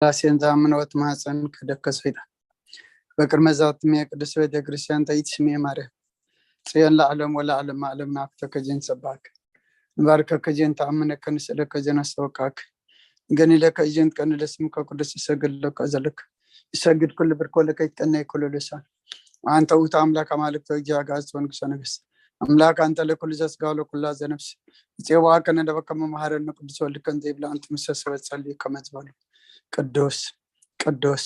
ስላሴን ዝኣምን ወት ማህፀን ከደከ ሰይጣን። በቅድመ ዛትም የቅድስት ቤተ ክርስቲያን ተይት ስሜ ማርያም ጽዮን ለዓለም ወለዓለም ዓለም ናፍተከ ጀን ሰባክ ንባርከከ ጀን ተኣምነከ ንስእለከ ጀን ኣስተወቃክ ገኒለከ እጀን ቀንደ ስምከ ቅዱስ ይሰግድ ለከ ዘለክ ይሰግድ ኩሉ ብርኮ ለከ ይትቀነይ ኩሉ ልሳን አንተ ውእቱ አምላክ አማልክት ወእግዚእ አጋዕዝት ወንጉሰ ነገስት አምላክ አንተ ለኩሉ ዘስጋ ለኩላ ዘነፍስ ይጼዋከ ነደበከ መማሃረኒ ቅዱስ ወልድከን ዘይብላ አንተ ምሰሰበት ጸልዩ ከመዝበሉ ቅዱስ ቅዱስ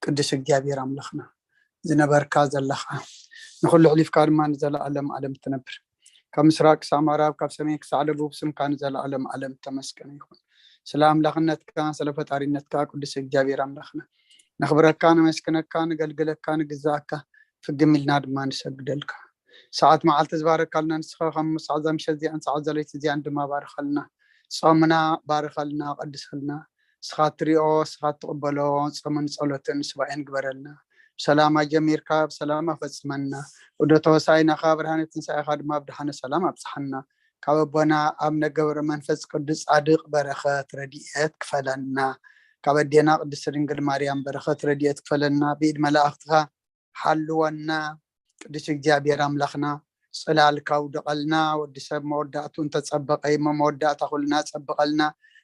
ቅዱስ እግዚኣብሔር ኣምላኽና ዝነበርካ ዘለኻ ንኹሉ ሕሊፍካ ድማ ንዘለኣለም ዓለም ትነብር ካብ ምስራቅ ክሳብ ምዕራብ ካብ ሰሜን ክሳዕ ደቡብ ስምካ ንዘለኣለም ዓለም ተመስገነ ይኹን። ስለ ኣምላኽነትካ ስለ ፈጣሪነትካ ቅዱስ እግዚኣብሔር ኣምላኽና ነኽብረካ ነመስግነካ ንገልግለካ ንግዛእካ ፍግም ኢልና ድማ ንሰግደልካ። ሰዓት መዓልቲ ዝባረካልና ንስኻ ከም ሰዓት ዛምሸት እዚኣን ሰዓት ዘለይቲ እዚኣን ድማ ባርኸልና። ጾምና ባርኸልና ቀድሰልና። ስኻ ትሪኦ ስኻ ትቕበሎ ጾምን ጸሎትን ስባኤን ግበረልና። ብሰላም ኣጀሚርካ ብሰላም ኣፈጽመና። ወደ ተወሳይናኻ ብርሃነ ትንሳኤኻ ድማ ብድሓነ ሰላም ኣብጽሓና። ካብ ኣቦና ኣብ ነገብረ መንፈስ ቅዱስ ጻድቕ በረኸት ረድኤት ክፈለና። ካብ ኣዴና ቅድስት ድንግል ማርያም በረኸት ረድኤት ክፈለና። ብኢድ መላእኽትኻ ሓልወና። ቅዱስ እግዚኣብሔር ኣምላኽና ጽላልካ ውደቐልና። ወዲ ሰብ መወዳእቱ እንተጸበቐ እሞ መወዳእታ ኩልና ጸብቐልና።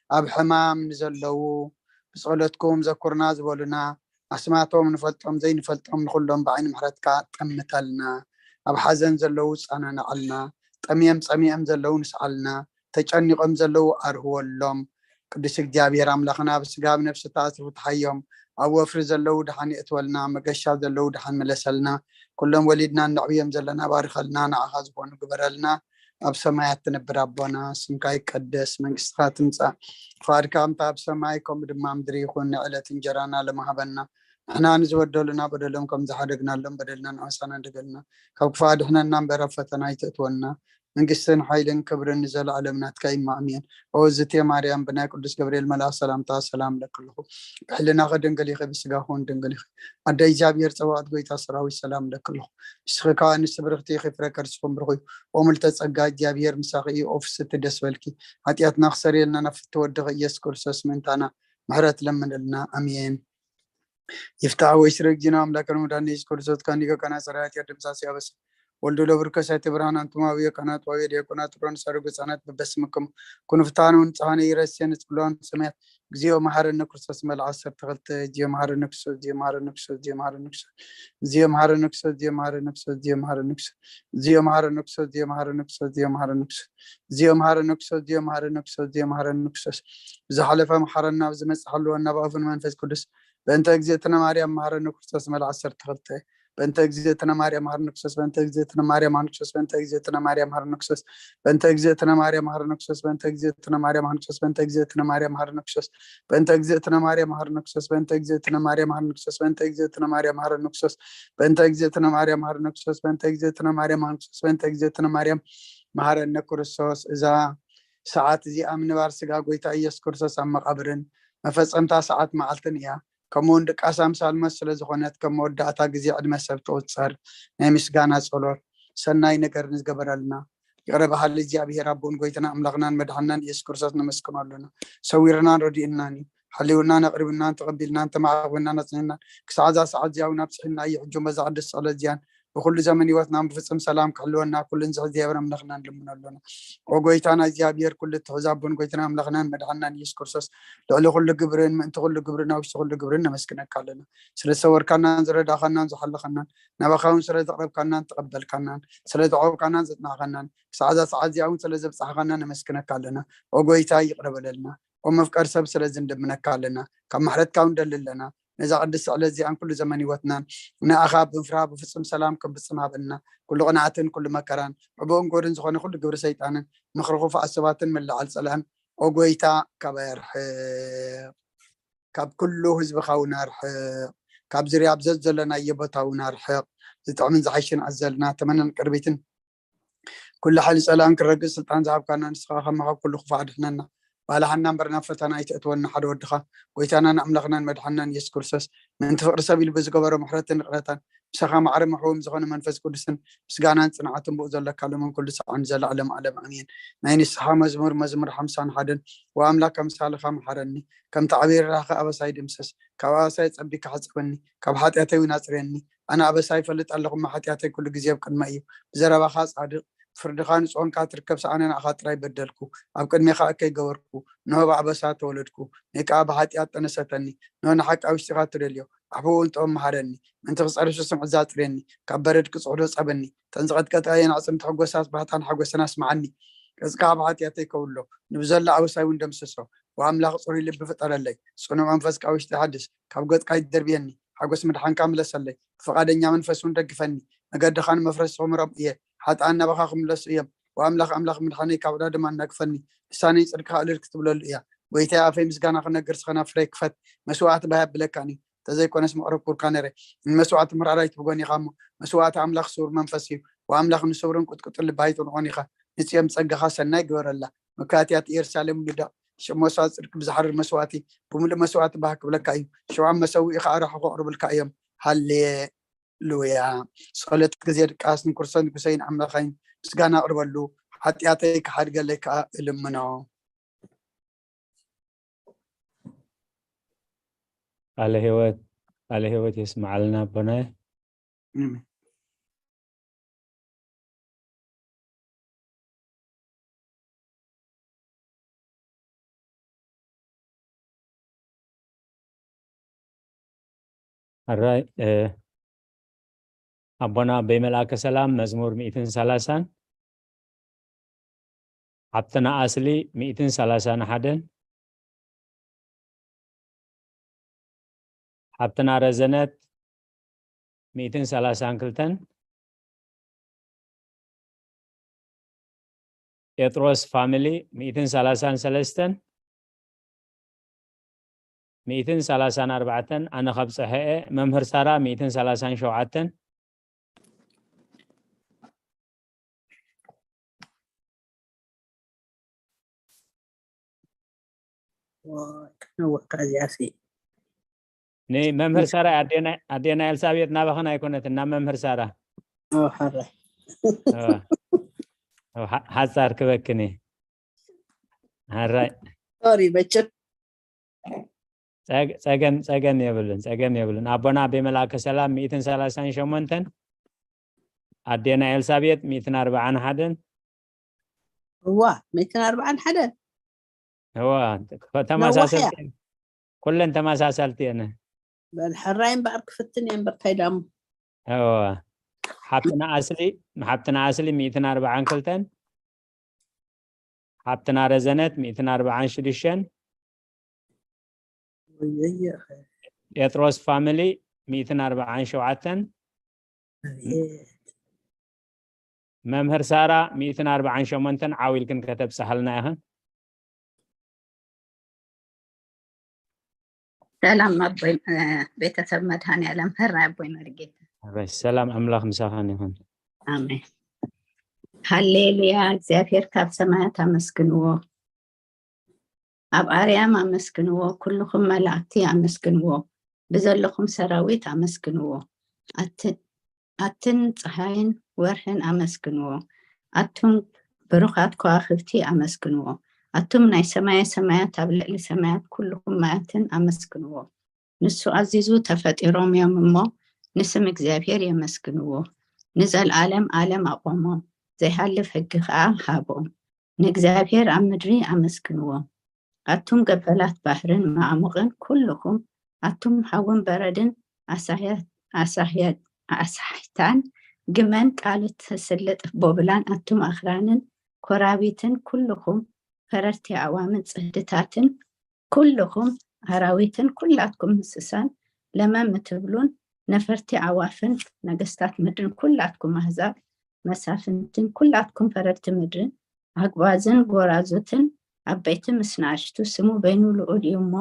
ኣብ ሕማም ንዘለዉ ብጸሎትኩም ዘኩርና ዝበሉና ኣስማቶም ንፈልጦም ዘይንፈልጦም ንኹሎም ብዓይኒ ምሕረትካ ጠምተልና። ኣብ ሓዘን ዘለዉ ጸናናዓልና። ጠምየም ጸሚኦም ዘለዉ ንስዓልና። ተጨኒቖም ዘለዉ ኣርህወሎም። ቅዱስ እግዚኣብሔር ኣምላኽና ብስጋ ብነፍሲ ተኣስሩ ፍትሓዮም። ኣብ ወፍሪ ዘለዉ ድሓን የእትወልና፣ መገሻ ዘለዉ ድሓን ምለሰልና። ኩሎም ወሊድና እነዕብዮም ዘለና ባርኸልና፣ ንዓኻ ዝኾኑ ግበረልና። ኣብ ሰማያት ትነብር ኣቦና ስምካ ይቀደስ፣ መንግስትኻ ትምጻእ፣ ፍቓድካ ከምታ ኣብ ሰማይ ከምኡ ድማ ምድሪ ይኹን። ንዕለት እንጀራና ለማሃበና ንሕና ንዝበደሉና በደሎም ከም ዝሓደግናሎም በደልና ንዓሳና እንደገልና ካብ ክፋ ድሕነና እምበር ኣብ ፈተና ኣይተእትወና መንግስትን ሓይልን ክብርን ንዘለኣለም ናትካ እዩ። ኣሜን። ኦ ዝቴ ማርያም ብናይ ቅዱስ ገብርኤል መልኣኽ ሰላምታ ሰላም እለኪ ኣለኹ። ብሕልናኺ ድንግል ኢኺ፣ ብስጋኺ እውን ድንግል ኢኺ። ኣደ እግዚኣብሔር ጸባኦት ጎይታ ሰራዊት ሰላም እለኪ ኣለኹ። ንስኺ ከኣ ኣንስቲ ብርኽቲ ኢኺ፣ ፍረ ከርስኹም ብሩኽ እዩ። ኦ ምልዕተ ጸጋ እግዚኣብሔር ምሳኺ እዩ። ኦ ፍስቲ ደስ በልኪ። ሓጢኣትና ክሰርየልና ናብ ፍትወ ወድኺ ኢየሱስ ክርስቶስ ምእንታና ምሕረት ለምንልና። ኣሜን። ይፍታሕ ወይ ስረግጂና አምላክ ነው መድኃኒት ኢየሱስ ክርስቶስ ካን ሊቀ ካህናት ጸራያት ያደምሳስ ያበስ ወልዱ ለብርከ ሳይተ ብርሃን አንቱማ ብየ ካህናት ዋብየ ዲያቆናት ሮን ሳርጉ ህጻናት በበስምክም ኩኑ ፍታነ ወንጽሃነ ይረስየን ጽሏን ሰማያት እግዚኦ መሐረነ ክርስቶስ መልዓ ዓሰርተ ክልተ እግዚኦ መሐረነ ክርስቶስ እግዚኦ መሐረነ ክርስቶስ እግዚኦ መሐረነ ክርስቶስ እግዚኦ መሐረነ ክርስቶስ እግዚኦ መሐረነ ክርስቶስ እግዚኦ መሐረነ ክርስቶስ እግዚኦ መሐረነ ክርስቶስ እግዚኦ መሐረነ ክርስቶስ እግዚኦ መሐረነ ክርስቶስ እግዚኦ መሐረነ ክርስቶስ እግዚኦ መሐረነ ክርስቶስ ብዝሓለፈ መሐረና ብዝመጽእ ሓልወና ብኣፉን መንፈስ ቅዱስ በእንተ እግዝእትነ ማርያም መሐረነ ክርስቶስ መልዓ ዓሰርተ ክልተ በእንተ እግዝእትነ ማርያም መሐረነ ክርስቶስ በእንተ እግዝእትነ ማርያም መሐረነ ክርስቶስ በእንተ እግዝእትነ ማርያም መሐረነ ክርስቶስ በእንተ እግዝእትነ ማርያም መሐረነ ክርስቶስ በእንተ እግዝእትነ ማርያም መሐረነ ክርስቶስ በእንተ እግዝእትነ ማርያም መሐረነ ክርስቶስ በእንተ እግዝእትነ ማርያም መሐረነ ክርስቶስ በእንተ እግዝእትነ ማርያም መሐረነ ክርስቶስ በእንተ እግዝእትነ ማርያም መሐረነ ክርስቶስ በእንተ እግዝእትነ ማርያም መሐረነ ክርስቶስ በእንተ እግዝእትነ ማርያም መሐረነ ክርስቶስ በእንተ እግዝእትነ ማርያም መሐረነ ክርስቶስ እዛ ሰዓት እዚኣ ምንባር ስጋ ጎይታ ኢየሱስ ክርስቶስ ኣብ መቓብርን መፈጸምታ ሰዓት መዓልትን እያ። ከምኡ እውን ድቃስ ኣምሳል ሞት ስለ ዝኾነት ከም መወዳእታ ግዜ ዕድመ ሰብ ትቑጸር ናይ ምስጋና ጸሎት ሰናይ ነገር ንዝገበረልና ይቕረ በሃሊ እግዚኣብሔር ኣቦን ጎይታና ኣምላኽናን መድሓናን ኢየሱስ ክርስቶስ ነመስግኖ ኣለና። ሰዊርናን ረዲእናን እዩ። ሓሊውናን ኣቕሪብናን ተቐቢልናን ተማዕቕብናን ኣጽኒዕናን ክሳዕ እዛ ሰዓት እዚኣ እውን ኣብጽሒና እዩ። ሕጂ በዛ ቅድስቲ ጸሎት እዚኣን ብኩሉ ዘመን ህይወትና ብፍጹም ሰላም ክሕልወና ኩሉ ንዝሕ እግዚኣብሔር ኣምላኽና ንልምኖ ኣለና። ኦ ጎይታና እግዚኣብሔር ኩሉ እትሕዝ ኣቦን ጎይታና ኣምላኽናን መድሓናን ኢየሱስ ክርስቶስ ልዕሊ ኩሉ ግብርን ምእንቲ ኩሉ ግብርን ኣብ ውሽጢ ኩሉ ግብርን ነመስግነካ ኣለና። ስለ ዝሰወርካናን ዝረዳኻናን ዝሓለኻናን ናባኻ እውን ስለ ዘቕረብካናን ተቐበልካናን ስለ ዘዕቆብካናን ዘጽናዕካናን ክሳዕ እዛ ሰዓት እዚኣ እውን ስለ ዘብጻሕኻና ነመስግነካ ኣለና። ኦ ጎይታ ይቕረ በለልና። ኦ መፍቀር ሰብ ስለዚ ንልምነካ ኣለና። ካብ ምሕረትካ እውን ደሊ ኣለና። ነዛ ቅድስቲ ዕለት እዚኣን ኩሉ ዘመን ህይወትናን ንኣኻ ብምፍራህ ብፍጹም ሰላም ክብጽም ሃበና። ኩሉ ቅንዓትን ኩሉ መከራን ዕቡእን ጎድን ዝኾነ ኩሉ ግብሪ ሰይጣንን ምኽሪ ክፉኣት ሰባትን ምልዓል ጸላእን ኦ ጎይታ ካባይ ኣርሕቕ። ካብ ኩሉ ህዝብኻ እውን ኣርሕቕ። ካብ ዙርያ ኣብ ዘዘለናዮ ቦታ እውን ኣርሕቕ። ዝጥዕምን ዝሓይሽን ኣዘልና ተመነን ቅርቢትን ኩሉ ሓይሊ ጸላእን ክረግጽ ስልጣን ዝሃብካና ንስኻ ከማኻ ኩሉ ክፉእ ኣድሕነና። ባልሓና እምበር ናብ ፈተና ኣይተእትወና፣ ሓደ ወድኻ፣ ጎይታናን ኣምላኽናን መድሓንናን ኢየሱስ ክርስቶስ፣ ምእንቲ ፍቕሪ ሰብ ኢሉ ብዝገበሮ ምሕረትን ይቕረታን፣ ምሳኻ ማዕረ መሕውም ዝኾነ መንፈስ ቅዱስን ምስጋናን ጽንዓትን ብኡ ዘለካ ሎምን ኩሉ ሰዓን ዘለዓለም ዓለም ኣሜን። ናይ ንስሓ መዝሙር፣ መዝሙር ሓምሳን ሓደን። ወኣምላክ ኣምሳልኻ መሓረኒ፣ ከምቲ ዓብዪ ርህራኸ ኣበሳይ ድምሰስ፣ ካብ ኣበሳይ ጸቢካ ሓጽበኒ፣ ካብ ሓጢኣተይ እውን ኣጽርየኒ። ኣነ ኣበሳይ ይፈልጥ ኣለኹ፣ እሞ ሓጢኣተይ ኩሉ ግዜ ኣብ ቅድመይ እዩ። ብዘረባኻ ጻድቕ፣ ፍርድኻ ንጽሆንካ ትርከብ ሰኣነ ንኣኻ ጥራይ በደልኩ፣ ኣብ ቅድሜኻ እከይ ገበርኩ። ንሆ ብኣበሳ ተወለድኩ፣ ንይ ከኣ ብሓጢኣት ጠነሰተኒ። ንሆ ንሓቂ ኣብ ውሽጢኻ ትደልዮ፣ ኣሕብኡ እንጥኦም መሃረኒ። ምእንቲ ክጸርሱ ስምዕዛ ኣጽርየኒ፣ ካብ በረድ ክጽሕዶ ጸበኒ። እተን ዝቐጥቀጣየን ኣዕጽምቲ ሕጎሳት ባህታን ሓጎሰን ኣስምዓኒ። ገጽካ ኣብ ሓጢኣተይ ከውሎ፣ ንብዘሎ ኣበሳይ እውን ደምስሶ። ወኣምላኽ ጽሩይ ልቢ ፍጠረለይ፣ ጽኑዕ መንፈስ ካብ ውሽጢ ሓድስ። ካብ ገጽካ ይደርብየኒ፣ ሓጎስ ምድሓንካ ምለሰለይ። ብፍቓደኛ መንፈስ እውን ደግፈኒ፣ መገድኻ ንመፍረስኹም ረብ እየ። ሓጥኣን ናባኻ ክምለሱ እዮም። ወኣምላኽ ኣምላኽ ምድሓነይ ካብ ዕዳ ድማ እናግፈኒ። ልሳነይ ጽድቅኻ እልል ክትብለሉ እያ። ጎይታይ ኣፈይ ምስጋና ክነግር ስኸና ፍረይ ክፈት። መስዋዕቲ ባህ ኣብለካኒ፣ እንተዘይኮነስ መቕረብኩርካ ነረ። ንመስዋዕቲ ምራር ኣይትብጎን ኢኻ እሞ፣ መስዋዕቲ ኣምላኽ ስውር መንፈስ እዩ። ወኣምላኽ ንስውርን ቁጥቁጥን ልቢ ኣይትንዖን ኢኻ። ንጽዮን ብጸጋኻ ሰናይ ግበረላ። መካትያት ኢየሩሳሌም ውልዳ። ሽም መስዋዕቲ ጽድቂ ብዝሓርር መስዋዕቲ፣ ብምሉእ መስዋዕቲ ባህ ክብለካ እዩ። ሽዋን መሰውኢ ኸዓ ራሕኹ ኣቕርብልካ እዮም። ሃሌሉያ። ጸሎት ግዜ ድቃስ ንክርስቶስ ንጉሰይን ኣምላኸይን ምስጋና ኣቕርበሉ፣ ሓጢኣተይ ክሓድገለይ ከኣ እልምኖ። ቃለ ህይወት፣ ቃለ ህይወት የስምዓልና ኣቦናይ። ኣሜን። ኣራይ፣ እ፣ ኣቦና ኣበይ መልኣከ ሰላም መዝሙር ሚእትን ሰላሳን፣ ሓብትና ኣስሊ ሚእትን ሰላሳን ሓደን፣ ሓብትና ረዘነት ሚእትን ሰላሳን ክልተን፣ ጴጥሮስ ፋሚሊ ሚእትን ሰላሳን ሰለስተን፣ ሚእትን ሰላሳን ኣርባዕተን፣ ኣነ ከብጽሐ እየ። መምህር ሳራ ሚእትን ሰላሳን ሸውዓተን። ነውሕካ እዚኣሲ። ንመምህር ሳራ ኣዴና፣ ኣዴና ኤልሳቤጥ ናባኸን ኣይኮነትን፣ ናብ መምህር ሳራ። ኦ፣ ሓራይ። ኦ፣ ኦ፣ ሓ-፣ ሓጻር ክበክን እየ። ሓራይ። ሶሪ፣ መቸም። ጸግ-፣ ጸገም፣ ጸገም የብሉን፣ ጸገም የብሉን። ኣቦና ኣቤ መልኣከ ሰላም ሚእትን ሰላሳን ሸሞንተን፣ ኣዴና ኤልሳቤጥ ሚእትን ኣርባዓን ሓደን። እዋ፣ ሚእትን ኣርባዓን ሓደን። እዋ፣ ተመሳሰልቲ ነዋሕ እያ። ኩለን ተመሳሰልቲ እየን። በል፣ ሕራይ እምበኣር ክፍትን እየ እምበር፣ እንታይ ዳሞ። እዋ፣ ሓብትና ኣስሊ፣ ሓብትና ኣስሊ ሚእትን ኣርባዓን ክልተን፣ ሓብትና ረዘነት ሚእትን ኣርባዓን ሽዱሽተን፣ ወየየ። ጴጥሮስ ፋሚሊ ሚእትን ኣርባዓን ሸውዓተን፣ ኣቤት። መምህር ሳራ ሚእትን ኣርባዓን ሸሞንተን ዓው ኢልክን ከተብጽሓልና ኢኽን። ሰላም ኣቦይ፣ እ፣ ቤተሰብ መድኃኔዓለም፣ ሕራይ ኣቦይ መርጌታ። ሕራይ፣ ሰላም ኣምላኽ ምሳኻን ይኹን። ኣሜን። ሃሌሉያ፣ እግዚኣብሔር ካብ ሰማያት ኣመስግንዎ። ኣብ ኣርያም ኣመስግንዎ፣ ኩልኹም መላእክቲ ኣመስግንዎ፣ ብዘለኹም ሰራዊት ኣመስግንዎ። ኣት-፣ ኣትን ጸሓይን ወርሕን ኣመስግንዎ፣ ኣቱም ብሩኻት ከዋኽብቲ ኣመስግንዎ፣ ኣቱም ናይ ሰማየ ሰማያት ኣብ ልዕሊ ሰማያት ኩልኹም ማያትን ኣመስግንዎ። ንሱ ኣዚዙ ተፈጢሮም እዮም እሞ፣ ንስም እግዚኣብሔር የመስግንዎ። ንዘለዓለም ዓለም ኣቖሞም፣ ዘይሃልፍ ሕጊ ኸኣ ሃቦም። ንእግዚኣብሔር ኣብ ምድሪ ኣመስግንዎ። ኣቱም ገበላት ባሕርን መዓሙቕን ኩልኹም፣ ኣቱም ሓውን በረድን ኣሳህያ-፣ ኣሳህያ-፣ ኣሳሕታን ግመን ቃል እትስልጥ ቦብላን፣ ኣቱም ኣኽራንን ኮራቢትን ኩልኹም፣ ፈረርቲ ኣዕዋምን ጽህድታትን ኩልኹም ኣራዊትን ኩላትኩም እንስሳን ለመም እትብሉን ነፈርቲ ኣዕዋፍን ነገስታት ምድርን ኩላትኩም ኣህዛብ መሳፍንትን ኩላትኩም ፈረድቲ ምድርን ኣግባዝን ጎራዙትን ዓበይቲ ምስ ንኣሽቱ ስሙ በይኑ ልዑል እዩ እሞ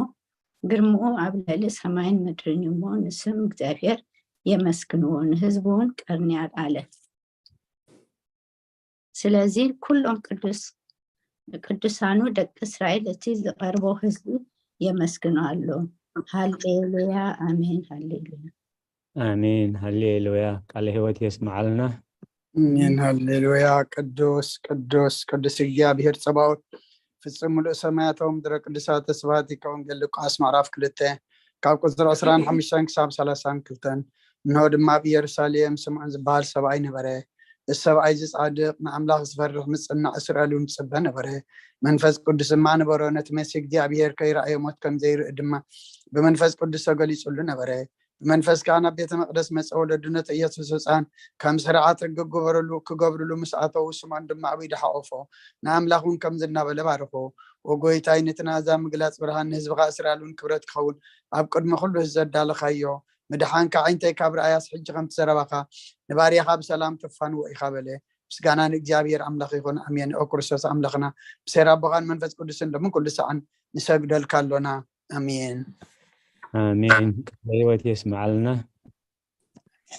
ግርምኡ ኣብ ልዕሊ ሰማይን ምድርን እዩ እሞ ንስም እግዚኣብሔር የመስግንዎ ንህዝቡ እውን ቀርኒ ኣልዓለ። ስለዚ ኩሎም ቅዱስ ቅዱሳኑ ደቂ እስራኤል እቲ ዝቐርቦ ህዝቢ የመስግኖ ኣሎ። ሃሌሉያ፣ ኣሜን፣ ሃሌሉያ። ኣሜን፣ ሃሌሉያ። ቃለ ህይወት የስምዓልና። ኣሜን፣ ሃሌሉያ። ቅዱስ ቅዱስ ቅዱስ እግዚኣብሔር ጸባኦት፣ ፍጹም ምሉእ ሰማያት ወምድረ ቅዱሳት ተስፋቲከ። ወንጌል ሉቃስ ምዕራፍ ክልተ ካብ ቁጽሪ ዕስራን ሓሙሽተን ክሳብ ሰላሳን ክልተን። እንሆ ድማ ኣብ ኢየሩሳሌም ስምዖን ዝበሃል ሰብኣይ ነበረ። እዚ ሰብኣይ እዚ ጻድቕ፣ ንኣምላኽ ዝፈርሕ፣ ንጽናዕ እስራኤል እውን ዝጽበ ነበረ። መንፈስ ቅዱስ ድማ ነበሮ። ነቲ መሲህ እግዚኣብሔር ከይረኣዮ ሞት ከም ዘይርኢ ድማ ብመንፈስ ቅዱስ ተገሊጹሉ ነበረ። ብመንፈስ ከኣ ናብ ቤተ መቕደስ መጸ። ወለዱ ነቲ ኢየሱስ ህጻን ከም ስርዓት ሕጊ ክግበረሉ ክገብርሉ ምስ ኣተዉ፣ ስምዖን ድማ ኣብ ኢዱ ሓቆፎ፣ ንኣምላኽ እውን ከምዚ እናበለ ባረኾ። ወጎይታይ፣ ነቲ ናዛ ምግላጽ ብርሃን ንህዝብኻ እስራኤል እውን ክብረት ክኸውን ኣብ ቅድሚ ኩሉ ህዝቢ ዘዳለኻዮ ምድሓንካ ኣዒንተይ ካብ ረኣያስ ሕጂ ከምቲ ዘረባኻ ንባርያኻ ብሰላም ተፋንዎ ኢኻ በለ። ምስጋና ንእግዚኣብሔር ኣምላኽ ይኹን፣ ኣሜን። ኦ ክርስቶስ ኣምላኽና፣ ብሴራ ኣቦኻን መንፈስ ቅዱስን ሎምን ኩሉ ሰዓን ንሰግደልካ ኣሎና። ኣሜን። ኣሜን። ቃለ ህይወት የስምዓልና።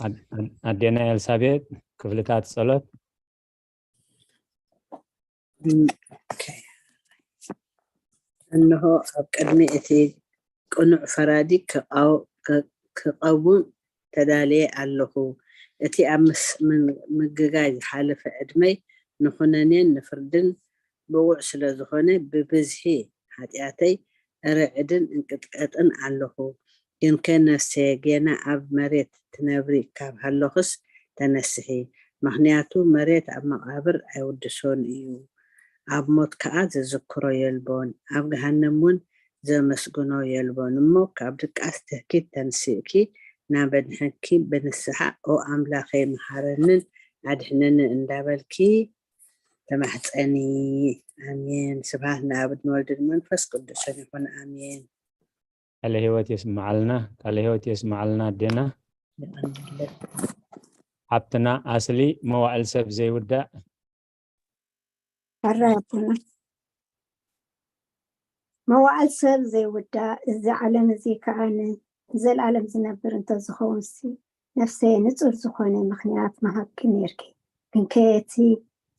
ኣድ- ኣድ- ኣዴና ኤልሳቤጥ፣ ክፍልታት ጸሎት። ኦኬ። እንሆ ኣብ ቅድሚ እቲ ቅኑዕ ፈራዲ ክቐው- ክ- ክቐውም ተዳልየ ኣለኹ። እቲ ኣብ ምስ- ምን- ምግጋይ ዝሓለፈ ዕድመይ ንኹነኔን ንፍርድን ብቑዕ ስለ ዝኾነ ብብዝሒ ሓጢኣተይ እርዕድን እንቅጥቀጥን ኣለኹ። ግንከ ነፍሰየ ጌና ኣብ መሬት ትነብሪ ካብ ሃለኹስ ተነስሒ፣ ምኽንያቱ መሬት ኣብ መቓብር ኣይውድሶን እዩ። ኣብ ሞት ከኣ ዝዝክሮ የልቦን፣ ኣብ ገሃነም እውን ዘመስግኖ የልቦን። እሞ ካብ ድቃስ ትህኪት ተንሲእኪ ናብ መድሕንኪ ብንስሓ ኦ ኣምላኸይ መሓረንን ኣድሕነንን እንዳበልኪ ተማሕፀኒ። ኣሜን። ስብሐት ንኣብ ንወልድ ንመንፈስ ቅዱስን ይኹን። ኣሜን። ቃለ ህይወት የስምዓልና። ቃለ ህይወት የስምዓልና ኣዴና። የቐንየለይ። ሓብትና ኣስሊ፣ መዋዕል ሰብ ዘይውዳእ። ሕራይ ኣቦና። መዋዕል ሰብ ዘይውዳእ፣ እዚ ዓለም እዚ ከኣ ንዘለኣለም ዝነብር እንተዝኸውንሲ፣ ነፍሰይ ንጹር ዝኾነ ምኽንያት ምሃብኪ ነይርኪ። ግንከ እቲ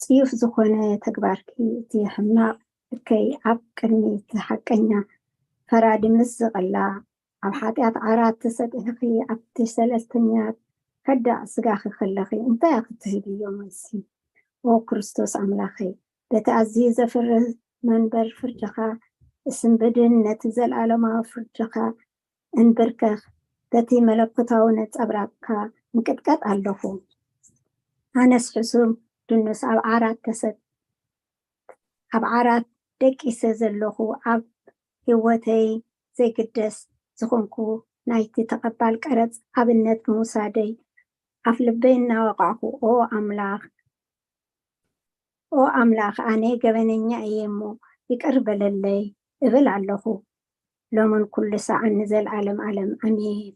ጽዩፍ ዝኾነ ተግባርኪ፣ እቲ ሕማቕ ልከይ ኣብ ቅድሚ እቲ ሓቀኛ ፈራዲ ምስ ዝቕላዕ፣ ኣብ ሓጢኣት ዓራት ተሰጢሕኺ ኣብቲ ሰለስተኛ ከዳዕ ስጋኺ ከለኺ እንታይ ኢኺ ትህብዮ መልሲ? ኦ ክርስቶስ ኣምላኸይ፣ በቲ ኣዝዩ ዘፍርህ መንበር ፍርድኻ እስንብድን ነቲ ዘለኣለማዊ ፍርድኻ እንብርከኽ፣ በቲ መለኮታዊ ነጸብራቕካ እንቅጥቀጥ ኣለኹ። ኣነስ ሕሱም ድኑስ ኣብ ዓራት ተሰጥ ኣብ ዓራት ደቂሰ ዘለኹ፣ ኣብ ህይወተይ ዘይግደስ ዝኾንኩ ናይቲ ተቐባል ቀረጽ ኣብነት ምውሳደይ ኣፍ ልበይ እናወቃዕኹ፣ ኦ ኣምላኽ፣ ኦ ኣምላኽ፣ ኣነ ገበነኛ እየ እሞ ይቅር በለለይ እብል ኣለኹ። ሎምን ኩሉ ሰዓን ንዘለዓለም ዓለም ኣሜን።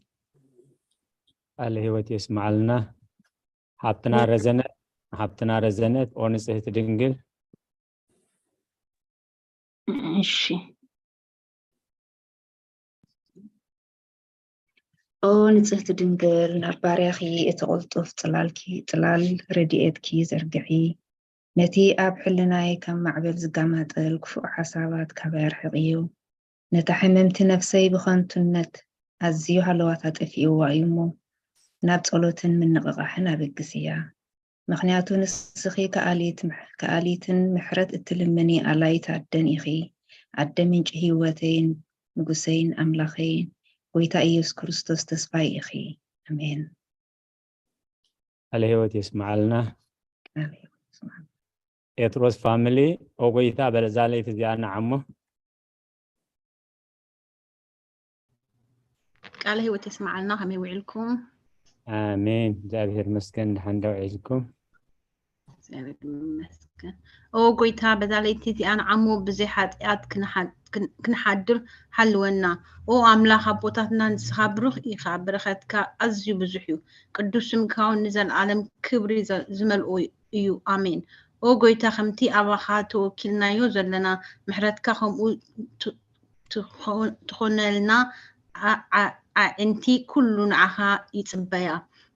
ቃለ ህይወት የስምዓልና። ሓብትና ረዘነት፣ ሓብትና ረዘነት፣ ኦ ንጽህቲ ድንግል። እሺ። ኦ ንጽህቲ ድንግል፣ ናብ ባርያኺ እቲ ቅልጡፍ ጽላልኪ፣ ጽላል ረድኤትኪ ዘርግሒ። ነቲ ኣብ ሕልናይ ከም ማዕበል ዝጋማጠል ክፉእ ሓሳባት ካባይ ኣርሕቕዮ። ነታ ሕምምቲ ነፍሰይ ብኸንቱነት ኣዝዩ ሃለዋታ ጠፊእዋ እዩ እሞ፣ ናብ ጸሎትን ምንቕቓሕን ኣበግስያ። ምኽንያቱ ንስኺ ከኣሊት ምሕ- ከኣሊትን ምሕረት እትልምኒ ኣላይት ኣደን ኢኺ። ኣደ ምንጪ ህይወተይን ንጉሰይን ኣምላኸይን፣ ጎይታ ኢየሱስ ክርስቶስ ተስፋይ ኢኺ። ኣሜን። ቃለ ህይወት የስምዓልና። ቃለ ህይወት ይስማዕ። ጴጥሮስ ፋሚሊ፣ ኦ ጎይታ በዛ ለይቲ እዚኣ ንዓሞ። ቃለ ህይወት የስምዓልና። ከመይ ውዒልኩም? ኣሜን። እግዚኣብሔር መስገን ድሓን ዶ ውዒልኩም? እግዚኣብሔር ይመስገን። ኦ ጎይታ፣ በዛ ለይቲ እዚኣ ንዓሞ ብዘይ ሓጢኣት ክንሓ- ክን- ክንሓድር ሓልወና። ኦ ኣምላኽ ኣቦታትና፣ ንስኻ ብሩኽ ኢኻ፣ በረኸትካ ኣዝዩ ብዙሕ እዩ። ቅዱስ ስምካ እውን ንዘለኣለም ክብሪ ዘ- ዝመልኦ እዩ። ኣሜን። ኦ ጎይታ፣ ከምቲ ኣባኻ ተወኪልናዮ ዘለና፣ ምሕረትካ ከምኡ ት- ትኾ- ትኾነልና። ኣ- ኣ- ኣዒንቲ ኩሉ ንዓኻ ይጽበያ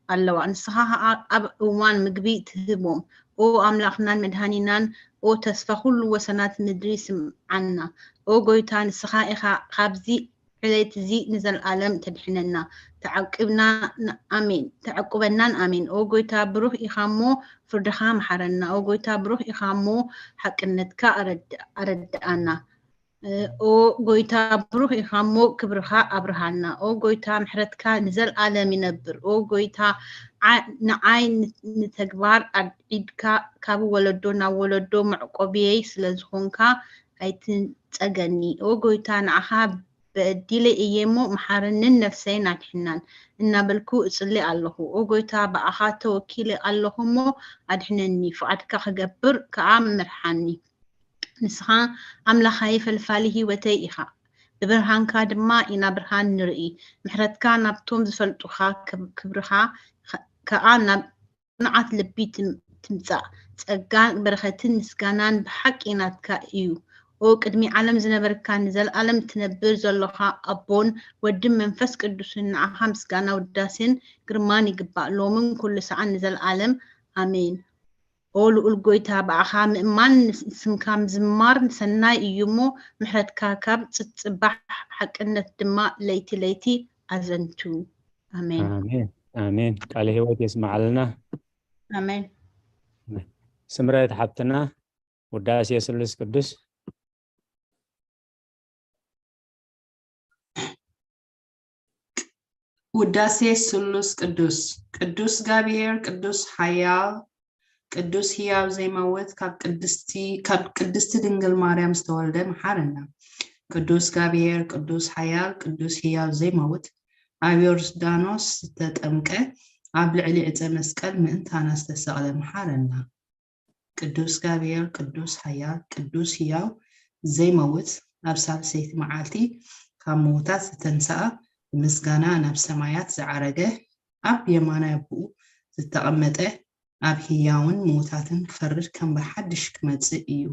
ኣለዋ። ንስኻ ኸኣ ኣብ እዋን ምግቢ ትህቦም። ኦ ኣምላኽናን መድሃኒናን፣ ኦ ተስፋ ኩሉ ወሰናት ምድሪ ስምዓና። ኦ ጎይታ ንስኻ ኢኻ ካብዚ ዕለት እዚ ንዘለኣለም ተድሕነና። ተዓቂብና ኣሜን። ተዓቁበናን ኣሜን። ኦ ጎይታ ብሩኽ ኢኻ እሞ ፍርድኻ መሓረና። ኦ ጎይታ ብሩኽ ኢኻ እሞ ሓቅነትካ ኣረድኣና። ኦ ጎይታ ብሩኽ ኢኻ እሞ ክብርኻ ኣብርሃና። ኦ ጎይታ ምሕረትካ ንዘለኣለም ይነብር። ኦ ጎይታ ንዓይ ንተግባር ኣድዒድካ ካብ ወለዶ ናብ ወለዶ መዕቆብየይ ስለ ዝኾንካ ኣይትንጸገኒ። ኦ ጎይታ ንዓኻ በዲለ እየ እሞ መሓረንን ነፍሰይን ኣድሕናን እናበልኩ እጽሊ ኣለኹ። ኦ ጎይታ ብኣኻ ተወኪለ ኣለኹ እሞ ኣድሕነኒ፣ ፍቓድካ ክገብር ከኣ ምርሓኒ። ንስኻ ኣምላኻይ ፈልፋሊ ህይወተይ ኢኻ። ብብርሃንካ ድማ ኢና ብርሃን ንርኢ። ምሕረትካ ናብቶም ዝፈልጡኻ ክብርኻ ከኣ ናብ ጽኑዓት ልቢ ትምጻእ። ጸጋን በረኸትን ምስጋናን ብሓቂ ናትካ እዩ። ኦ ቅድሚ ዓለም ዝነበርካን ንዘለኣለም እትነብር ዘሎኻ ኣቦን ወድን መንፈስ ቅዱስን ንዓኻ ምስጋና ውዳሴን ግርማን ይግባእ ሎምን ኩሉ ሰዓን ንዘለኣለም ኣሜን። ኦ ልኡል ጎይታ ብኣኻ ምእማን ንስምካ ምዝማር ሰናይ እዩ እሞ ምሕረትካ ካብ ጽጽባሕ ሓቅነት ድማ ለይቲ ለይቲ ኣዘንቱ። ኣሜን። ኣሜን ኣሜን። ቃለ ህይወት የስማዓልና። ኣሜን። ስምረት ሓብትና ውዳሴ ስሉስ ቅዱስ። ውዳሴ ስሉስ ቅዱስ። ቅዱስ ጋብሔር ቅዱስ ሓያል ቅዱስ ህያው ዘይመውት ካብ ቅድስቲ ካብ ቅድስቲ ድንግል ማርያም ዝተወልደ መሓረና። ቅዱስ ጋብሔር ቅዱስ ሓያል ቅዱስ ህያው ዘይመውት ኣብ ዮርዳኖስ ዝተጠምቀ ኣብ ልዕሊ ዕፀ መስቀል ምእንታና ዝተሰቕለ መሓረና። ቅዱስ ጋብሔር ቅዱስ ሓያል ቅዱስ ህያው ዘይመውት ኣብ ሳልሰይቲ መዓልቲ ካብ ምዉታት ዝተንስኣ ብምስጋና ናብ ሰማያት ዝዓረገ ኣብ የማናይ ኣቦኡ ዝተቐመጠ ኣብ ህያውን ምዉታትን ክፈርድ ከም ብሓድሽ ክመጽእ እዩ።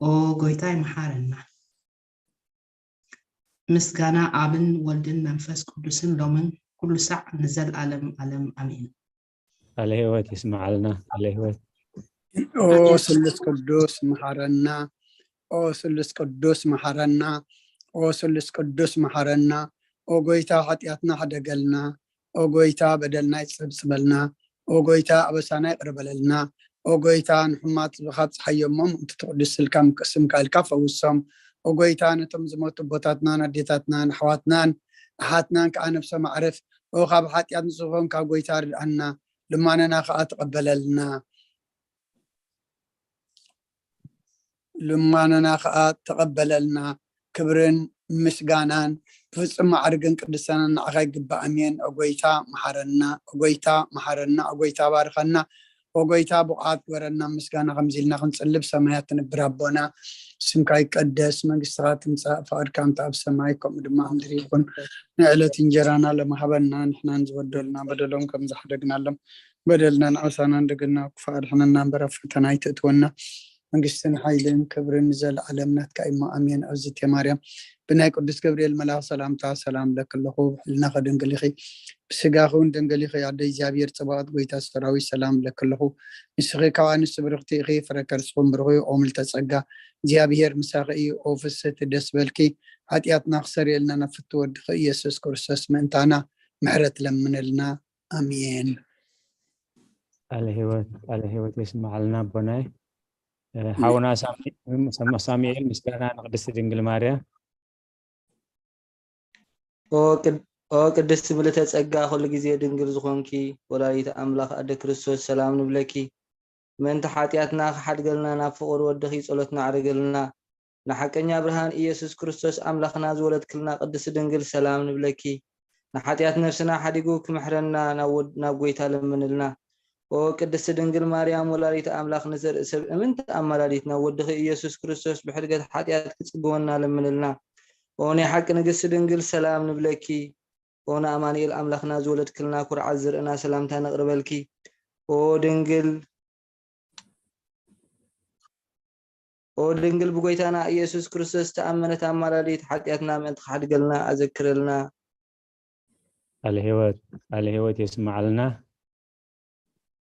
ኦ ጎይታይ መሓረና። ምስጋና ኣብን ወልድን መንፈስ ቅዱስን ሎምን ኩሉ ሳዕ ንዘልኣለም ኣለም ኣሜን። ቃለ ህይወት ይስምዓልና። ቃለ ህይወት ኦ ስሉስ ቅዱስ መሓረና። ኦ ስሉስ ቅዱስ መሓረና። ኦ ስሉስ ቅዱስ መሓረና። ኦ ጎይታ ሓጢኣትና ሕደገልና። ኦ ጎይታ በደልና ይጽብጽበልና። ኦ ጎይታ ኣበሳና ይቕረ በለልና። ኦ ጎይታ ንሕማት ካብ ፀሓይ እሞ ምእንቲ ትቕድስ ስልካ ምቅስምካ ኢልካ ፈውሶም። ኦ ጎይታ ነቶም ዝሞቱ ኣቦታትናን ኣዴታትናን ኣሕዋትናን ኣሓትናን ከዓ ነብሶም ኣዕርፍ። ኦ ካብ ሓጢኣት ንዝኾን ካብ ጎይታ ርድኣና። ልማነና ከዓ ተቐበለልና። ልማነና ከዓ ተቐበለልና። ክብርን ምስጋናን ብፍጹም ማዕርግን ቅድስናን ንዓኻ ይግባእ። ኣሜን። ኦጎይታ መሓረና፣ ኦጎይታ መሓረና፣ ኦጎይታ ባርኸና፣ ኦጎይታ ብቑዓት ግበረና። ምስጋና ከምዚ ኢልና ክንጽልብ ሰማያት ትንብር ኣቦና፣ ስምካ ይቀደስ፣ መንግስትኻ ትምጻእ፣ ፍቓድካ እንተ ኣብ ሰማይ ከምኡ ድማ ኣብ ምድሪ ይኹን። ንዕለት እንጀራና ለመሃበና፣ ንሕናን ዝበደሉና በደሎም ከም ዝሓደግናሎም በደልናን ዓሳናን ደገና ክፉእ ኣድሕነና እምበር ኣብ ፈተና ኣይተእትወና። መንግስትን ሓይልን ክብርን ንዘለኣለም ናትካ እሞ ኣሜን። ኣዝእቲ ማርያም ብናይ ቅዱስ ገብርኤል መልኣኽ ሰላምታ ሰላም እብለኪ ኣለኹ። ብሕልናኺ ድንግል ኢኺ፣ ብስጋኺ እውን ድንግል ኢኺ። ኣደ እግዚኣብሔር ጽባኦት ጎይታ ሰራዊት ሰላም እብለኪ ኣለኹ። ንስኺ ካብ ኣንስቲ ብርኽቲ ኢኺ፣ ፍረ ከርስኺ እውን ብሩኽ እዩ። ኦ ምልዕተ ጸጋ እግዚኣብሔር ምሳኺ እዩ። ኦ ፍስህቲ ደስ በልኪ፣ ሓጢኣትና ክሰርየልና ናብ ፍትው ወድኺ ኢየሱስ ክርስቶስ ምእንታና ምሕረት ለምንልና። ኣሜን። ቃለ ህይወት ቃለ ህይወት የስምዓልና ኣቦናይ። ሓውና ሳሙኤል ምስጋና ንቅድስቲ ድንግል ማርያም። ኦ ቅድስቲ ምልዕተ ጸጋ ኩሉ ግዜ ድንግል ዝኾንኪ ወላዲተ ኣምላኽ ኣደ ክርስቶስ ሰላም ንብለኪ። ምእንቲ ሓጢኣትና ክሓድገልና ናብ ፍቑር ወድኺ ጸሎትና ኣዕርግልና። ንሓቀኛ ብርሃን ኢየሱስ ክርስቶስ ኣምላኽና ዝወለድክልና ቅድስቲ ድንግል ሰላም ንብለኪ። ንሓጢኣት ነፍስና ሓዲጉ ክምሕረና ናብ ጎይታ ለምንልና። ኦ ቅድስቲ ድንግል ማርያም ወላዲተ ኣምላኽ ንዘርኢ ሰብ እምንቲ ኣማላዲት ናብ ወድኺ ኢየሱስ ክርስቶስ ብሕድገት ሓጢኣት ክጽግወና ለምንልና። ኦ ናይ ሓቂ ንግስቲ ድንግል ሰላም ንብለኪ። ኦ ንኣማኑኤል ኣምላኽና ዝወለድክልና ኩርዓት ዘርእና ሰላምታ ነቕርበልኪ። ኦ ድንግል ኦ ድንግል ብጎይታና ኢየሱስ ክርስቶስ ተኣመነት ኣማላዲት ሓጢኣትና ምእንቲ ክሓድገልና ኣዘክርልና። ቃለ ህይወት ቃለ ህይወት የስምዓልና።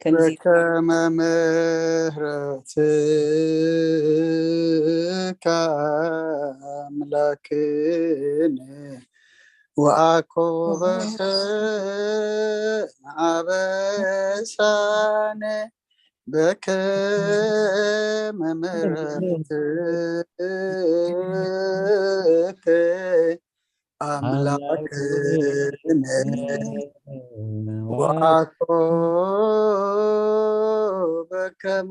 ከምዚ በከመ ምሕረትከ ኣምላክነ ወአኮበከ አበሳነ በከመ ምሕረትከ አምላክነ ወአኮ በከመ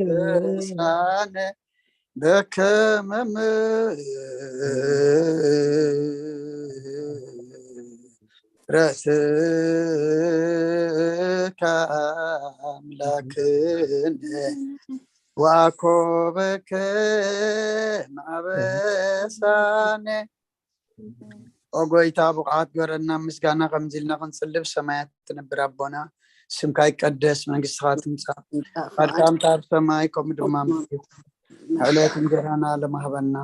አበሳነ በከመ ምሕረትከ አምላክነ ወአኮበከ ማበሳነ። ኦ ጎይታ፣ ብቕዓት ግበረና፣ ምስጋና ከምዚ ኢልና ክንጽልብ ሰማያት ትነብር ኣቦና፣ ስምካ ይቀደስ፣ መንግስትኻ ትምጻእ፣ ፈቃድካ ኣብ ሰማይ ከምኡ ድማ ኣብ ምድሪ ይኹን። ዕለት እንጀራና ለማህበና፣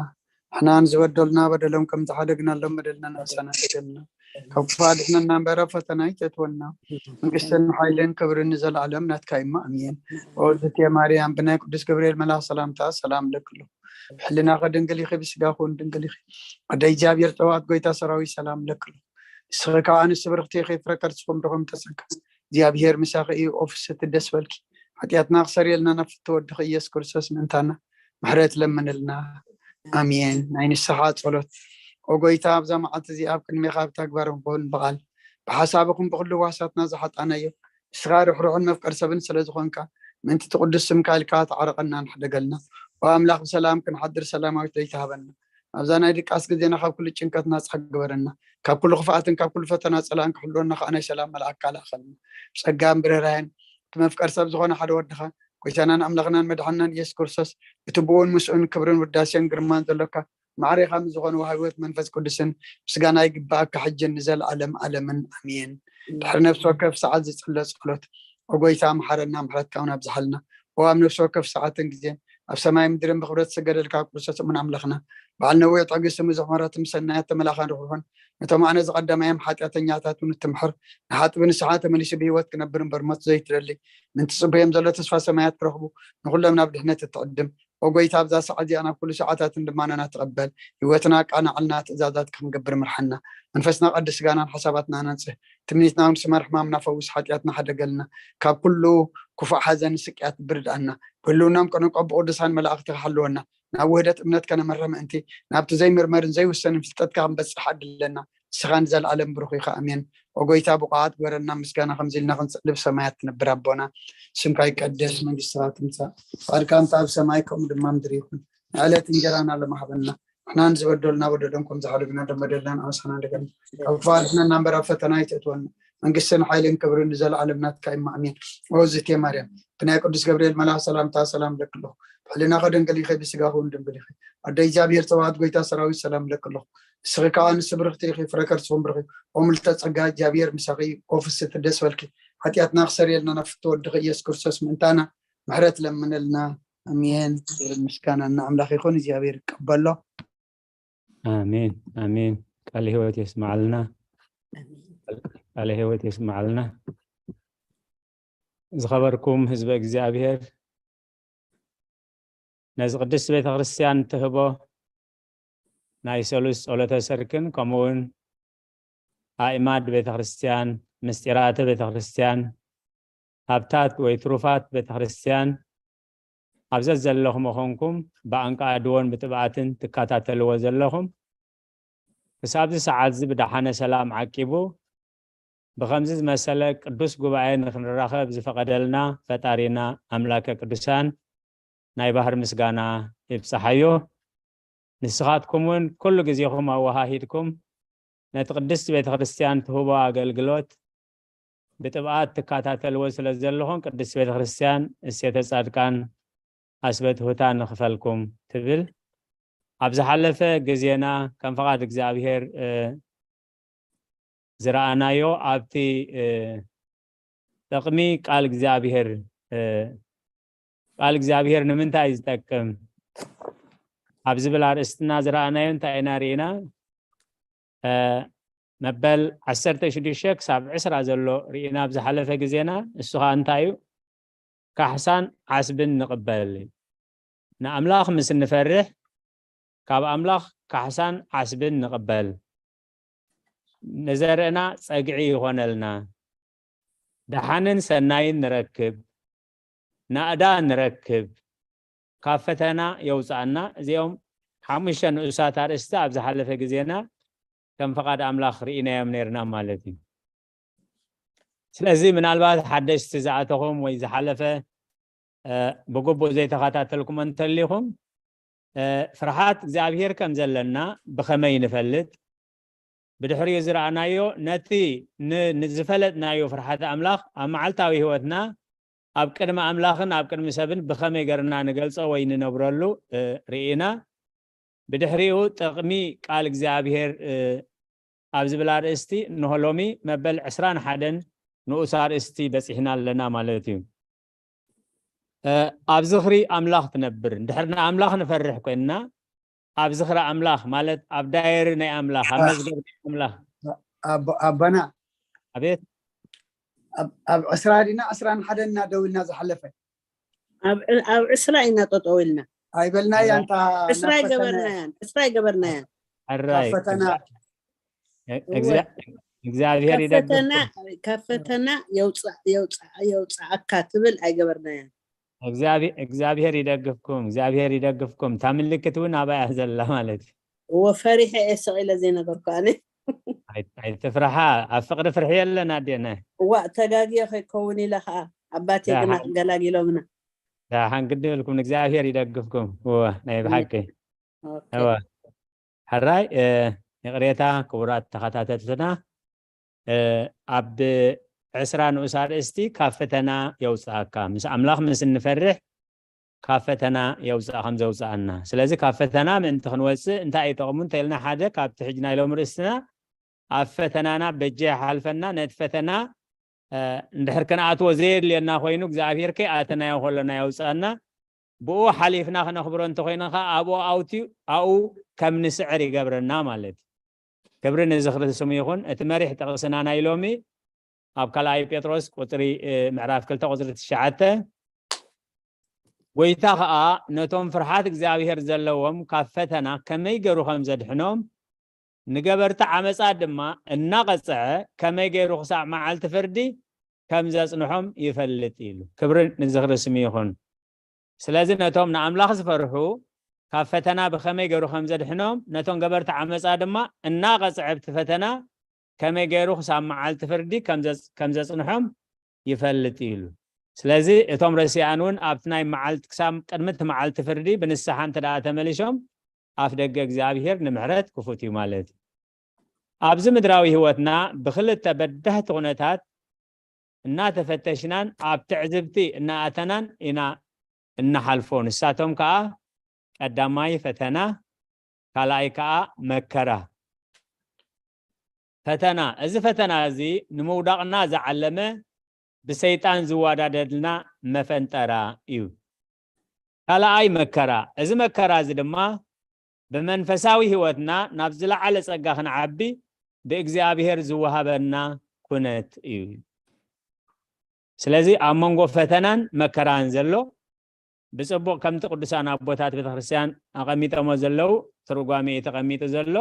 ንሕናን ዝበደሉና በደሎም ከም ዝሓደግናሎም በደልና ንክሰና ደገልና፣ ካብ ክፉእ ኣድሕነና እምበር ኣብ ፈተና ኣይተእትወና። መንግስትን ሓይልን ክብርን ንዘለኣለም ናትካ እዩ። ኣሜን። ኦ ዝቴ ማርያም፣ ብናይ ቅዱስ ገብርኤል መልኣኽ ሰላምታ ሰላም ለክሎ። ብሕልናኸ ድንግል ኢኺ፣ ብስጋኹ እውን ድንግል ኢኺ። ኣደ እግዚኣብሔር ጸባኦት፣ ጎይታ ሰራዊት፣ ሰላም ለክሎ። ንስኺ ከዓ ኣንስቲ ብርኽቲ ኢኺ፣ ፍረ ከርስኹም ድኹም ተጸጋ። እግዚኣብሔር ምሳኺ እዩ። ኦ ፍስቲ ደስ በልኪ። ሓጢኣትና ክሰርየልና ናብ ፍትወ ወድኺ ኢየሱስ ክርስቶስ ምእንታና ምሕረት ለምንልና። ኣሜን። ናይ ንስሓ ጸሎት። ኦ ጎይታ፣ ኣብዛ መዓልቲ እዚኣ ኣብ ቅድሜኻ ብተግባር ንኹን ብቓል ብሓሳብ ይኹን ብኹሉ ዋሳትና ዝሓጣናዮ፣ ንስኻ ርሕሩሕን መፍቀር ሰብን ስለ ዝኾንካ፣ ምእንቲ እቲ ቅዱስ ስምካ ኢልካ ተዓረቐና፣ ንሕደገልና። ኦ ኣምላኽ፣ ብሰላም ክንሓድር ሰላማዊት ለይቲ ሃበና። ኣብዛ ናይ ድቃስ ግዜና ካብ ኩሉ ጭንቀት ናጻ ግበረና። ካብ ኩሉ ክፍኣትን ካብ ኩሉ ፈተና ጸላእን ክሕልወና ከኣ ናይ ሰላም መልኣክካ ልኣኸልና። ብጸጋን ብርህራሄን እቲ መፍቀር ሰብ ዝኾነ ሓደ ወድኻ፣ ጎይታናን ኣምላኽናን መድሓንናን ኢየሱስ ክርስቶስ፣ እቲ ብኡን ምስኡን ክብርን ውዳሴን ግርማን ዘሎካ፣ ማዕሬኻ ምስ ዝኾነ ወሃቢ ህይወት መንፈስ ቅዱስን ምስጋና ይግባኣካ፣ ሕጅን ንዘለኣለም ኣለምን። ኣሜን። ድሕሪ ነፍሲ ወከፍ ሰዓት ዝጽለ ጸሎት። ኦ ጎይታ፣ መሓረና፣ ምሕረትካ እውን ኣብዝሓልና። ኦ ኣብ ነፍሲ ወከፍ ሰዓትን ግዜን ኣብ ሰማይ ምድርን ብኽብረት ዝሰገደልካ ኣብ ክርስቶስ እሙን ኣምላኽና፣ በዓል ነዊሕ ትዕግስትን ብዙሕ ምሕረትን፣ ብሰናያት ተመላኻን ርሑሩሕን፣ ነቶም ኣነ ዝቐደማዮም ሓጢኣተኛታት እውን እትምሕር፣ ንሓጥቢ ንስሓ ተመሊሱ ብህይወት ክነብር እምበር ሞት ዘይትደሊ፣ ምእንቲ ጽቡዮም ዘሎ ተስፋ ሰማያት ክረኽቡ፣ ንኹሎም ናብ ድሕነት እትዕድም፣ ኦ ጎይታ፣ ኣብዛ ሰዓት እዚኣ ናብ ኩሉ ሰዓታትን ልማናና ትቐበል፣ ህይወትና ኣቃናዕልና፣ ትእዛዛትካ ክንገብር ምርሓና። መንፈስና ቀድስ፣ ስጋናን ሓሳባትናን ኣንጽህ፣ ትምኒትና እውን ስመር፣ ሕማምና ፈውስ፣ ሓጢኣትና ሓደገልና፣ ካብ ኩሉ ክፉእ ሓዘን ስቅያት ብርድኣና። ብህልውናም ቅንቆ ብቅዱሳን መላእኽትኻ ሓልወና፣ ናብ ውህደት እምነት ከነመርሕ ምእንቲ፣ ናብቲ ዘይምርመርን ዘይውሰንን ፍልጠትካ ክንበጽሕ ዓድለና። ንስኻ ንዘለኣለም ብሩኽ ኢኻ። ኣሜን። ኦ ጎይታ፣ ብቑዓት ግበረና፣ ምስጋና ከምዚ ኢልና ክንስዕብ ሰማያት ትነብር ኣቦና፣ ስምካ ይቀደስ፣ መንግስትኻ ትምጻእ፣ ፍቓድካ እንተ ኣብ ሰማይ ከምኡ ድማ ምድሪ ይኹን። ንዕለት እንጀራና ሎሚ ሃበና፣ ንሕናን ዝበደሉና በደሎም ከም ዝሓደግና ሎም በደልና ንኣምሳና እንደገና ካብ ክፉእ ኣድሕነና እምበር ኣብ ፈተና ኣይተእትወና። መንግስትን ሓይልን ክብርን ንዘለኣለም ናትካ እዩ። ኣሜን። ኦ ዝቴ ማርያም፣ ብናይ ቅዱስ ገብርኤል መልኣኽ ሰላምታ ሰላም እብለኪ ኣለኹ። ብሕልናኸ ድንግል ኢኺ፣ ብስጋኺ እውን ድንግል ኢኺ። ኣደ እግዚኣብሔር ጸባኦት፣ ጎይታ ሰራዊት፣ ሰላም እብለኪ ኣለኹ። ንስኺ ከኣ ኣንስቲ ብርኽቲ ኢኺ፣ ፍረ ከርስኹም ብሩኽ እዩ። ኦ ምልዕተ ጸጋ፣ እግዚኣብሔር ምሳኺ እዩ። ኦ ፍስሕቲ፣ ደስ በልኪ። ሓጢኣትና ክሰርየልና ናብ ፍትወ ወድኺ ኢየሱስ ክርስቶስ ምእንታና ምሕረት ለምነልና። ኣሜን። ክብርን ምስጋናን ንኣምላኽ ይኹን። እግዚኣብሔር ይቀበሎ። ኣሜን፣ ኣሜን። ቃለ ህይወት የስምዓልና። ቃለ ህይወት የስምዓልና። ዝኸበርኩም ህዝበ እግዚኣብሔር፣ ነዚ ቅድስት ቤተ ክርስቲያን ትህቦ ናይ ሰሉስ ጸሎተ ሰርክን ከምኡ እውን ኣእማድ ቤተ ክርስቲያን፣ ምስጢራተ ቤተ ክርስቲያን፣ ሃብታት ወይ ትሩፋት ቤተ ክርስቲያን ኣብ ዘዘለኹም ኮንኩም ብኣንቃድዎን ብትብኣትን ትከታተልዎ ዘለኹም፣ ክሳብዚ ሰዓት እዚ ብደሓነ ሰላም ዓቂቡ ብኸምዚ ዝመሰለ ቅዱስ ጉባኤ ንክንራኸብ ዝፈቐደልና ፈጣሪና ኣምላከ ቅዱሳን ናይ ባህር ምስጋና ይብጽሓዮ። ንስኻትኩም እውን ኩሉ ግዜኹም ኣወሃሂድኩም ነቲ ቅድስቲ ቤተ ክርስቲያን ትህቦ ኣገልግሎት ብጥብኣት ትከታተልዎ ስለ ዘለኹም ቅድስቲ ቤተ ክርስቲያን እሴተ ጻድቃን ኣስበትሁታ ንኽፈልኩም ትብል። ኣብ ዝሓለፈ ግዜና ከም ፍቓድ እግዚኣብሔር እ፣ ዝረኣናዮ ኣብቲ እ፣ ጥቕሚ ቃል እግዚኣብሔር እ፣ ቃል እግዚኣብሔር ንምንታይ እዩ ዝጠቅም ኣብ ዝብል ኣርእስትና ዝረኣናዮ እንታይ ኢና ርኢና? እ፣ መበል ዓሰርተ ሽዱሽተ ክሳብ ዕስራ ዘሎ ርኢና ኣብ ዝሓለፈ ግዜና። እሱ ኸኣ እንታይ እዩ? ካሕሳን ዓስብን ንቕበል። ንኣምላኽ ምስ እንፈርሕ፣ ካብ ኣምላኽ ካሕሳን ዓስብን ንቕበል። ንዘርእና ጸግዒ ይኾነልና። ደሓንን ሰናይን ንረክብ። ናእዳ ንረክብ። ካብ ፈተና የውጽኣና። እዚኦም ሓሙሽተ ንኡሳት ኣርእስቲ ኣብ ዝሓለፈ ግዜና ከም ፍቓድ ኣምላኽ ርኢናዮም ነይርና ማለት እዩ። ስለዚ ምናልባት ሓደሽቲ ዝኣተኹም ወይ ዝሓለፈ፣ እ፣ ብግቡእ ዘይተኸታተልኩም እንተሊኹም፣ እ፣ ፍርሃት እግዚኣብሔር ከም ዘለና ብኸመይ ንፈልጥ? ብድሕሪኡ ዝረኣናዮ፣ ነቲ ን-፣ ንዝፈለጥናዮ ፍርሃት ኣምላኽ ኣብ መዓልታዊ ህይወትና ኣብ ቅድሚ ኣምላኽን ኣብ ቅድሚ ሰብን ብኸመይ ገርና ንገልጾ ወይ ንነብረሉ፣ እ፣ ርኢና። ብድሕሪኡ ጥቕሚ ቃል እግዚኣብሔር፣ እ፣ ኣብ ዝብል ኣርእስቲ፣ እንሆ ሎሚ መበል ዕስራን ሓደን ንኡስ ኣርእስቲ በጺሕና ኣለና ማለት እዩ። እ፣ ኣብ ዝኽሪ ኣምላኽ ትነብር። እንድሕር ንኣምላኽ ንፈርሕ ኮይንና፣ ኣብ ዝኽሪ ኣምላኽ ማለት ኣብ ዳየሪ ናይ ኣምላኽ፣ ኣብ መዝገብ ናይ ኣምላኽ። ኣቦ-፣ ኣቦና፣ ኣቤት። ኣብ፣ ኣብ ዕስራ ዲና ዕስራን ሓደን ኢና ደው ኢልና ዝሓለፈ? ኣብ፣ ኣብ ዕስራ ኢና ጠጠው ኢልና። ኣይበልናያ፣ ኣራ-፣ እንታ ዕስራ ናብ ፈተና። ኣይገበርናያን፣ ዕስራ ኣይገበርናያን። ሕራይ። ካብ ፈተና። እግ-፣ እወ። እግዚኣብ-፣ እግዚኣብሔር ካብ ፈተና፣ ይደግፍኩም። ካብ ፈተና የውፅእ-፣ የውፅእ-፣ የውፅኣካ ትብል ኣይገበርናያን። እግዚኣብ-፣ እግዚኣብሔር ይደግፍኩም፣ እግዚኣብሔር ይደግፍኩም። እታ ምልክት እውን ኣባያ ዘላ ማለት እዩ። እወ፣ ፈሪሐ እየ ስቕ ኢለ ዘይነገርኩ ኣነ። ኣይ-፣ ኣይትፍርሓ፣ ኣብ ፍቕሪ ፍርሒ የለን ኣዴና። እዋእ፣ ተጋግየ ከይከውን ኢለ ኸዓ ኣባቴ ግና ዳሓን፣ ገላጊሎምና። ዳሓን ግዲ ይብልኩም፣ እግዚኣብሔር ይደግፍኩም። እወ፣ ናይ ብሓቂ። ኦኬ። እወ። ሕራይ፣ እ፣ ይቕሬታ ክቡራት ተኸታተልትና፣ እ፣ ኣብ ዕስራ ንኡስ ኣርእስቲ ካብ ፈተና የውፅኣካ። ምስ ኣምላኽ ምስ እንፈርሕ ካብ ፈተና የውፅኣ ከም ዘውፅኣና። ስለዚ ካብ ፈተና ምእንቲ ክንወፅእ እንታይ እዩ ጥቕሙ እንተኢልና፣ ሓደ ካብቲ ሕጂ ናይ ሎሚ ርእስትና ኣብ ፈተናና በጃ ይሓልፈና፣ ነቲ ፈተና፣ እ፣ እንድሕር ክንኣትዎ ዘየድልየና ኮይኑ እግዚኣብሔር ከይኣተናዮ ከሎና የውፅኣና። ብኡ ሓሊፍና ክነኽብሮ እንተኾይና ኸዓ ኣብኡ ኣውትዩ ኣብኡ ከም ንስዕር ይገብረና ማለት እዩ። ክብሪ ንዝኽሪ ስሙ ይኹን። እቲ መሪሕ ጥቕስና ናይ ሎሚ ኣብ ካልኣይ ጴጥሮስ ቁጽሪ፣ እ፣ ምዕራፍ ክልተ ቁጽሪ ትሽዓተ፣ ጎይታ ኸኣ ነቶም ፍርሓት እግዚኣብሔር ዘለዎም ካብ ፈተና ከመይ ገይሩ ከም ዘድሕኖም፣ ንገበርቲ ዓመጻ ድማ እናቐጽዐ ከመይ ገይሩ ክሳዕ መዓልቲ ፍርዲ ከም ዘጽንሖም ይፈልጥ ኢሉ። ክብሪ ንዝኽሪ ስሙ ይኹን። ስለዚ ነቶም ንኣምላኽ ዝፈርሑ ካብ ፈተና ብኸመይ ገይሩ ከም ዘድሕኖም፣ ነቶም ገበርቲ ዓመጻ ድማ እናቐጽዐ ኣብቲ ፈተና ከመይ ገይሩ ክሳብ መዓልቲ ፍርዲ ከም ዘጽ-፣ ከም ዘጽንሖም ይፈልጥ ኢሉ። ስለዚ እቶም ረሲኣን እውን ኣብቲ ናይ መዓልቲ፣ ክሳብ ቅድሚ እቲ መዓልቲ ፍርዲ ብንስሓ እንተ ደኣ ተመሊሶም፣ ኣፍ ደገ እግዚኣብሔር ንምሕረት ክፉት እዩ ማለት እዩ። ኣብዚ ምድራዊ ህይወትና ብኽልተ በዳህቲ ኩነታት እናተፈተሽናን ኣብ ትዕዝብቲ እናኣተናን ኢና እንሓልፎ። ንሳቶም ከኣ ቀዳማይ ፈተና፣ ካልኣይ ከኣ መከራ። ፈተና፣ እዚ ፈተና እዚ ንምውዳቕና ዝዓለመ ብሰይጣን ዝወዳደልና መፈንጠራ እዩ። ካልኣይ መከራ፣ እዚ መከራ እዚ ድማ ብመንፈሳዊ ህይወትና ናብ ዝለዓለ ጸጋ ክንዓቢ ብእግዚኣብሔር ዝወሃበና ኩነት እዩ። ስለዚ ኣብ መንጎ ፈተናን መከራን ዘሎ ብጽቡቕ ከምቲ ቅዱሳን ኣቦታት ቤተክርስትያን ኣቐሚጠሞ ዘለዉ ትርጓሜ እዩ ተቐሚጡ ዘሎ።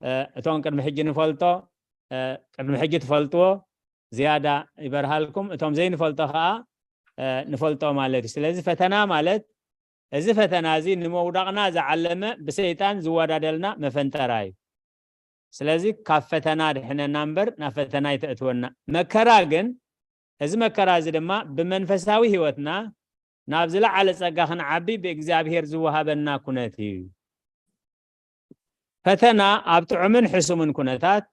እ፣ እቶም ቅድሚ ሕጂ ንፈልጦ፣ እ፣ ቅድሚ ሕጂ ትፈልጥዎ ዝያዳ ይበርሃልኩም፣ እቶም ዘይንፈልጦ ኸኣ፣ እ፣ ንፈልጦ ማለት እዩ። ስለዚ ፈተና ማለት እዚ ፈተና እዚ ንምውዳቕና ዝዓለመ ብሰይጣን ዝወዳደልና መፈንጠራ እዩ። ስለዚ ካብ ፈተና ድሕነና እምበር ናብ ፈተና ይተእትወና። መከራ ግን፣ እዚ መከራ እዚ ድማ ብመንፈሳዊ ህይወትና ናብ ዝለዓለ ጸጋ ክንዓቢ ብእግዚኣብሔር ዝወሃበና ኩነት እዩ። ፈተና ኣብ ጥዑምን ሕሱምን ኩነታት፣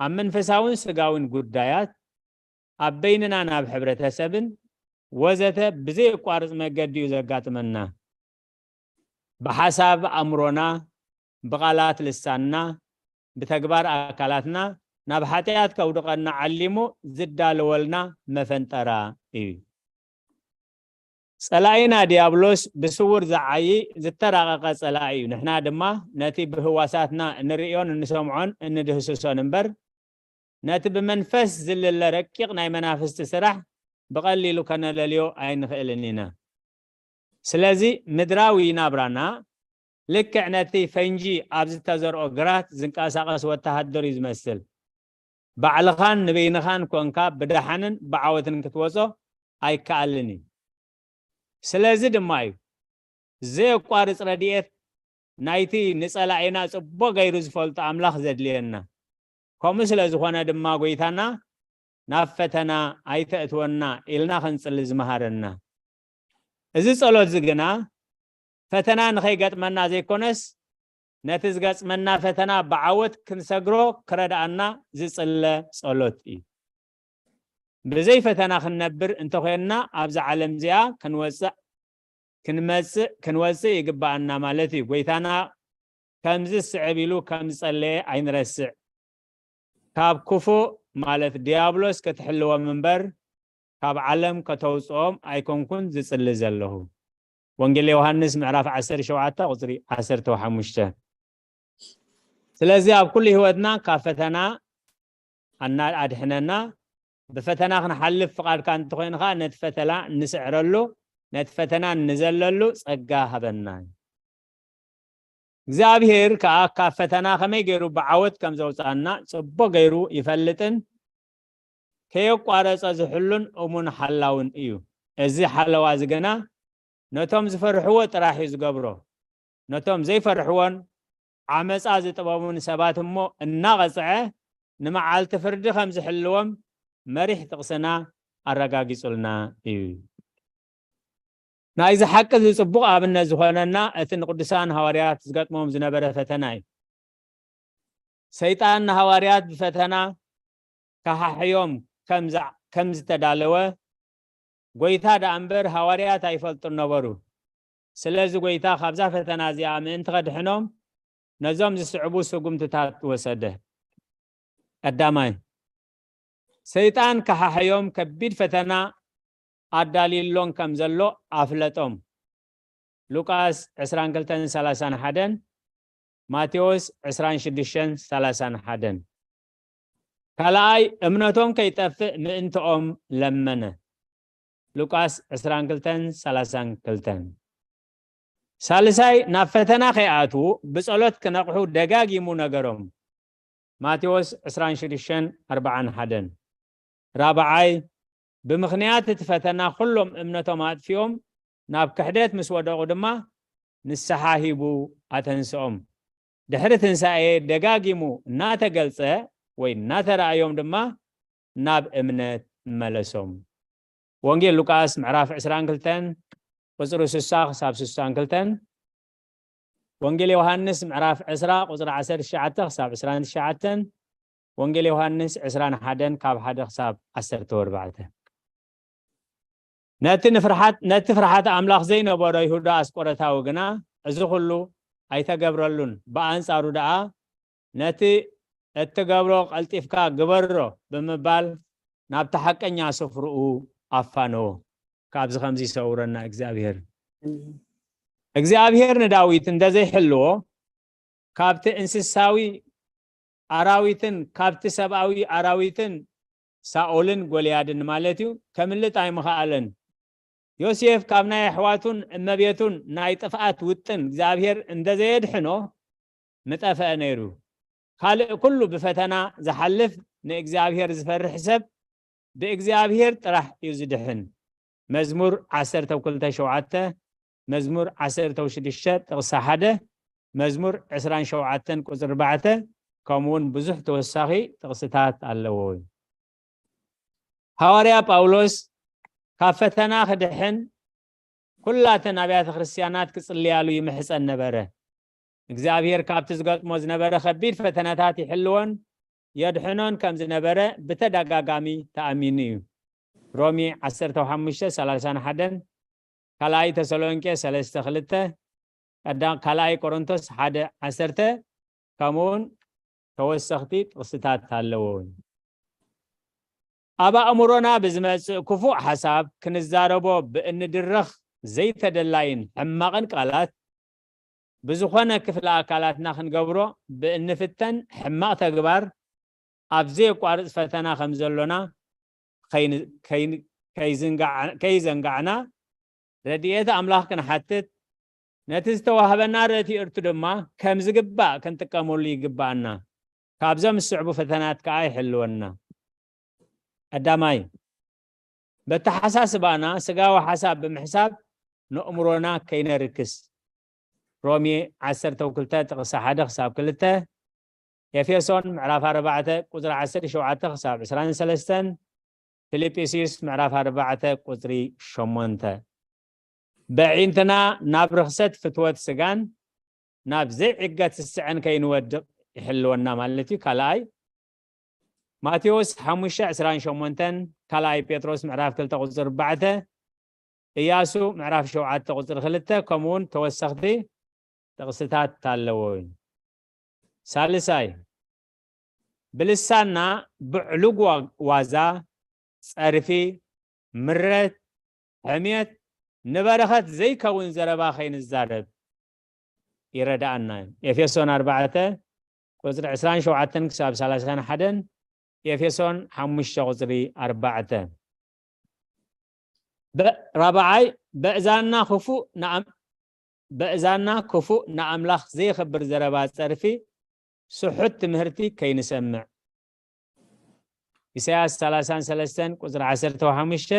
ኣብ መንፈሳውን ስጋውን ጉዳያት፣ ኣብ በይንና ናብ ሕብረተሰብን ወዘተ ብዘየቋርጽ መገዲ እዩ ዘጋጥመና። ብሓሳብ ኣእምሮና፣ ብቓላት ልሳንና፣ ብተግባር ኣካላትና ናብ ሓጢኣት ከውድቐና ዓሊሙ ዝዳለወልና መፈንጠራ እዩ። ጸላኢና ዲያብሎስ ብስውር ዝዓዪ ዝተራቐቐ ጸላኢ እዩ። ንሕና ድማ ነቲ ብህዋሳትና እንርእዮን እንሰምዖን እንድህስሶን እምበር፣ ነቲ ብመንፈስ ዝልለ ረቂቕ ናይ መናፍስቲ ስራሕ ብቐሊሉ ከነለልዮ ኣይንኽእልን ኢና። ስለዚ ምድራዊ ናብራና ልክዕ ነቲ ፈንጂ ኣብ ዝተዘርኦ ግራት ዝንቀሳቐስ ወተሃደር እዩ ዝመስል። ባዕልኻን ንበይንኻን ኮንካ ብደሓንን ብዓወትን ክትወጾ ኣይከኣልን እዩ። ስለዚ ድማ እዩ ዘየቋርጽ ረድኤት ናይቲ ንጸላኢና ጽቡቕ ገይሩ ዝፈልጦ ኣምላኽ ዘድልየና። ከምኡ ስለ ዝኾነ ድማ ጎይታና ናብ ፈተና ኣይተእትወና ኢልና ክንጽሊ ዝመሃረና። እዚ ጸሎት እዚ ግና ፈተና ንኸይገጥመና ዘይኮነስ ነቲ ዝገጥመና ፈተና ብዓወት ክንሰግሮ ክረድኣና ዝጽለ ጸሎት እዩ። ብዘይ ፈተና ክንነብር እንተኾይንና ኣብዛ ዓለም እዚኣ ክንወጽእ ክንመጽእ ክንወጽእ ይግባኣና ማለት እዩ። ጎይታና ከምዚ ስዕብ ኢሉ ከም ዝጸለየ ኣይንረስዕ። ካብ ክፉእ ማለት ዲያብሎስ ክትሕልዎም እምበር ካብ ዓለም ከተውጽኦም ኣይኮንኩን ዝጽሊ ዘለኹ። ወንጌል ዮሃንስ ምዕራፍ ዓሰርተ ሸውዓተ ቁጽሪ ዓሰርተ ሓሙሽተ። ስለዚ ኣብ ኩሉ ህይወትና ካብ ፈተና ኣና ኣድሕነና። ብፈተና ክንሓልፍ ፍቓድካ እንተኾይኑ ኸዓ ነቲ ፈተና እንስዕረሉ፣ ነቲ ፈተና እንዘለሉ ጸጋ ሃበና። እግዚኣብሔር ከኣ ካብ ፈተና ከመይ ገይሩ ብዓወት ከም ዘውፅኣና ጽቡቕ ገይሩ ይፈልጥን ከየቋረጸ ዝሕሉን እሙን ሓላውን እዩ። እዚ ሓለዋ እዚ ግና ነቶም ዝፈርሕዎ ጥራሕ እዩ ዝገብሮ። ነቶም ዘይፈርሕዎን ዓመፃ ዝጥበቡን ሰባት እሞ እናቐፅዐ ንመዓልቲ ፍርዲ ከም ዝሕልዎም መሪሕ ጥቕስና ኣረጋጊጹልና እዩ። ናይዚ ሓቂ እዚ ጽቡቕ ኣብነት ዝኾነና እቲ ንቅዱሳን ሃዋርያት ዝገጥሞም ዝነበረ ፈተና እዩ። ሰይጣን ንሃዋርያት ብፈተና ከሓሕዮም ከም ዝዓ-፣ ከም ዝተዳለወ ጎይታ ደኣ እምበር ሃዋርያት ኣይፈልጡን ነበሩ። ስለዚ ጎይታ ካብዛ ፈተና እዚኣ ምእንቲ ከድሕኖም ነዞም ዝስዕቡ ስጉምትታት ወሰደ። ቀዳማይ፣ ሰይጣን ከሓሕዮም ከቢድ ፈተና ኣዳልዩሎም ከም ዘሎ ኣፍለጦም። ሉቃስ ዕስራን ክልተን ሰላሳን ሓደን፣ ማቴዎስ ዕስራን ሽዱሽተን ሰላሳን ሓደን። ካልኣይ፣ እምነቶም ከይጠፍእ ምእንትኦም ለመነ። ሉቃስ ዕስራን ክልተን ሰላሳን ክልተን። ሳልሳይ፣ ናብ ፈተና ከይኣትዉ ብጸሎት ክነቕሑ ደጋጊሙ ነገሮም። ማቴዎስ ዕስራን ሽዱሽተን ኣርባዓን ሓደን። ራብዓይ፣ ብምኽንያት እቲ ፈተና ኩሎም እምነቶም ኣጥፊኦም ናብ ክሕደት ምስ ወደቑ ድማ ንስሓ ሂቡ ኣተንስኦም። ድሕሪ ትንሳኤ ደጋጊሙ እናተገልጸ ወይ እናተራእዮም ድማ ናብ እምነት መለሶም። ወንጌል ሉቃስ ምዕራፍ ዕስራን ክልተን ቁጽሪ ስሳ ክሳብ ስሳን ክልተን፣ ወንጌል ዮሃንስ ምዕራፍ ዕስራ ቁጽሪ ዓሰርተ ትሽዓተ ክሳብ ዕስራን ትሽዓተን፣ ወንጌል ዮሃንስ ዕስራን ሓደን ካብ ሓደ ክሳብ ዓሰርተ ኣርባዕተ። ነቲ ንፍርሓት፣ ነቲ ፍርሓት ኣምላኽ ዘይነበሮ ይሁዳ ኣስቆረታዊ ግና እዚ ኩሉ ኣይተገብረሉን። ብኣንጻሩ ደኣ ነቲ እትገብሮ ቀልጢፍካ ግበሮ ብምባል ናብቲ ሓቀኛ ስፍርኡ ኣፋነዎ። ካብዚ ከምዚ ይሰውረና እግዚኣብሔር። እግዚኣብሔር ንዳዊት እንተዘይሕልዎ ካብቲ እንስሳዊ ኣራዊትን ካብቲ ሰብኣዊ ኣራዊትን ሳኦልን ጎልያድን ማለት እዩ ከምልጥ ኣይምኸኣለን። ዮሴፍ ካብ ናይ ኣሕዋቱን እመቤቱን ናይ ጥፍኣት ውጥን እግዚኣብሔር እንተዘየድሕኖ ምጠፍአ ነይሩ። ካልእ ኩሉ ብፈተና ዝሓልፍ ንእግዚኣብሔር ዝፈርሕ ሰብ ብእግዚኣብሔር ጥራሕ እዩ ዝድሕን። መዝሙር ዓሰርተ ክልተ ሸውዓተ፣ መዝሙር ዓሰርተ ሽዱሽተ ጥቕሲ ሓደ፣ መዝሙር ዕስራን ሸውዓተን ቁጽሪ ኣርባዕተ፣ ከምኡ እውን ብዙሕ ተወሳኺ ጥቕስታት ኣለዎ። ሃዋርያ ጳውሎስ ካብ ፈተና ክድሕን ኩላተን ኣብያተ ክርስቲያናት ክጽልያሉ ይምሕጸን ነበረ። እግዚኣብሔር ካብቲ ዝገጥሞ ዝነበረ ከቢድ ፈተናታት ይሕልዎን የድሕኖን ከም ዝነበረ ብተደጋጋሚ ተኣሚኑ እዩ። ሮሜ ዓሰርተ ሓሙሽተ ሰላሳን ሓደን፣ ካልኣይ ተሰሎንቄ ሰለስተ ክልተ፣ ቀዳ-፣ ካልኣይ ቆሮንቶስ ሓደ ዓሰርተ፣ ከምኡውን ተወሰኽቲ ጥቕስታት ኣለዎ። ኣብ ኣእምሮና ብዝመጽእ ክፉእ ሓሳብ ክንዛረቦ ብእንድረኽ ዘይተደላይን ሕማቕን ቃላት ብዝኾነ ክፍለ ኣካላትና ክንገብሮ ብእንፍተን ሕማቕ ተግባር ኣብ ዘየቋርጽ ፈተና ከም ዘሎና ከይን- ከይን- ከይዝንጋዕ- ከይዘንጋዕና ረድኤት ኣምላኽ ክንሓትት፣ ነቲ ዝተዋህበና ረድኤቱ ድማ ከም ዝግባእ ክንጥቀመሉ ይግባኣና። ካብዞም ዝስዕቡ ፈተናት ከኣ ይሕልወና። ቀዳማይ፣ በተሓሳስባና ስጋዊ ሓሳብ ብምሕሳብ ንእምሮና ከይነርክስ። ሮሜ ዓሰርተ ክልተ ጥቕሲ ሓደ ክሳብ ክልተ፣ ኤፌሶን ምዕራፍ ኣርባዕተ ቁጽሪ ዓሰርተ ሸውዓተ ክሳብ ዕስራን ሰለስተን፣ ፊልጵስዩስ ምዕራፍ ኣርባዕተ ቁጽሪ ሸሞንተ። በዒንትና ናብ ርኽሰት ፍትወት ስጋን ናብ ዘይዕገት ስስዐን ከይንወድቕ ይሕልወና ማለት እዩ። ካልኣይ፣ ማቴዎስ ሓሙሽተ ዕስራን ሸሞንተን፣ ካልኣይ ጴጥሮስ ምዕራፍ ክልተ ቁጽሪ ኣርባዕተ፣ እያሱ ምዕራፍ ሸውዓተ ቁጽሪ ክልተ፣ ከምኡ እውን ተወሰኽቲ ጥቕስታት ኣለዎ። ሳልሳይ፣ ብልሳና ብዕሉግ ዋ- ዋዛ፣ ጸርፊ፣ ምረት፣ ሕምየት፣ ንበረኸት ዘይከውን ዘረባ ከይንዛረብ ይረድኣና እዩ። ኤፌሶን ኣርባዕተ ቁጽሪ ዕስራን ሸውዓተን ክሳብ ሰላሳን ሓደን፣ ኤፌሶን ሓሙሽተ ቁጽሪ ኣርባዕተ። በ- ራብዓይ፣ በእዛና ክፉእ ንኣም- በእዛና ክፉእ ንኣምላኽ ዘየኽብር ዘረባ ጸርፊ፣ ስሑት ትምህርቲ ከይንሰምዕ። ኢሳያስ ሰላሳን ሰለስተን ቁጽሪ ዓሰርተ ሓሙሽተ፣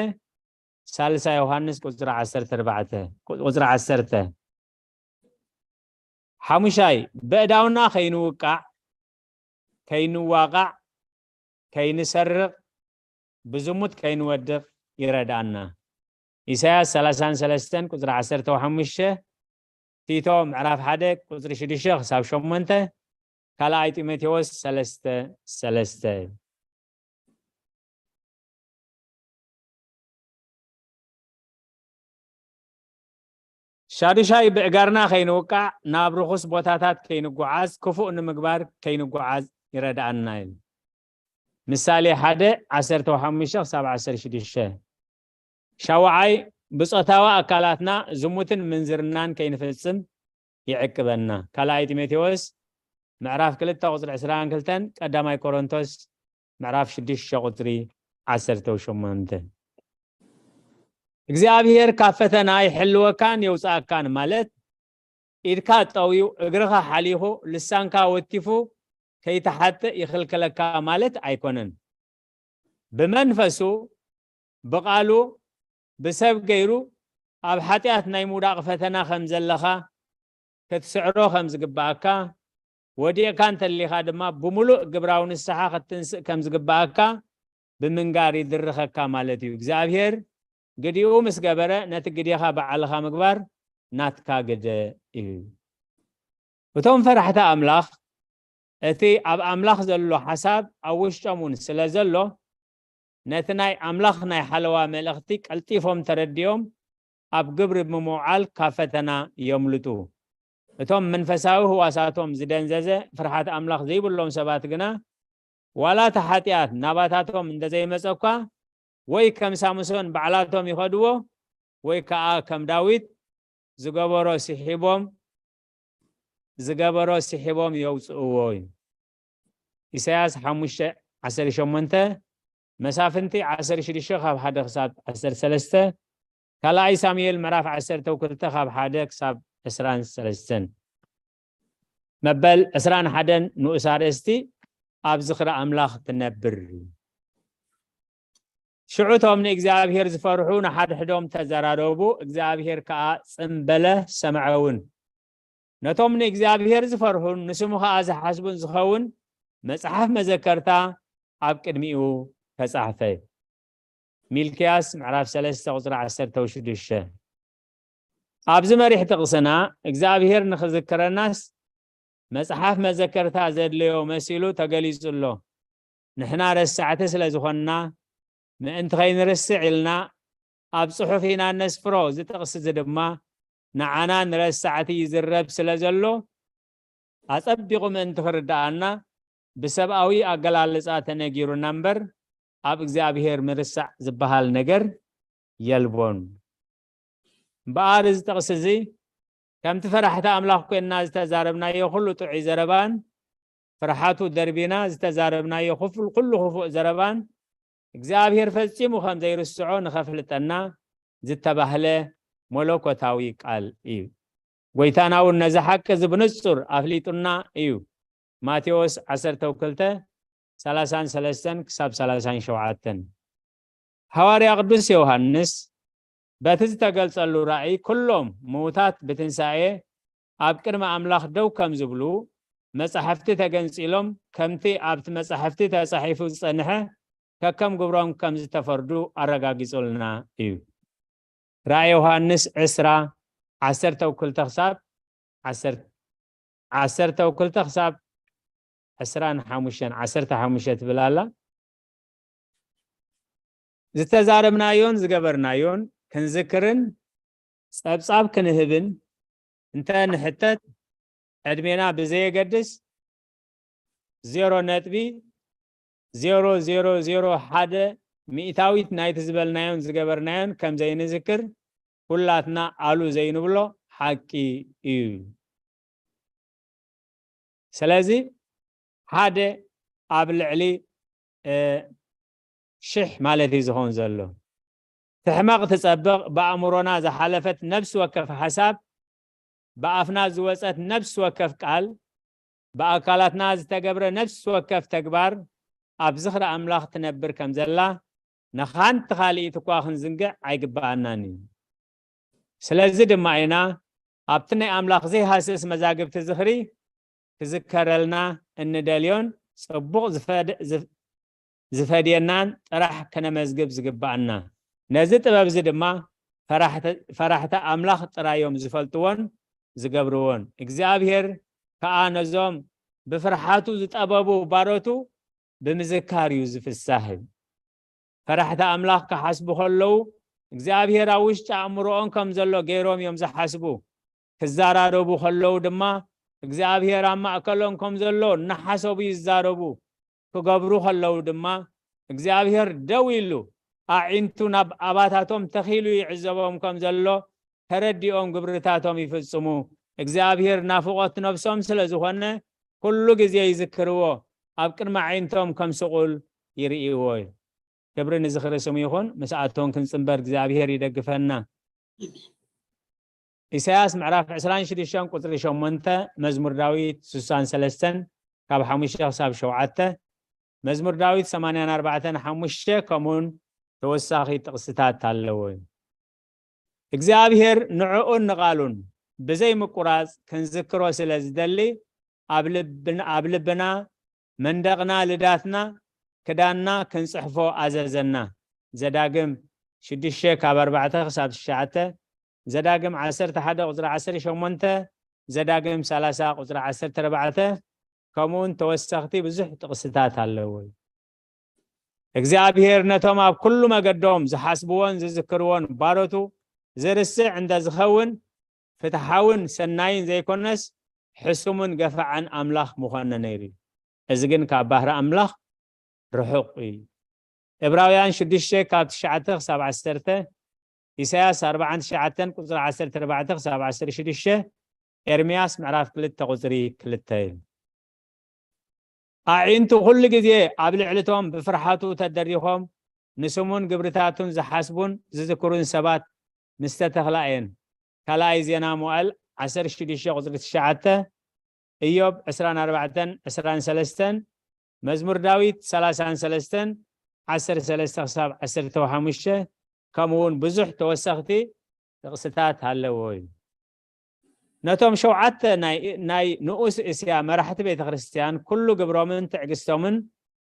ሳልሳይ ዮሃንስ ቁጽሪ ዓሰርተ ኣርባዕተ፣ ቁጽሪ ዓሰርተ። ሓሙሻይ፣ በእዳውና ከይንውቃዕ፣ ከይንዋቃዕ፣ ከይንሰርቕ፣ ብዝሙት ከይንወድቕ ይረድኣና። ኢሳያስ ሰላሳን ሰለስተን ቁጽሪ ዓሰርተ ሓሙሽተ፣ ቲቶ ምዕራፍ ሓደ ቁጽሪ ሽዱሽተ ክሳብ ሸሞንተ፣ ካልኣይ ጢሞቴዎስ ሰለስተ ሰለስተ። ሻዱሻይ፣ ብእጋርና ከይንውቃዕ፣ ናብ ርኹስ ቦታታት ከይንጓዓዝ፣ ክፉእ ንምግባር ከይንጓዓዝ ይረድኣና እዩ። ምሳሌ ሓደ ዓሰርተ ሓሙሽተ ክሳብ ዓሰርተ ሽዱሽተ። ሻውዓይ፣ ብጾታዊ ኣካላትና ዝሙትን ምንዝርናን ከይንፍጽም ይዕቅበና። ካልኣይ ጢሞቴዎስ ምዕራፍ ክልተ ቁጽሪ ዕስራን ክልተን፣ ቀዳማይ ቆሮንቶስ ምዕራፍ ሽዱሽተ ቁጽሪ ዓሰርተ ሸሞንተ። እግዚኣብሔር ካብ ፈተና ይሕልወካን የውፅኣካን ማለት ኢድካ ጠውዩ፣ እግርኻ ሓሊኹ፣ ልሳንካ ወቲፉ ከይትሓጥእ ይኽልክለካ ማለት ኣይኮነን። ብመንፈሱ፣ ብቓሉ፣ ብሰብ ገይሩ ኣብ ሓጢኣት ናይ ምውዳቕ ፈተና ከም ዘለኻ ክትስዕሮ ከም ዝግብኣካ፣ ወዲቕካ እንተሊኻ ድማ ብምሉእ ግብራዊ ንስሓ ክትትንስእ ከም ዝግብኣካ ብምንጋር ይድርኸካ ማለት እዩ። እግዚኣብሔር ግዲኡ ምስ ገበረ ነቲ ግዴኻ ባዕልኻ ምግባር ናትካ ግደ እዩ። እቶም ፈራሕቲ ኣምላኽ እቲ ኣብ ኣምላኽ ዘሎ ሓሳብ ኣብ ውሽጦም እውን ስለ ዘሎ ነቲ ናይ ኣምላኽ ናይ ሓለዋ መልእኽቲ ቀልጢፎም ተረዲኦም ኣብ ግብሪ ብምውዓል ካብ ፈተና የምልጡ። እቶም መንፈሳዊ ህዋሳቶም ዝደንዘዘ ፍርሓት ኣምላኽ ዘይብሎም ሰባት ግና ዋላ እቲ ሓጢኣት ናባታቶም እንተዘይመጸ እኳ ወይ ከም ሳምሶን ባዕላቶም ይኸድዎ ወይ ከዓ ከም ዳዊት ዝገበሮ ስሒቦም ዝገበሮ ስሒቦም የውፅእዎ እዩ። ኢሳያስ ሓሙሽተ ዓሰርተ ሸሞንተ፣ መሳፍንቲ ዓሰርተ ሽዱሽተ ካብ ሓደ ክሳብ ዓሰርተ ሰለስተ፣ ካልኣይ ሳሙኤል ምዕራፍ ዓሰርተ ክልተ ካብ ሓደ ክሳብ ዕስራን ሰለስተን። መበል ዕስራን ሓደን ንኡስ ኣርእስቲ ኣብ ዝኽሪ ኣምላኽ ትነብር። ሽዑ እቶም ንእግዚኣብሔር ዝፈርሑ ንሓድሕዶም ተዘራረቡ፣ እግዚኣብሔር ከኣ ጽም በለ ሰምዐውን። ነቶም ንእግዚኣብሔር ዝፈርሑን ንስሙ ከኣ ዝሓስቡን ዝኸውን መጽሓፍ መዘከርታ ኣብ ቅድሚኡ ተጻሕፈ። ሚልክያስ ምዕራፍ ሰለስተ ቁጽሪ ዓሰርተ ሽዱሽተ። ኣብዚ መሪሕ ጥቕስና እግዚኣብሔር ንኽዝክረናስ መጽሓፍ መዘከርታ ዘድለዮ መሲሉ ተገሊጹ ኣሎ። ንሕና ረሳዕቲ ስለ ዝኾንና ምእንቲ ኸይንርስዕ ኢልና ኣብ ጽሑፍ ኢና እነስፍሮ። እዚ ጥቕሲ እዚ ድማ ንዓና ንረሳዕቲ ይዝረብ ስለ ዘሎ ኣጸቢቑ ምእንቲ ክርድኣና ብሰብኣዊ ኣገላልጻ ተነጊሩና እምበር ኣብ እግዚኣብሔር ምርሳዕ ዝበሃል ነገር የልቦን። እምበኣር እዚ ጥቕሲ እዚ ከምቲ ፈራሕቲ ኣምላኽ ኮይንና ዝተዛረብናዮ ኩሉ ጥዑይ ዘረባን ፍርሓቱ ደርቢና ዝተዛረብናዮ ኩፍል ኩሉ ክፉእ ዘረባን እግዚኣብሔር ፈጺሙ ከም ዘይርስዖ ንኸፍልጠና ዝተባህለ መለኮታዊ ቃል እዩ። ጎይታና እውን ነዚ ሓቂ እዚ ብንጹር ኣፍሊጡና እዩ። ማቴዎስ ዓሰርተ ክልተ፣ ሰላሳን ሰለስተን ክሳብ ሰላሳን ሸውዓተን። ሃዋርያ ቅዱስ ዮሃንስ በቲ ዝተገልጸሉ ራእይ ኩሎም ምዉታት ብትንሳኤ ኣብ ቅድሚ ኣምላኽ ደው ከም ዝብሉ መጻሕፍቲ ተገንጺሎም ከምቲ ኣብቲ መጻሕፍቲ ተጻሒፉ ዝጸንሐ ከከም ግብሮም ከም ዝተፈርዱ ኣረጋጊጹልና እዩ። ራእይ ዮሃንስ ዕስራ፣ ዓሰርተ ክልተ ክሳብ ዓሰርተ፣ ዓሰርተ ክልተ ክሳብ ዕስራን ሓሙሽተን፣ ዓሰርተ ሓሙሽተ ትብል ኣላ። ዝተዛረብናዮን ዝገበርናዮን ክንዝክርን ጸብጻብ ክንህብን እንተ ንሕተት ዕድሜና ብዘየገድስ ዜሮ ነጥቢ ዜሮ ዜሮ ዜሮ ሓደ ሚእታዊት ናይቲ ዝበልናዮን ዝገበርናዮን ከም ዘይንዝክር ኩላትና ኣሉ ዘይንብሎ ሓቂ እዩ። ስለዚ ሓደ ኣብ ልዕሊ ሽሕ ማለት እዩ ዝኸውን ዘሎ። ትሕመቕ ትጸብቕ ብኣእምሮና ዝሓለፈት ነፍሲ ወከፍ ሓሳብ፣ ብኣፍና ዝወጸት ነፍሲ ወከፍ ቃል፣ ብኣካላትና ዝተገብረ ነፍሲ ወከፍ ተግባር ኣብ ዝኽሪ ኣምላኽ ትነብር ከም ዘላ ንሓንቲ ካልኢት እኳ ክንዝንግዕ ኣይግብኣናን እዩ። ስለዚ ድማ ኢና ኣብቲ ናይ ኣምላኽ ዘይሃስስ መዛግብቲ ዝኽሪ ክዝከረልና እንደልዮን ጽቡቕ ዝፈድ- ዝፍ- ዝፈድየናን ጥራሕ ከነመዝግብ ዝግብኣና። ነዚ ጥበብ እዚ ድማ ፈራሕተ- ፈራሕቲ ኣምላኽ ጥራዮም ዝፈልጥዎን ዝገብርዎን። እግዚኣብሔር ከኣ ነዞም ብፍርሓቱ ዝጠበቡ ባሮቱ ብምዝካር እዩ ዝፍሳህ። ፈራሕቲ ኣምላኽ ክሓስቡ ከለዉ እግዚኣብሔር ኣብ ውሽጢ ኣእምሮኦም ከም ዘሎ ገይሮም እዮም ዝሓስቡ። ክዘራረቡ ከለዉ ድማ እግዚኣብሔር ኣብ ማእከሎም ከም ዘሎ እናሓሰቡ ይዛረቡ። ክገብሩ ከለዉ ድማ እግዚኣብሔር ደው ኢሉ ኣዒንቱ ናብ ኣባታቶም ተኺሉ ይዕዘቦም ከም ዘሎ ተረዲኦም ግብርታቶም ይፍጽሙ። እግዚኣብሔር ናፍቖት ነብሶም ስለ ዝኾነ ኩሉ ግዜ ይዝክርዎ፣ ኣብ ቅድሚ ኣዒንቶም ከም ስቑል ይርእይዎ እዩ። ክብሪ ንዝኽሪ ስሙ ይኹን። ምስኣቶም ክንጽንበር እግዚኣብሔር ይደግፈና። ኢሳያስ ምዕራፍ ዕስራን ሽዱሽተን ቁጽሪ ሸሞንተ፣ መዝሙር ዳዊት ስሳን ሰለስተን ካብ ሓሙሽተ ክሳብ ሸውዓተ፣ መዝሙር ዳዊት ሰማንያን ኣርባዕተን ሓሙሽተ ከምኡውን ተወሳኺ ጥቕስታት ኣለዎ። እግዚኣብሔር ንዕኡን ንቓሉን ብዘይ ምቁራጽ ክንዝክሮ ስለ ዝደሊ ኣብ ልብን- ኣብ ልብና መንደቕና ልዳትና ክዳንና ክንጽሕፎ ኣዘዘና። ዘዳግም ሽዱሽተ ካብ ኣርባዕተ ክሳብ ትሽዓተ፣ ዘዳግም ዓሰርተ ሓደ ቁጽሪ ዓሰርተ ሸሞንተ፣ ዘዳግም ሰላሳ ቁጽሪ ዓሰርተ ኣርባዕተ፣ ከምኡውን ተወሰኽቲ ብዙሕ ጥቕስታት ኣለዉ። እግዚኣብሔር ነቶም ኣብ ኩሉ መገዶም ዝሓስብዎን ዝዝክርዎን ባሮቱ ዝርስዕ እንተ ዝኸውን ፍትሓውን ሰናይን ዘይኮነስ ሕሱምን ገፋዕን ኣምላኽ ምኾነ ነይሩ እዩ። እዚ ግን ካብ ባህሪ ኣምላኽ ርሑቕ እዩ። ዕብራውያን ሽዱሽተ ካብ ትሽዓተ ክሳብ ዓሰርተ፣ ኢሳያስ ኣርባዓን ትሽዓተን ቁጽሪ ዓሰርተ ኣርባዕተ ክሳብ ዓሰርተ ሽዱሽተ፣ ኤርምያስ ምዕራፍ ክልተ ቁጽሪ ክልተ እዩ። ኣዒንቱ ኩሉ ግዜ ኣብ ልዕሊቶም ብፍርሓቱ ተደሪኾም ንስሙን ግብርታቱን ዝሓስቡን ዝዝክሩን ሰባት ምስተተኽላ እየን። ካልኣይ ዜና መዋእል ዓሰርተ ሽዱሽተ ቁጽሪ ትሽዓተ፣ ኢዮብ ዕስራን ኣርባዕተን ዕስራን ሰለስተን፣ መዝሙር ዳዊት ሰላሳን ሰለስተን ዓሰርተ ሰለስተ ክሳብ ዓሰርተ ሓሙሽተ፣ ከምኡ እውን ብዙሕ ተወሰኽቲ ጥቕስታት ኣለዎ እዩ። ነቶም ሸውዓተ ናይ ናይ ንኡስ እስያ መራሕቲ ቤተ ክርስቲያን ኩሉ ግብሮምን ትዕግስቶምን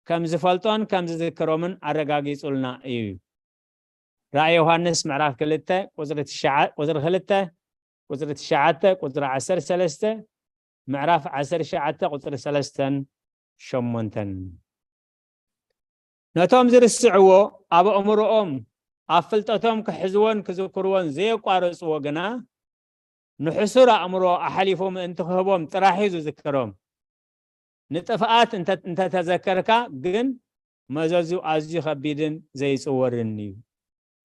ከም ዝፈልጦን ከም ዝዝክሮምን ኣረጋጊጹልና እዩ። ራእይ ዮሃንስ ምዕራፍ ክልተ ቁጽሪ ትሽዓ- ቁጽሪ ክልተ፣ ቁጽሪ ትሽዓተ፣ ቁጽሪ ዓሰርተ ሰለስተ፣ ምዕራፍ ዓሰርተ ትሽዓተ ቁጽሪ ሰለስተን ሸሞንተን። ነቶም ዝርስዕዎ ኣብ ኣእምሮኦም ኣብ ፍልጠቶም ክሕዝዎን ክዝክርዎን ዘየቋረጽዎ ግና ንሕሱር ኣእምሮ ኣሓሊፉ ምእንቲ ክህቦም ጥራሕ እዩ ዝዝክሮም። ንጥፍኣት እንተ- እንተተዘከርካ ግን መዘዙ ኣዝዩ ከቢድን ዘይጽወርን እዩ።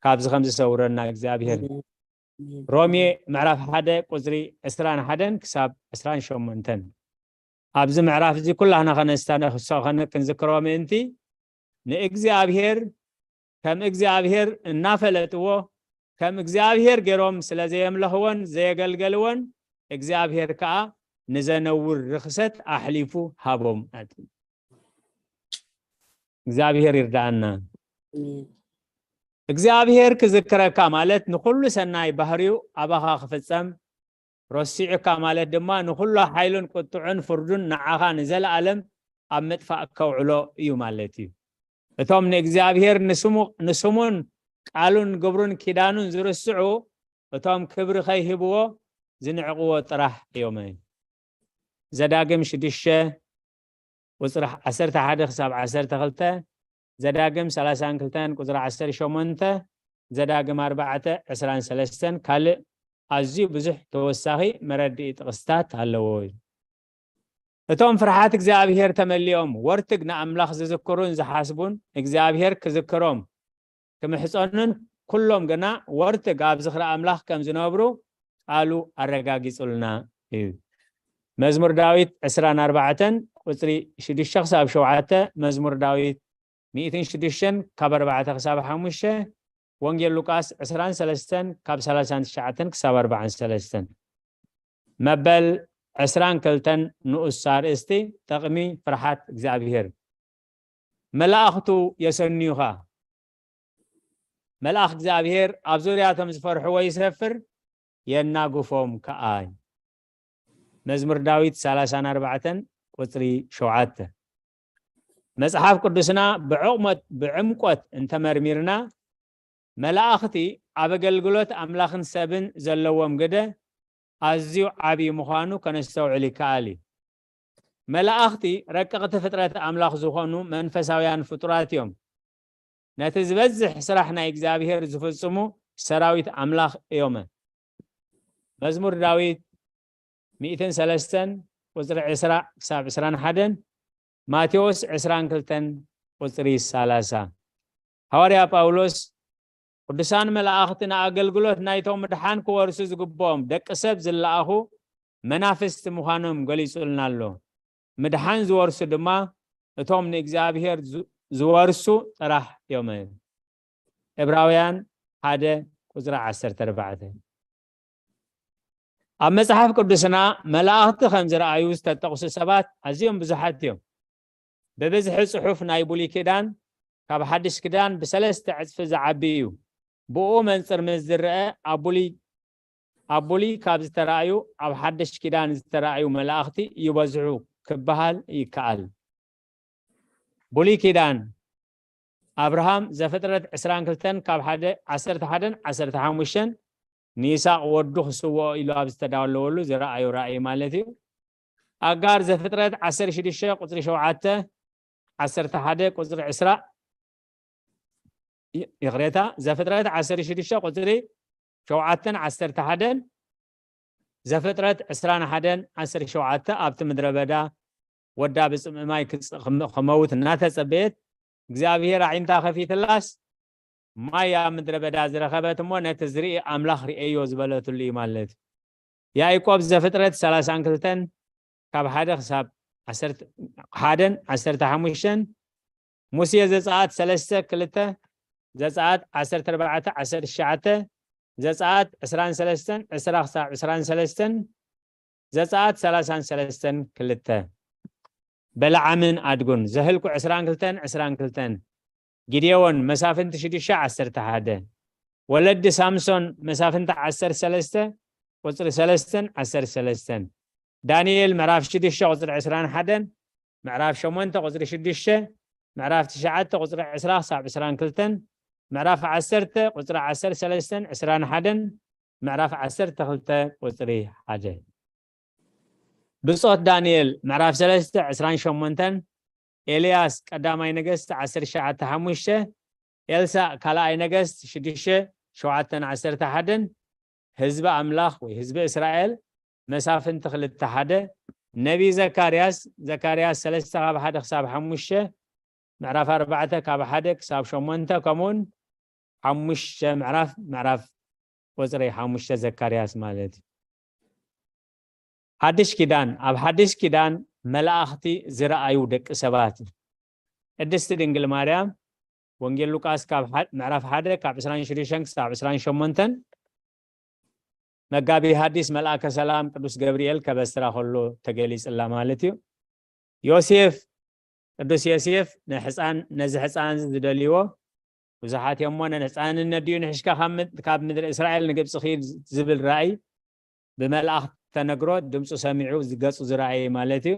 ካብዚ ከም ዝሰውረና እግዚኣብሔር። ሮሜ ምዕራፍ ሓደ ቁፅሪ ዕስራን ሓደን ክሳብ ዕስራን ሸሞንተን። ኣብዚ ምዕራፍ እዚ ኩላህና ከነስታነክሶ ከነ ክንዝክሮ ምእንቲ ንእግዚኣብሔር ከም እግዚኣብሔር እናፈለጥዎ ከም እግዚኣብሔር ገይሮም ስለ ዘየምለኽዎን ዘየገልገልዎን እግዚኣብሔር ከዓ ንዘነውር ርኽሰት ኣሕሊፉ ሃቦም። እግዚኣብሔር ይርዳኣና። እግዚኣብሔር ክዝክረካ ማለት ንኩሉ ሰናይ ባህሪኡ ኣባኻ ክፍጸም፣ ረሲዑካ ማለት ድማ ንኩሉ ሓይሉን ቁጥዑን ፍርዱን ንዓኻ ንዘለኣለም ኣብ ምጥፋእ ከውዕሎ እዩ ማለት እዩ። እቶም ንእግዚኣብሔር ንስሙ ንስሙን ቃሉን ግብሩን ኪዳኑን ዝርስዑ እቶም ክብሪ ከይህብዎ ዝንዕቕዎ ጥራሕ እዮም። ዘዳግም ሽዱሽተ ቁፅሪ ዓሰርተ ሓደ ክሳብ ዓሰርተ ክልተ፣ ዘዳግም ሰላሳን ክልተን ቁፅሪ ዓሰርተ ሸሞንተ፣ ዘዳግም ኣርባዕተ ዕስራን ሰለስተን ካልእ ኣዝዩ ብዙሕ ተወሳኺ መረድኢ ጥቕስታት ኣለዎ እዩ። እቶም ፍርሓት እግዚኣብሔር ተመሊኦም ወርትግ ንኣምላኽ ዝዝክሩን ዝሓስቡን እግዚኣብሔር ክዝክሮም ክምሕፀኑን ኩሎም ግና ወርትግ ኣብ ዝኽሪ ኣምላኽ ከም ዝነብሩ ቃሉ ኣረጋጊጹልና እዩ። መዝሙር ዳዊት ዕስራን ኣርባዕተን ቁፅሪ ሽዱሽተ ክሳብ ሸውዓተ፣ መዝሙር ዳዊት ሚእትን ሽዱሽተን ካብ ኣርባዕተ ክሳብ ሓሙሽተ፣ ወንጌል ሉቃስ ዕስራን ሰለስተን ካብ ሰላሳን ትሽዓተን ክሳብ ኣርባዓን ሰለስተን። መበል ዕስራን ክልተን ንኡስ ኣርእስቲ ጥቕሚ ፍርሓት እግዚኣብሔር። መላእኽቱ የሰንዩኻ። መልኣኽ እግዚኣብሔር ኣብ ዙርያቶም ዝፈርሕዎ ይሰፍር፣ የናግፎም ከኣ። መዝሙር ዳዊት ሰላሳን ኣርባዕተን ቁፅሪ ሸውዓተ። መጽሓፍ ቅዱስና ብዕቕመት ብዕምቆት እንተመርሚርና መላእኽቲ ኣብ ኣገልግሎት ኣምላኽን ሰብን ዘለዎም ግደ ኣዝዩ ዓብዪ ምዃኑ ከነስተውዕል ይከኣል እዩ። መላእኽቲ ረቀቕቲ ፍጥረት ኣምላኽ ዝኾኑ መንፈሳውያን ፍጡራት እዮም። ነቲ ዝበዝሕ ስራሕ ናይ እግዚኣብሔር ዝፍጽሙ ሰራዊት ኣምላኽ እዮም። መዝሙር ዳዊት ሚእትን ሰለስተን ቁፅሪ ዕስራ ክሳብ ዕስራን ሓደን፣ ማቴዎስ ዕስራን ክልተን ቁፅሪ ሰላሳ። ሃዋርያ ጳውሎስ ቅዱሳን መላእኽቲ ንኣገልግሎት ናይቶም ምድሓን ክወርሱ ዝግብኦም ደቂ ሰብ ዝለኣኹ መናፍስቲ ምዃኖም ገሊጹልና ኣሎ። ምድሓን ዝወርሱ ድማ እቶም ንእግዚኣብሔር ዝ- ዝወርሱ ጥራሕ እዮም። ዕብራውያን ሓደ ቁፅሪ ዓሰርተ ኣርባዕተ። ኣብ መጽሓፍ ቅዱስና መላእኽቲ ከም ዝረኣዩ ዝተጠቕሱ ሰባት ኣዝዮም ብዙሓት እዮም። ብብዝሒ ጽሑፍ ናይ ብሉይ ኪዳን ካብ ሓድሽ ኪዳን ብሰለስተ ዕጽፊ ዝዓቢ እዩ። ብኡ መንጽር ምስ ዝረአ ኣብ ብሉይ ኣብ ብሉይ ካብ ዝተራእዩ ኣብ ሓድሽ ኪዳን ዝተራእዩ መላእኽቲ ይበዝሑ ክበሃል ይከኣል። ብሉይ ኪዳን ኣብርሃም ዘፍጥረት ዕስራን ክልተን ካብ ሓደ ዓሰርተ ሓደን ዓሰርተ ሓሙሽተን ንይስሐቅ ወዱ ክስውኦ ኢሉ ኣብ ዝተዳለወሉ ዝረኣዩ ራእይ ማለት እዩ። ኣጋር ዘፍጥረት ዓሰርተ ሽዱሽተ ቁፅሪ ሸውዓተ፣ ዓሰርተ ሓደ ቁፅሪ ዕስራ፣ ይ- ይቕሬታ፣ ዘፍጥረት ዓሰርተ ሽዱሽተ ቁፅሪ ሸውዓተን ዓሰርተ ሓደን፣ ዘፍጥረት ዕስራን ሓደን ዓሰርተ ሸውዓተ ኣብቲ ምድረ በዳ ወዳ ብፅምኢ ማይ ክፅ- ክም- ክመውት እናተፀበየት እግዚኣብሔር ኣዒንታ ከፊትላስ ማይ ኣብ ምድረ በዳ ዝረኸበት እሞ ነቲ ዝርኢ ኣምላኽ ርእዮ ዝበለትሉ እዩ ማለት እዩ። ያዕቆብ ዘፍጥረት ሰላሳን ክልተን ካብ ሓደ ክሳብ ዓሰርተ ሓደን ዓሰርተ ሓሙሽተን፣ ሙሴ ዘጸኣት ሰለስተ ክልተ፣ ዘጸኣት ዓሰርተ ኣርባዕተ ዓሰርተ ትሽዓተ፣ ዘጸኣት ዕስራን ሰለስተን ዕስራ ክሳብ ዕስራን ሰለስተን፣ ዘጸኣት ሰላሳን ሰለስተን ክልተ። በለዓምን ኣድጉን ዘህልቁ ዕስራን ክልተን ዕስራን ክልተን፣ ጊዴዎን መሳፍንቲ ሽዱሽተ ዓሰርተ ሓደ፣ ወለዲ ሳምሶን መሳፍንቲ ዓሰርተ ሰለስተ ቁጽሪ ሰለስተን ዓሰርተ ሰለስተን፣ ዳንኤል ምዕራፍ ሽዱሽተ ቁጽሪ ዕስራን ሓደን፣ ምዕራፍ ሸሞንተ ቁጽሪ ሽዱሽተ፣ ምዕራፍ ትሽዓተ ቁጽሪ ዕስራ ክሳብ ዕስራን ክልተን፣ ምዕራፍ ዓሰርተ ቁጽሪ ዓሰርተ ሰለስተን ዕስራን ሓደን፣ ምዕራፍ ዓሰርተ ክልተ ቁጽሪ ሓደ። ብጾት ዳንኤል ምዕራፍ ሰለስተ ዕስራን ሸሞንተን፣ ኤልያስ ቀዳማይ ነገስት ዓሰርተ ትሽዓተ ሓሙሽተ፣ ኤልሳእ ካልኣይ ነገስት ሽዱሽተ ሸውዓተን ዓሰርተ ሓደን፣ ህዝቢ ኣምላኽ ወይ ህዝቢ እስራኤል መሳፍንቲ ክልተ ሓደ፣ ነቢ ዘካርያስ ዘካርያስ ሰለስተ ካብ ሓደ ክሳብ ሓሙሽተ፣ ምዕራፍ ኣርባዕተ ካብ ሓደ ክሳብ ሸሞንተ፣ ከምኡውን ሓሙሽተ ምዕራፍ ምዕራፍ ቁፅሪ ሓሙሽተ ዘካርያስ ማለት እዩ። ሓድሽ ኪዳን፣ ኣብ ሓድሽ ኪዳን መላእኽቲ ዝረኣዩ ደቂ ሰባት እዩ። ቅድስቲ ድንግል ማርያም ወንጌል ሉቃስ ካብ ምዕራፍ ሓደ ካብ ዕስራን ሽዱሽተን ክሳብ ዕስራን ሸሞንተን መጋቢ ሐዲስ መልኣከ ሰላም ቅዱስ ገብርኤል ከበስራ ከሎ ተገሊጽላ ማለት እዩ። ዮሴፍ ቅዱስ ዮሴፍ ንሕፃን ነዚ ሕፃን ዝደልይዎ ብዙሓት እዮሞ፣ ንሕፃንነት ድዩ ንሕሽካ ካብ ምድ- ካብ ምድሪ እስራኤል ንግብፂ ኪድ ዝብል ራእይ ብመልኣኽ ተነግሮ ድምፁ ሰሚዑ ዝገፁ ዝረኣየ ማለት እዩ።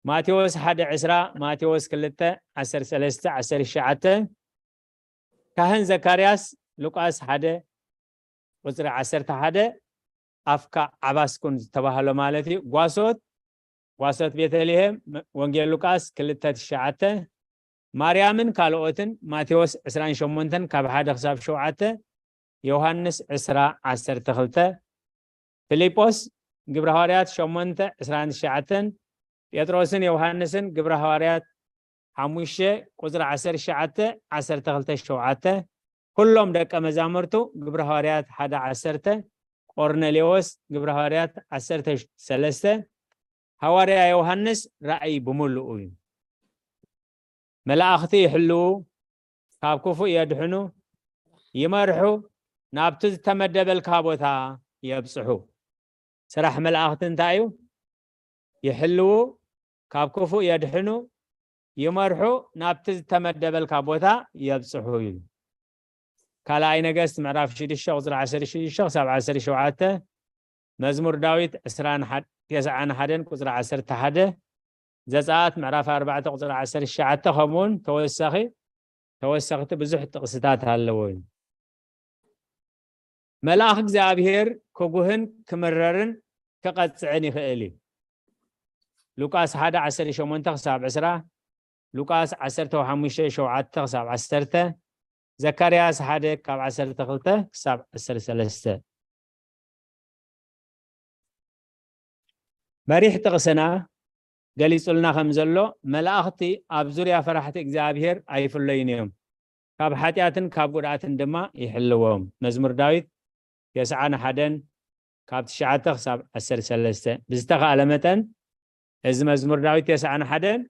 ማቴዎስ ሓደ ዕስራ፣ ማቴዎስ ክልተ ዓሰርተ ሰለስተ፣ ዓሰርተ ትሽዓተ፣ ካህን ዘካርያስ ሉቃስ ሓደ ቁፅሪ ዓሰርተ ሓደ ኣፍካ ዓባስኩን ዝተባህሎ ማለት እዩ። ጓሶት ጓሶት ቤተልሔም ወንጌል ሉቃስ ክልተ ትሽዓተ፣ ማርያምን ካልኦትን ማቴዎስ ዕስራን ሸሞንተን ካብ ሓደ ክሳብ ሸውዓተ፣ ዮሃንስ ዕስራ ዓሰርተ ክልተ፣ ፊልጶስ ግብረ ሃዋርያት ሸሞንተ ዕስራን ትሽዓተን፣ ጴጥሮስን ዮሃንስን ግብረ ሃዋርያት ሓሙሽተ ቁፅሪ ዓሰርተ ትሽዓተ፣ ዓሰርተ ክልተ ሸውዓተ፣ ኩሎም ደቀ መዛሙርቱ ግብረ ሃዋርያት ሓደ ዓሰርተ፣ ቆርኔሌዎስ ግብረ ሃዋርያት ዓሰርተ ሰለስተ፣ ሃዋርያ ዮሃንስ ራእይ ብምሉኡ እዩ። መላእኽቲ ይሕልዉ፣ ካብ ክፉእ የድሕኑ፣ ይመርሑ፣ ናብቲ ዝተመደበልካ ቦታ የብፅሑ። ስራሕ መላእኽቲ እንታይ እዩ? ይሕልዉ፣ ካብ ክፉእ የድሕኑ፣ ይመርሑ፣ ናብቲ ዝተመደበልካ ቦታ የብፅሑ እዩ። ካልኣይ ነገስት ምዕራፍ ሽዱሽተ ቁፅሪ ዓሰርተ ሽዱሽተ ክሳብ ዓሰርተ ሸውዓተ፣ መዝሙር ዳዊት ዕስራን ሓደ፣ ተስዓን ሓደን ቁፅሪ ዓሰርተ ሓደ፣ ዘፀኣት ምዕራፍ ኣርባዕተ ቁፅሪ ዓሰርተ ትሽዓተ፣ ከምኡውን ተወሳኺ ተወሰኽቲ ብዙሕ ጥቕስታት ኣለዎ እዩ። መልኣኽ እግዚኣብሔር ክጉህን ክምረርን ክቐጽዕን ይኽእል እዩ። ሉቃስ ሓደ ዓሰርተ ሸሞንተ ክሳብ ዕስራ፣ ሉቃስ ዓሰርተ ሓሙሽተ ሸውዓተ ክሳብ ዓሰርተ፣ ዘካርያስ ሓደ ካብ ዓሰርተ ክልተ ክሳብ ዓሰርተ ሰለስተ። መሪሕ ጥቕስና ገሊጹልና ከም ዘሎ፣ መላእኽቲ ኣብ ዙርያ ፈራሕቲ እግዚኣብሔር ኣይፍለዩን እዮም፣ ካብ ሓጢኣትን ካብ ጉድኣትን ድማ ይሕልዎም። መዝሙር ዳዊት ተስዓን ሓደን ካብ ትሽዓተ ክሳብ ዓሰርተ ሰለስተ። ብዝተኻእለ መጠን እዚ መዝሙር ዳዊት ተስዓን ሓደን፣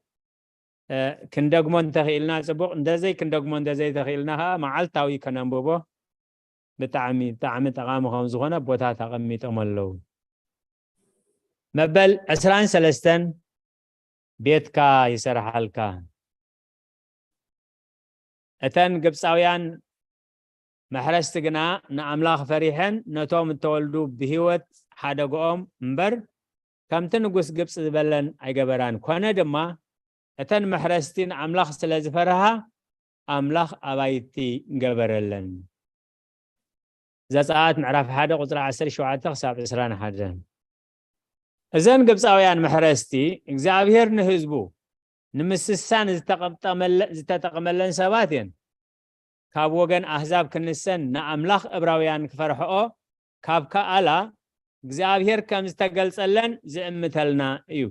እ፣ ክንደግሞ እንተኽኢልና ጽቡቕ፣ እንተዘይ ክንደግሞ እንተዘይተኽኢልና ኸዓ መዓልታዊ ከነንብቦ ብጣዕሚ፣ ብጣዕሚ ጠቓሚ ከም ዝኾነ ቦታት ኣቐሚጦም ኣለዉ። መበል ዕስራን ሰለስተን ቤትካ ይሰርሓልካ። እተን ግብፃውያን መሕረስቲ ግና ንኣምላኽ ፈሪሐን ነቶም እተወልዱ ብህይወት ሓደግኦም እምበር፣ ከምቲ ንጉስ ግብፂ ዝበለን ኣይገበራን። ኮነ ድማ፣ እተን መሕረስቲ ንኣምላኽ ስለ ዝፈርሃ፣ ኣምላኽ ኣባይቲ ገበረለን። ዘፀኣት ምዕራፍ ሓደ ቁፅሪ ዓሰርተ ሸውዓተ ክሳብ ዕስራን ሓደን። እዘን ግብፃውያን መሕረስቲ፣ እግዚኣብሔር ንህዝቡ ንምስሳን ዝተቐጠመለ-፣ ዝተጠቕመለን ሰባት እየን። ካብ ወገን ኣህዛብ ክንሰን ንኣምላኽ እብራውያን ክፈርሕኦ ካብ ከኣላ፣ እግዚኣብሔር ከም ዝተገልጸለን ዝእምተልና እዩ።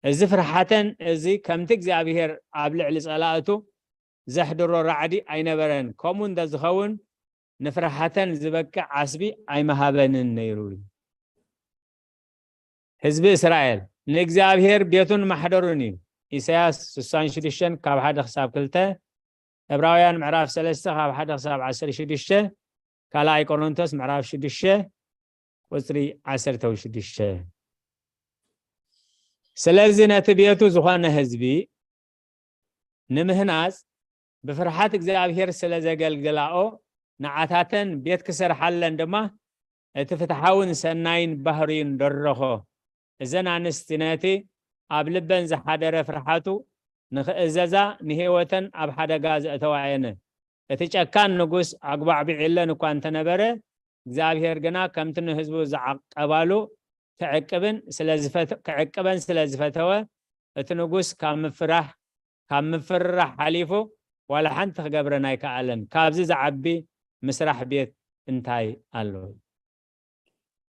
እዚ ፍርሓተን እዚ ከምቲ እግዚኣብሔር ኣብ ልዕሊ ጸላእቱ ዘሕድሮ ራዕዲ ኣይነበረን። ከምኡ እንተዝኸውን ንፍርሓተን ዝበቅዕ ዓስቢ ኣይምሃበንን ነይሩ እዩ። ህዝቢ እስራኤል ንእግዚኣብሔር ቤቱን ማሕደሩን እዩ። ኢሳያስ ስሳን ሽዱሽተን ካብ ሓደ ክሳብ ክልተ፣ ዕብራውያን ምዕራፍ ሰለስተ ካብ ሓደ ክሳብ ዓሰርተ ሽዱሽተ፣ ካልኣይ ቆሮንቶስ ምዕራፍ ሽዱሽተ ቁጽሪ ዓሰርተ ሽዱሽተ። ስለዚ ነቲ ቤቱ ዝኾነ ህዝቢ ንምህናጽ ብፍርሓት እግዚኣብሔር ስለ ዘገልግላኦ፣ ንዓታተን ቤት ክሰርሓለን ድማ እቲ ፍትሓውን ሰናይን ባህርዩን ደረኾ። እዘን ኣንስቲ ነቲ ኣብ ልበን ዝሓደረ ፍርሓቱ ንኽእዘዛ ንህይወተን ኣብ ሓደጋ ዘእተዋ እየን። እቲ ጨካን ንጉስ ኣጉባዕቢዕለን እኳ እንተነበረ፣ እግዚኣብሔር ግና ከምቲ ንህዝቡ ዝዓቀባሉ ክዕቅብን ስለ ዝፈተ-፣ ክዕቅበን ስለ ዝፈተወ፣ እቲ ንጉስ ካብ ምፍራህ፣ ካብ ምፍርራሕ ሓሊፉ ዋላ ሓንቲ ክገብረን ኣይከኣለን። ካብዚ ዝዓቢ ምስራሕ ቤት እንታይ ኣሎ?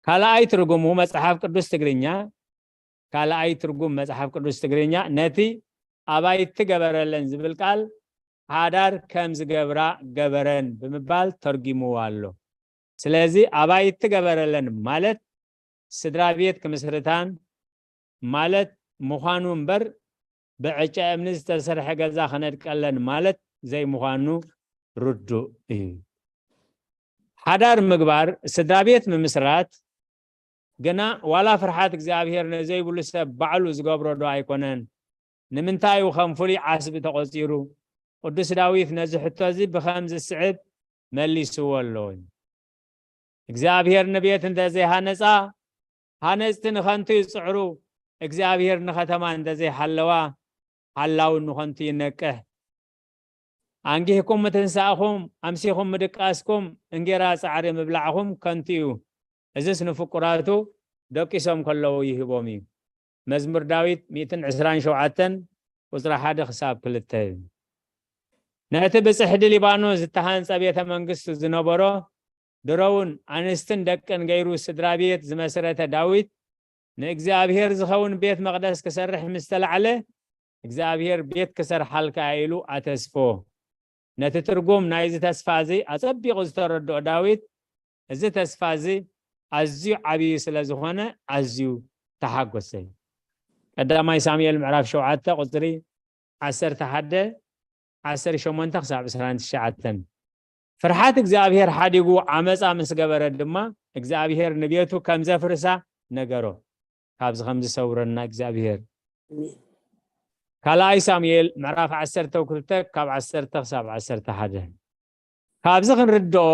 ካልኣይ ትርጉሙ መጽሓፍ ቅዱስ ትግርኛ፣ ካልኣይ ትርጉም መጽሓፍ ቅዱስ ትግርኛ ነቲ ኣባይቲ ገበረለን ዝብል ቃል ሓዳር ከም ዝገብራ ገበረን ብምባል ተርጒምዎ ኣሎ። ስለዚ ኣባይቲ ገበረለን ማለት ስድራ ቤት ክምስርታን ማለት ምዃኑ እምበር፣ ብዕጨ እምኒ ዝተሰርሐ ገዛ ክነድቀለን ማለት ዘይምዃኑ ርዱእ እዩ። ሓዳር ምግባር፣ ስድራ ቤት ምምስራት ግና ዋላ ፍርሓት እግዚኣብሔር ንዘይብሉ ሰብ ባዕሉ ዝገብሮ ዶ ኣይኮነን? ንምንታይ እዩ ከም ፍሉይ ዓስቢ ተቖጺሩ? ቅዱስ ዳዊት ነዚ ሕቶ እዚ ብኸም ዝስዕብ መሊስዎ ኣሎ። እግዚኣብሔር ንቤት እንተ ዘይሃነጻ፣ ሃነጽቲ ንኸንቱ ይጽዕሩ። እግዚኣብሔር ንኸተማ እንተ ዘይሓለዋ፣ ሓላው ንኸንቱ ይነቅሕ። ኣንጊህኩም ምትንሳእኹም፣ ኣምሲኹም ምድቃስኩም፣ እንጌራ ጻዕሪ ምብላዕኹም ከንቱ እዩ። እዝስ ንፍቁራቱ ደቂሶም ከለዉ ይህቦም እዩ። መዝሙር ዳዊት ሚእትን ዕስራን ሸውዓተን ቁጽሪ ሓደ ክሳብ ክልተ እዩ። ነቲ ብጽሕዲ ሊባኖስ ዝተሃንጸ ቤተ መንግስቱ ዝነበሮ ድሮውን ኣንስትን ደቅን ገይሩ ስድራ ቤት ዝመስረተ ዳዊት፣ ንእግዚኣብሔር ዝኸውን ቤት መቕደስ ክሰርሕ ምስ ተላዕለ፣ እግዚኣብሔር ቤት ክሰርሓልካ ኢሉ ኣተስፎ። ነቲ ትርጉም ናይዚ ተስፋ እዚ ኣጸቢቑ ዝተረድኦ ዳዊት፣ እዚ ተስፋ እዚ ኣዝዩ ዓብዪ ስለ ዝኾነ ኣዝዩ ተሓጎሰ። ቀዳማይ ሳሙኤል ምዕራፍ ሸውዓተ ቁጽሪ ዓሰርተ ሓደ፣ ዓሰርተ ሸሞንተ ክሳብ ዕስራን ትሽዓተን። ፍርሓት እግዚኣብሔር ሓዲጉ ዓመፃ ምስ ገበረ ድማ እግዚኣብሔር ንቤቱ ከም ዘፍርሳ ነገሮ። ካብዚ ከም ዝሰውረና እግዚኣብሔር። ኣሜን። ካልኣይ ሳሙኤል ምዕራፍ ዓሰርተ ክልተ ካብ ዓሰርተ ክሳብ ዓሰርተ ሓደ። ካብዚ ክንርድኦ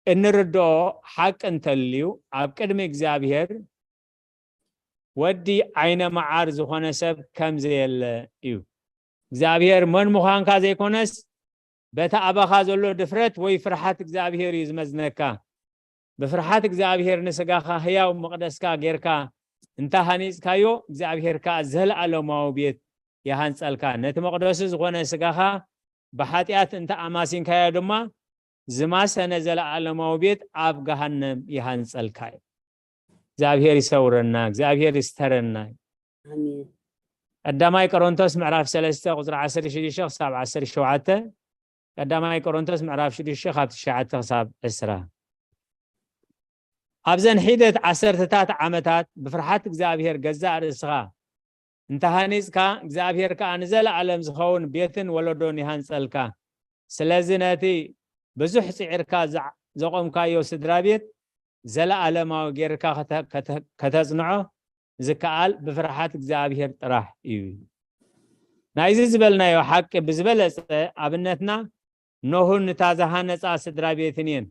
እንርድኦ ሓቂ እንተልዩ ኣብ ቅድሚ እግዚኣብሔር ወዲ ዓይነ መዓር ዝኾነ ሰብ ከም ዘየለ እዩ። እግዚኣብሔር መን ምዃንካ ዘይኮነስ በቲ ኣባኻ ዘሎ ድፍረት ወይ ፍርሓት እግዚኣብሔር እዩ ዝመዝነካ። ብፍርሓት እግዚኣብሔር ንስጋኻ ህያው መቕደስካ ጌርካ እንተ ሃኒጽካዮ፣ እግዚኣብሔር ከኣ ዘለኣለማዊ ቤት ይሃንጸልካ። ነቲ መቕደሱ ዝኾነ ስጋኻ ብሓጢኣት እንተ ኣማሲንካዮ ድማ፣ ዝማሰነ ዘለኣለማዊ ቤት ኣብ ገሃነም ይሃንጸልካ እዩ። እግዚኣብሔር ይሰውረና፣ እግዚኣብሔር ይስተረና። ኣሜን። ቀዳማይ ቆሮንቶስ ምዕራፍ ሰለስተ ቁጽሪ ዓሰርተ ሽዱሽተ ክሳብ ዓሰርተ ሸውዓተ፣ ቀዳማይ ቆሮንቶስ ምዕራፍ ሽዱሽተ ካብ ትሽዓተ ክሳብ ዕስራ። ኣብዘን ሒደት ዓሰርተታት ዓመታት ብፍርሓት እግዚኣብሔር ገዛእ ርእስኻ እንተ ሃኒጽካ፣ እግዚኣብሔር ከኣ ንዘለኣለም ዝኸውን ቤትን ወለዶን ይሃንጸልካ። ስለዚ ነቲ ብዙሕ ጽዒርካ ዘ-፣ ዘቖምካዮ ስድራ ቤት ዘለኣለማዊ ጌርካ ከተ-፣ ከተ-፣ ከተጽንዖ ዝከኣል ብፍርሓት እግዚኣብሔር ጥራሕ እዩ። ናይዚ ዝበልናዮ ሓቂ ብዝበለጸ ኣብነትና ኖህን እታ ዝሃነጻ ስድራ ቤትን እየን።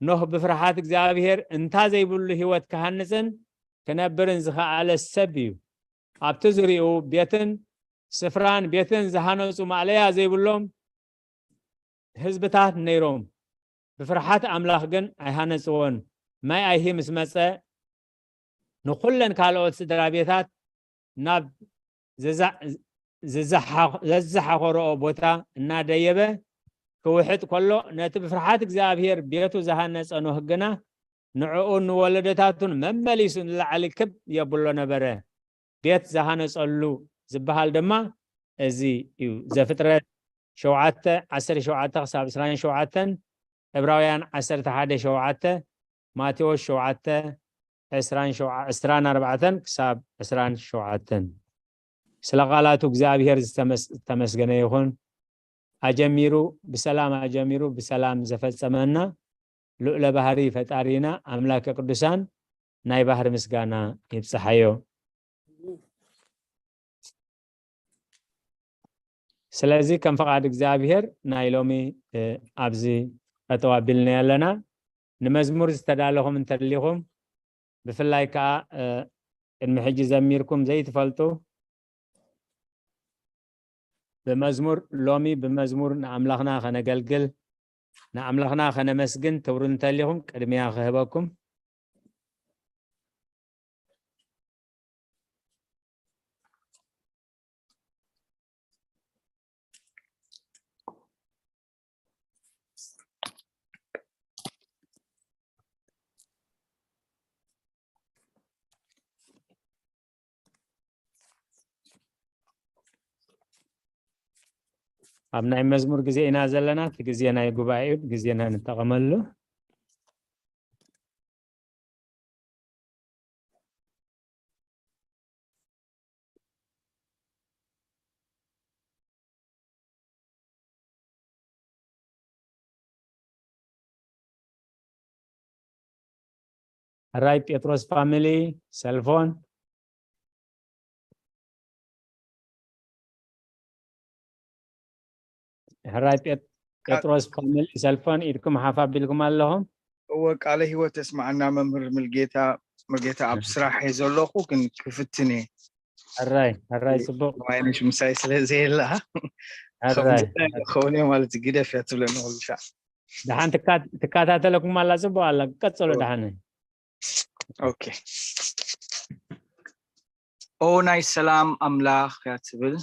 ኖህ ብፍርሓት እግዚኣብሔር እንታ ዘይብሉ ህይወት ክሃንጽን ክነብርን ዝኸኣለ ሰብ እዩ። ኣብቲ ዙርያኡ ቤትን ስፍራን ቤትን ዝሃነጹ ማእለያ ዘይብሎም ህዝብታት ነይሮም። ብፍርሓት ኣምላኽ ግን ኣይሃነጽዎን። ማይ ኣይሂ ምስ መጸ ንኹለን ካልኦት ስድራ ቤታት ናብ ዘዛ-፣ ዘዛሓ-፣ ዘዘሓኸረኦ ቦታ እናደየበ ክውሕጥ ከሎ፣ ነቲ ብፍርሓት እግዚኣብሔር ቤቱ ዝሃነጸ ኖህ ግና ንዕኡን ንወለዶታቱን መመሊሱ ንላዕሊ ክብ የብሎ ነበረ። ቤት ዝሃነጸሉ ዝበሃል ድማ እዚ እዩ። ዘፍጥረት ሸውዓተ ዓሰርተ ሸውዓተ ክሳብ ዕስራን ሸውዓተን፣ ዕብራውያን ዓሰርተ ሓደ ሸውዓተ፣ ማቴዎስ ሸውዓተ ዕስራን ሸውዓ-፣ ዕስራን ኣርባዕተን ክሳብ ዕስራን ሸውዓተን። ስለ ቃላቱ እግዚኣብሔር ዝተመስ-፣ ዝተመስገነ ይኹን። ኣጀሚሩ ብሰላም ኣጀሚሩ ብሰላም ዘፈጸመና ልዑለ ባህሪ ፈጣሪና ኣምላከ ቅዱሳን ናይ ባህሪ ምስጋና ይብጽሓዮ። ስለዚ ከም ፍቓድ እግዚኣብሔር ናይ ሎሚ፣ እ፣ ኣብዚ ጠጠው ኣቢልና ኣለና። ንመዝሙር ዝተዳለኹም እንተሊኹም፣ ብፍላይ ከኣ፣ እ፣ ቅድሚ ሕጂ ዘሚርኩም ዘይትፈልጡ፣ ብመዝሙር፣ ሎሚ ብመዝሙር ንኣምላኽና ከነገልግል፣ ንኣምላኽና ከነመስግን ትብሉ እንተሊኹም ቅድሚያ ክህበኩም። ኣብ ናይ መዝሙር ግዜ ኢና ዘለና። እቲ ግዜ ናይ ጉባኤ እዩ፣ ግዜና ንጠቐመሉ። ሕራይ ጴጥሮስ ፋሚሊ፣ ሰልፎን። ሕራይ ጴጥ- ጴጥሮስ ፋሚሊ፣ ሰልፎን፣ ኢድኩም ሓፍ ኣቢልኩም ኣለኹም። እወ፣ ቃለ ህይወት ተስማዕና መምህር ምልጌታ። ምልጌታ ኣብ ስራሕ እየ ዘለኹ፣ ግን ክፍትን እየ። ሕራይ ሕራይ፣ ጽቡቕ። ማይነሽ ምሳይ ስለ ዘየላ ሕራይ ከውን እየ ማለት ግደፍ እያ ትብለኒ ኩሉ ሻዕ። ደሓን ትካ- ትከታተለኩም ኣላ፣ ጽቡቕ ኣላ። ቀጽሎ። እወ። ደሓን። ኦኬ። ኦ ናይ ሰላም ኣምላኽ እያ ትብል።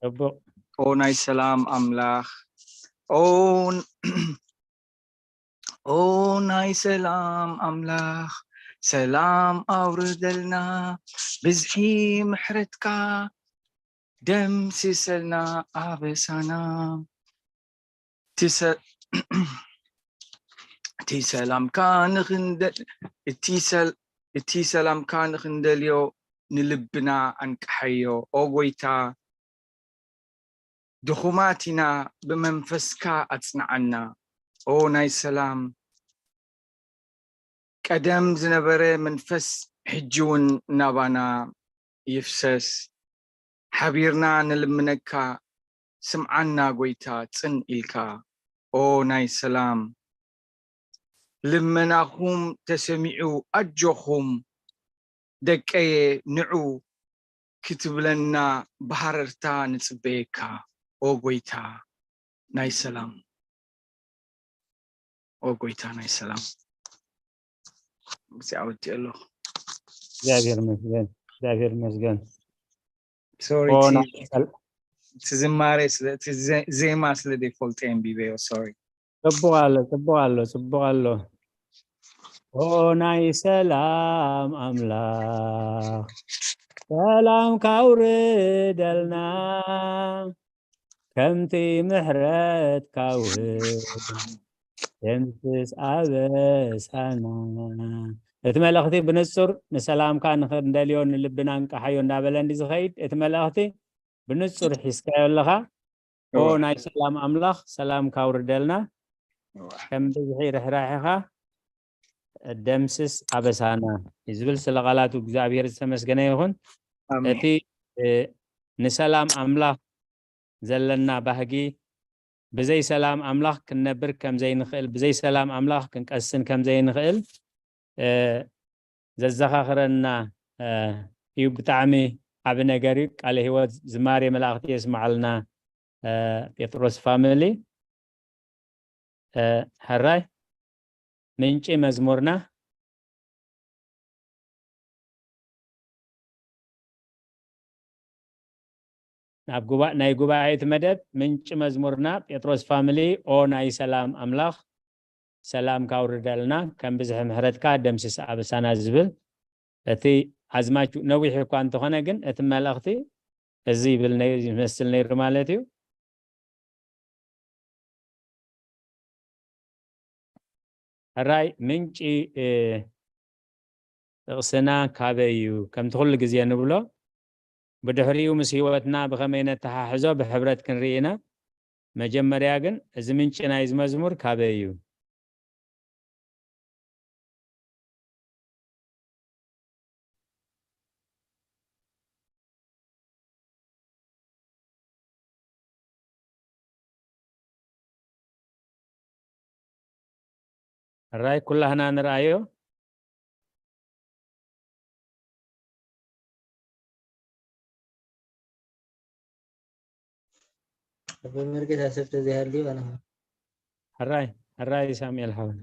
ጽቡቕ። ኦ ናይ ሰላም ኣምላኽ፣ ኦ ን- ኦ ናይ ሰላም ኣምላኽ፣ ሰላም ኣውርደልና፣ ብዝሒ ምሕረትካ ደምስሰልና ኣበሳና። እቲ ሰ- እቲ ሰላምካ ንኽንደ- እቲ ሰል- እቲ ሰላምካ ንኽንደልዮ ንልብና ኣንቅሓዮ። ኦ ጎይታ፣ ድኹማት ኢና፣ ብመንፈስካ ኣጽንዓና። ኦ ናይ ሰላም፣ ቀደም ዝነበረ መንፈስ ሕጂ እውን ናባና ይፍሰስ። ሓቢርና ንልምነካ፣ ስምዓና ጎይታ ጽን ኢልካ። ኦ ናይ ሰላም፣ ልመናኹም ተሰሚዑ፣ ኣጆኹም ደቀየ፣ ንዑ ክትብለና ብሃረርታ ንጽበየካ። ኦ ጎይታ ናይ ሰላም፣ ኦ ጎይታ ናይ ሰላም። እዚ ኣወዲእ ኣለኹ። እግዚኣብሔር ይመስገን፣ እግዚኣብሔር ይመስገን። ሶሪ፣ ኦ እቲ- ናይ ሰል- እቲ ዝማሬ ስለ- እቲ ዘ- ዜማ ስለ ዘይፈልጦ ኣንቢበዮ። ሶሪ። ጽቡቕ ኣሎ፣ ጽቡቕ ኣሎ፣ ጽቡቕ ኣሎ። ኦ ናይ ሰላም ኣምላኽ፣ ሰላም ካውርደልና፣ ከምቲ ምሕረት ካውህብ ደምስስ ኣበሳና። እቲ መልእኽቲ ብንጹር ንሰላምካ ንኽንደልዮ ንልብና እንቃሓዮ እንዳበለ እንዲ ዝኸይድ፣ እቲ መልእኽቲ ብንጹር ሒዝካዮ ኣለኻ። ኦ እወ። ናይ ሰላም ኣምላኽ፣ ሰላም ካውርደልና፣ እወ። ከም ብዝሒ ርሕራሕኻ ደምስስ ኣበሳና እዩ ዝብል። ስለ ቃላቱ እግዚኣብሔር ዝተመስገነ ይኹን። ኣሜን። እቲ እ፣ ንሰላም ኣምላኽ ዘለና ባህጊ፣ ብዘይ ሰላም ኣምላኽ ክንነብር ከም ዘይንኽእል፣ ብዘይ ሰላም ኣምላኽ ክንቀስን ከም ዘይንኽእል እ፣ ዘዘኻኽረና እ፣ እዩ። ብጣዕሚ ዓቢ ነገር እዩ። ቃለ ህይወት ዝማሬ መላእኽቲ የስምዓልና። እ፣ ጴጥሮስ ፋሚሊ እ፣ ሕራይ ምንጪ መዝሙርና ናብ ጉባ- ናይ ጉባኤ እቲ መደብ ምንጪ መዝሙርና ጴጥሮስ ፋሚሊ። ኦ ናይ ሰላም ኣምላኽ፣ ሰላም ካውርደልና፣ ከም ብዝሒ ምሕረትካ ደምስስ ኣበሳና ዝብል፣ እቲ ኣዝማች ነዊሕ እኳ እንተኾነ ግን እቲ መልእኽቲ እዚ ይብል ነይ- ይመስል ነይሩ ማለት እዩ። ሕራይ ምንጪ እ፣ ጥቕስና ካበይ እዩ? ከምቲ ኩሉ ግዜ ንብሎ፣ ብድሕሪኡ ምስ ህይወትና ብኸመይ ነተሓሕዞ ብሕብረት ክንርኢ ኢና። መጀመርያ ግን እዚ ምንጪ ናይዚ መዝሙር ካበይ እዩ? ሕራይ ኩላህና ንርኣዮ። ኣቦ መርጌታ ሰብ ተዘይሃልዩ ኣነ ሕራይ ሕራይ ሳሙኤል ሓወይ።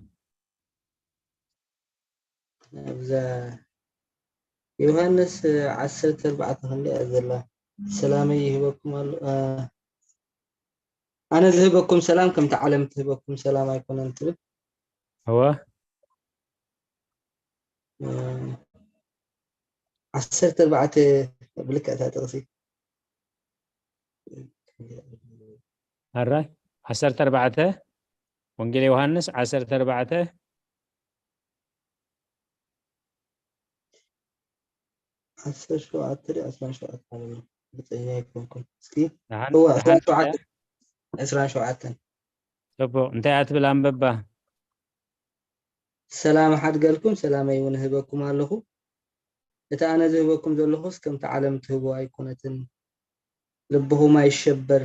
ኣብዛ ዮሃንስ ዓሰርተ ኣርባዕተ ክንደይ እያ ዘላ? ሰላመይ ይህበኩም ኣሎ። እ፣ ኣነ ዝህበኩም ሰላም ከምቲ ዓለም ትህበኩም ሰላም ኣይኮነን ትብል። እወ። እ፣ ዓሰርተ ኣርባዕተ ብልክዕ እታ ጥቕሲ። ሕራይ ዓሰርተ ኣርባዕተ፣ ወንጌል ዮሃንስ ዓሰርተ ኣርባዕተ። ዓሰርተ ሸውዓተ ድዩ ዓሰርተ ሸውዓተ ኣለኒ። ርግጸኛ ኣይኮንኩን። እስኪ ደሓን- እወ፣ ደሓን ዕስራን ሸውዓተን። ዕስራን ሸውዓተን። ጽቡቕ። እንታይ እያ ትብል? ኣንበባ። ሰላም ሓድገልኩም፣ ሰላመይ እውን እህበኩም ኣለኹ። እቲ ኣነ ዝህበኩም ዘለኹስ ከምቲ ዓለም ትህቦ ኣይኮነትን። ልብኹም ኣይሸበር፣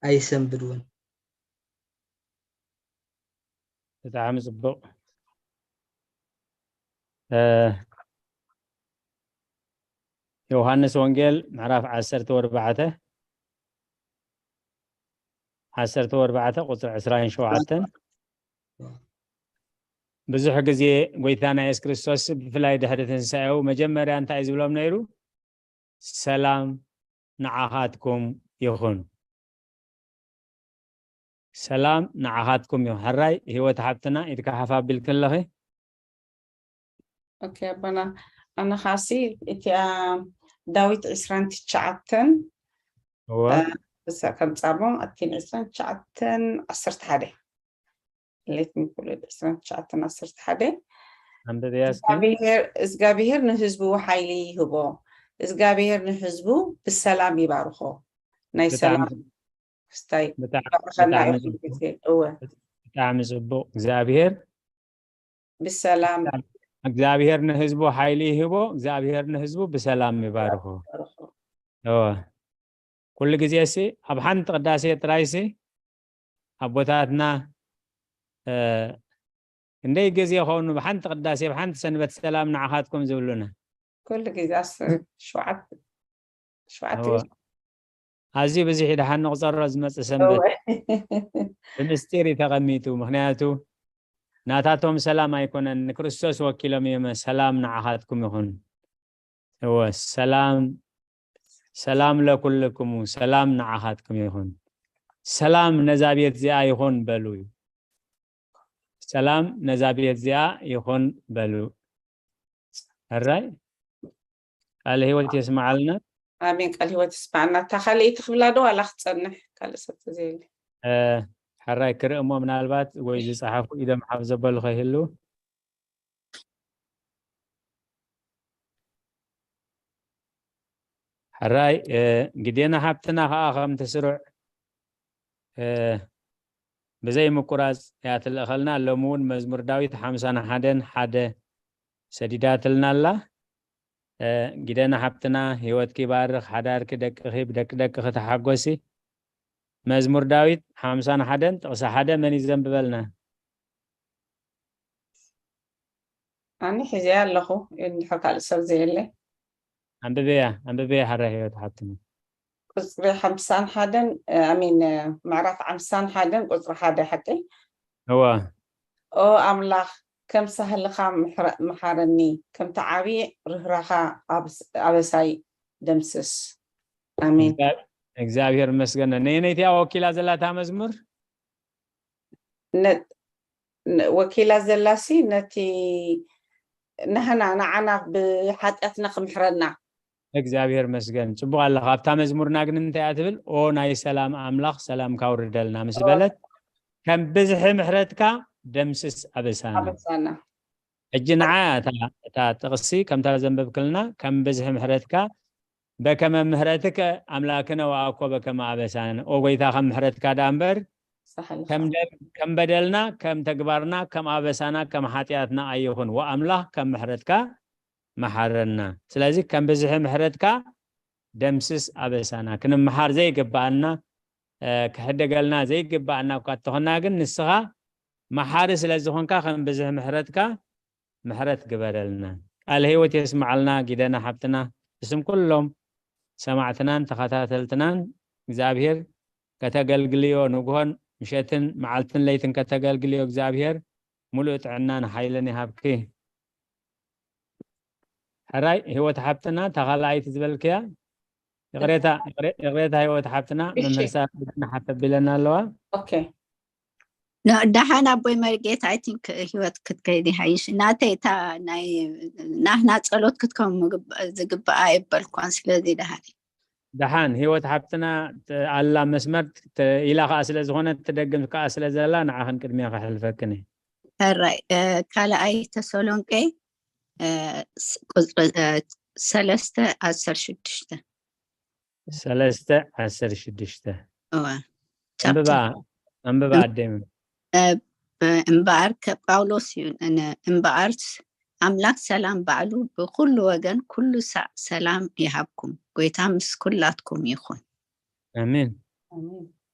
ኣይሰንብድ እውን። ብጣዕሚ ጽቡቕ። ዮሃንስ ወንጌል ምዕራፍ ዓሰርተ ወርባዕተ ዓሰርተ ወርባዕተ ቁጽሪ ዕስራን ሸውዓተን። ብዙሕ ግዜ ጎይታና የሱስ ክርስቶስ ብፍላይ ድሕሪ ትንሳኤው መጀመርያ እንታይ ዝብሎም ነይሩ? ሰላም ንዓኻትኩም ይኹን። ሰላም ንዓኻትኩም ይኹን። ሕራይ ህይወት ሓብትና ኢድካ ሓፍ ኣቢልኪ ኣለኺ። ኦኬ ኣቦና፣ ኣነ ኻሲ እቲኣ ዳዊት ዕስራን ትሽዓተን እወ እሳ ከምጻሞ ኣቲን ዕስራን ትሽዓተን ዓሰርተ ሓደ ሌት ምኩልድ ዕስራን ትሽዓተን ዓሰርተ ሓደ ኣንብብያ እስኪ። እግዚኣብሔር ንህዝቡ ሓይሊ ይህቦ፣ እግዚኣብሔር ንህዝቡ ብሰላም ይባርኾ። ናይ ብጣዕሚ ሰላም ክስታይ ብጣዕ- ይባርኸና ብጣዕሚ ይኹን ጽቡቅ። ግዜ። እወ ብጣዕሚ ጽቡቅ። እግዚኣብሔር ብሰላም እግዚኣብሔር ንህዝቡ ሓይሊ ይህቦ፣ እግዚኣብሔር ንህዝቡ ብሰላም ይባርኾ። ይባርኾ። እወ ኩሉ ግዜ ሲ ኣብ ሓንቲ ቅዳሴ ጥራይ ሲ ኣቦታትና እ፣ ክንደይ ግዜ ይኸውን ብሓንቲ ቅዳሴ ብሓንቲ ሰንበት ሰላም ንዓኻትኩም ዝብሉና። ኩሉ ግዜ ኣስ- ሸውዓተ ሸውዓተ እወ። ኣዝዩ ብዙሕ እዩ ደሓን ንቁፀሮ ዝመፅእ ሰንበት እወ። ብምስጢር እዩ ተቐሚጡ። ምክንያቱ ናታቶም ሰላም ኣይኮነን፣ ንክርስቶስ ወኪሎም እዮም። ሰላም ንዓኻትኩም ይኹን። እወ ሰላም ሰላም ለኩልክሙ፣ ሰላም ንዓኻትኩም ይኹን። ሰላም ነዛ ቤት እዚኣ ይኹን በሉ። ሰላም ነዛ ቤት እዚኣ ይኹን በሉ። ሕራይ ቃለ ህይወት የስምዓልና። ኣሜን። ቃል ህይወት ይስማዕና። እታ ካልኣይቲ ክብላ ዶ ዋላ ክጸንሕ ካልእ ሰብ ተዘየለ? እ፣ ሕራይ ክርኢ እሞ ምናልባት ወይ ዝጸሓፉ ኢዶም ሓፍ ዘበሉ ከይህሉ። ሕራይ እ፣ ግዴና ሓብትና ከዓ ከም ትስሩዕ እ፣ ብዘይ ምቁራጽ እያ ትልእኸልና። ሎሚ እውን መዝሙር ዳዊት ሓምሳን ሓደን ሓደ ሰዲዳትልና ኣላ። እ፣ ግደና ሓብትና ህይወትኪ ይባርኽ፣ ሓዳርኪ ደቅኺ ብደቂ ደቅኺ ተሓጎሲ። መዝሙር ዳዊት ሓምሳን ሓደን ጥቕሲ ሓደ መን እዩ ዘንብበልና? ኣነ ሒዘያ ኣለኹ እንድሕር ካልእ ሰብ ዘየለ። ኣንብበያ ኣንብበያ ሓራ ህይወት ሓብትና። ቁፅሪ ሓምሳን ሓደን ኣሚን ምዕራፍ ሓምሳን ሓደን ቁፅሪ ሓደ ሓቂ እዋ ኦ ኣምላኽ ከም ሳህልኻ ምሕረ- ምሓረኒ ከምቲ ዓብዪ ርህራኻ ኣበስ- ኣበሳይ ደምስስ ኣሜን እግዚኣብሔር ይመስገን። ነየነይቲ እያ ወኪላ ዘላ እታ መዝሙር? ነ- ነ- ወኪላ ዘላሲ ነቲ ንሕና ንዓና ብሓጢኣትና ክምሕረና እግዚኣብሔር መስገን። ጽቡቕ ኣለኻ። ኣብታ መዝሙርና ግን እንታይ እያ ትብል? ኦ ናይ ሰላም ኣምላኽ ሰላምካ ኣውርደልና ምስ በለት ከም ብዝሒ ምሕረትካ ደምስስ ኣበሳና። ኣበሳና ሕጂ ንዓ እታ እታ ጥቕሲ ከምታ ዘንበብክልና ከም ብዝሒ ምሕረትካ በከመ ምሕረትከ ኣምላክነ ወኣኮ በከመ ኣበሳነ። ኦ ጎይታ ከም ምሕረትካ ደኣ እምበር ሳሕልኻ ከም ደ- ከም በደልና ከም ተግባርና ከም ኣበሳና ከም ሓጢኣትና ኣይኹን ወኣምላኽ ከም ምሕረትካ መሓረና። ስለዚ ከም ብዝሒ ምሕረትካ ደምስስ ኣበሳና። ክንመሓር ዘይግብኣና እ፣ ክሕደገልና ዘይግብኣና እኳ እንተኾና ግን ንስኻ መሓሪ ስለ ዝኾንካ ከም ብዝሒ ምሕረትካ ምሕረት ግበረልና። ቃል ህይወት የስምዓልና ጊደና ሓብትና። ብስም ኩሎም ሰማዕትናን ተኸታተልትናን እግዚኣብሔር ከተገልግልዮ ንግሆን ምሸትን መዓልትን ለይትን ከተገልግልዮ እግዚኣብሔር ሙሉእ ጥዕናን ሓይልን ይሃብኪ። ሕራይ ህይወት ሓብትና እታ ካልኣይቲ ዝበልክያ ይቕሬታ ይቕሬ- ይቕሬታ ህይወት ሓብትና እሺ። መምህር ሳራ ሓተቢለና ኣለዋ። ኦኬ ኖ፣ ደሓን ኣቦይ መርጌታ፣ I think ህይወት ክትከይድ ይሃይሽ። ናተይ እታ ናይ ናህና ጸሎት ክትከም ምግብ- ዝግብኣ ኣይበልኳን፣ ስለዚ ደሓን። ደሓን ህይወት ሓብትና ተ- ኣላ መስመር ተ- ኢላ ከዓ ስለ ዝኾነት ትደግም ከዓ ስለ ዘላ ንዓኽን ቅድሚያ ከሕልፈክን እየ። ሕራይ እ፣ ካልኣይ ተሰሎንቄ እ፣ ስ- ቁጽሪ እ፣ ሰለስተ ዓሰርተ ሽዱሽተ ሰለስተ ዓሰርተ ሽዱሽተ እወ ኣንብባ ቻፕተር ኣንብባ ኣደይ። እ፣ እምበኣር ከ ጳውሎስ እዩ እነ እምበኣርስ ኣምላኽ ሰላም ባዕሉ ብኹሉ ወገን ኩሉ ሳዕ ሰላም ይሃብኩም። ጎይታ ምስ ኩላትኩም ይኹን። ኣሜን።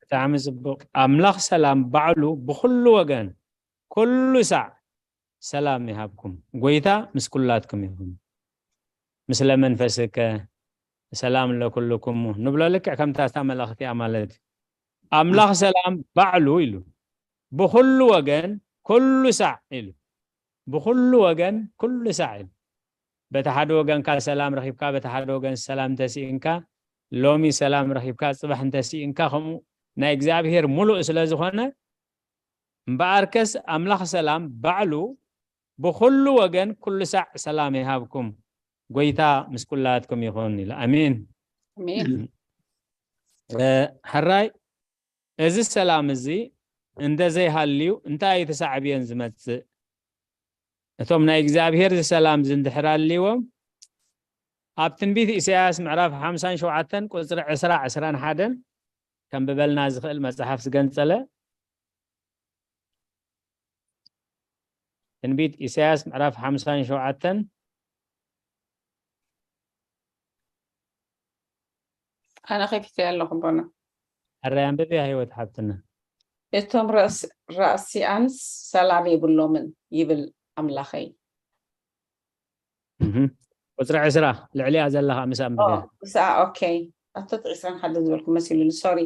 ብጣዕሚ ጽቡቕ። ኣምላኽ ሰላም ባዕሉ ብኹሉ ወገን ኩሉ ሳዕ ሰላም ይሃብኩም። ጎይታ ምስ ኩላትኩም ይኹን። ምስለ መንፈስከ ሰላም ለኩልኩሙ ንብሎ ልክዕ ከምታ እታ መልእኽቲ እያ ማለት እዩ። ኣምላኽ ሰላም ባዕሉ ኢሉ ብኹሉ ወገን ኩሉ ሳዕ ኢሉ ብኹሉ ወገን ኩሉ ሳዕ ኢሉ በቲ ሓደ ወገንካ ሰላም ረኺብካ በቲ ሓደ ወገን ሰላም ተስኢንካ ሎሚ ሰላም ረኺብካ ጽባሕ እንተስኢንካ ከምኡ ናይ እግዚኣብሔር ሙሉእ ስለ ዝኾነ እምበኣርከስ ኣምላኽ ሰላም ባዕሉ ብኹሉ ወገን ኩሉ ሳዕ ሰላም ይሃብኩም። ጎይታ ምስ ኩላትኩም ይኹን ኢሉ። ኣሜን። ኣሜን። እ፣ ሕራይ እዚ ሰላም እዚ እንደ ዘይሃልዩ እንታይ እዩ ተሳዕብዮን ዝመጽእ? እቶም ናይ እግዚኣብሔር እዚ ሰላም እዚ እንድሕር ኣልይዎም ኣብ ትንቢት ኢሳያስ ምዕራፍ ሓምሳን ሸውዓተን ቁጽሪ ዕስራ ዕስራን ሓደን ከንብበልና ዝኽእል መጽሓፍ ዝገንጸለ ትንቢት ኢሳያስ ምዕራፍ ሓምሳን ሸውዓተን ኣነ ከፊተ ኣለኹ ኣቦና። ሕራይ ኣንብብያ ህይወት ሓብትና። እቶም ራእስ- ራእሲኣንስ ሰላም የብሎምን ይብል ኣምላኸይ። እህ። ቁፅሪ ዕስራ ልዕሊኣ ዘለኻ ምስ ኣንብብያ። ኦ፣ ምስኣ ኦኬ። ኣቶ ዕስራን ሓደ ዝበልኩ መሲሉኒ ሶሪ።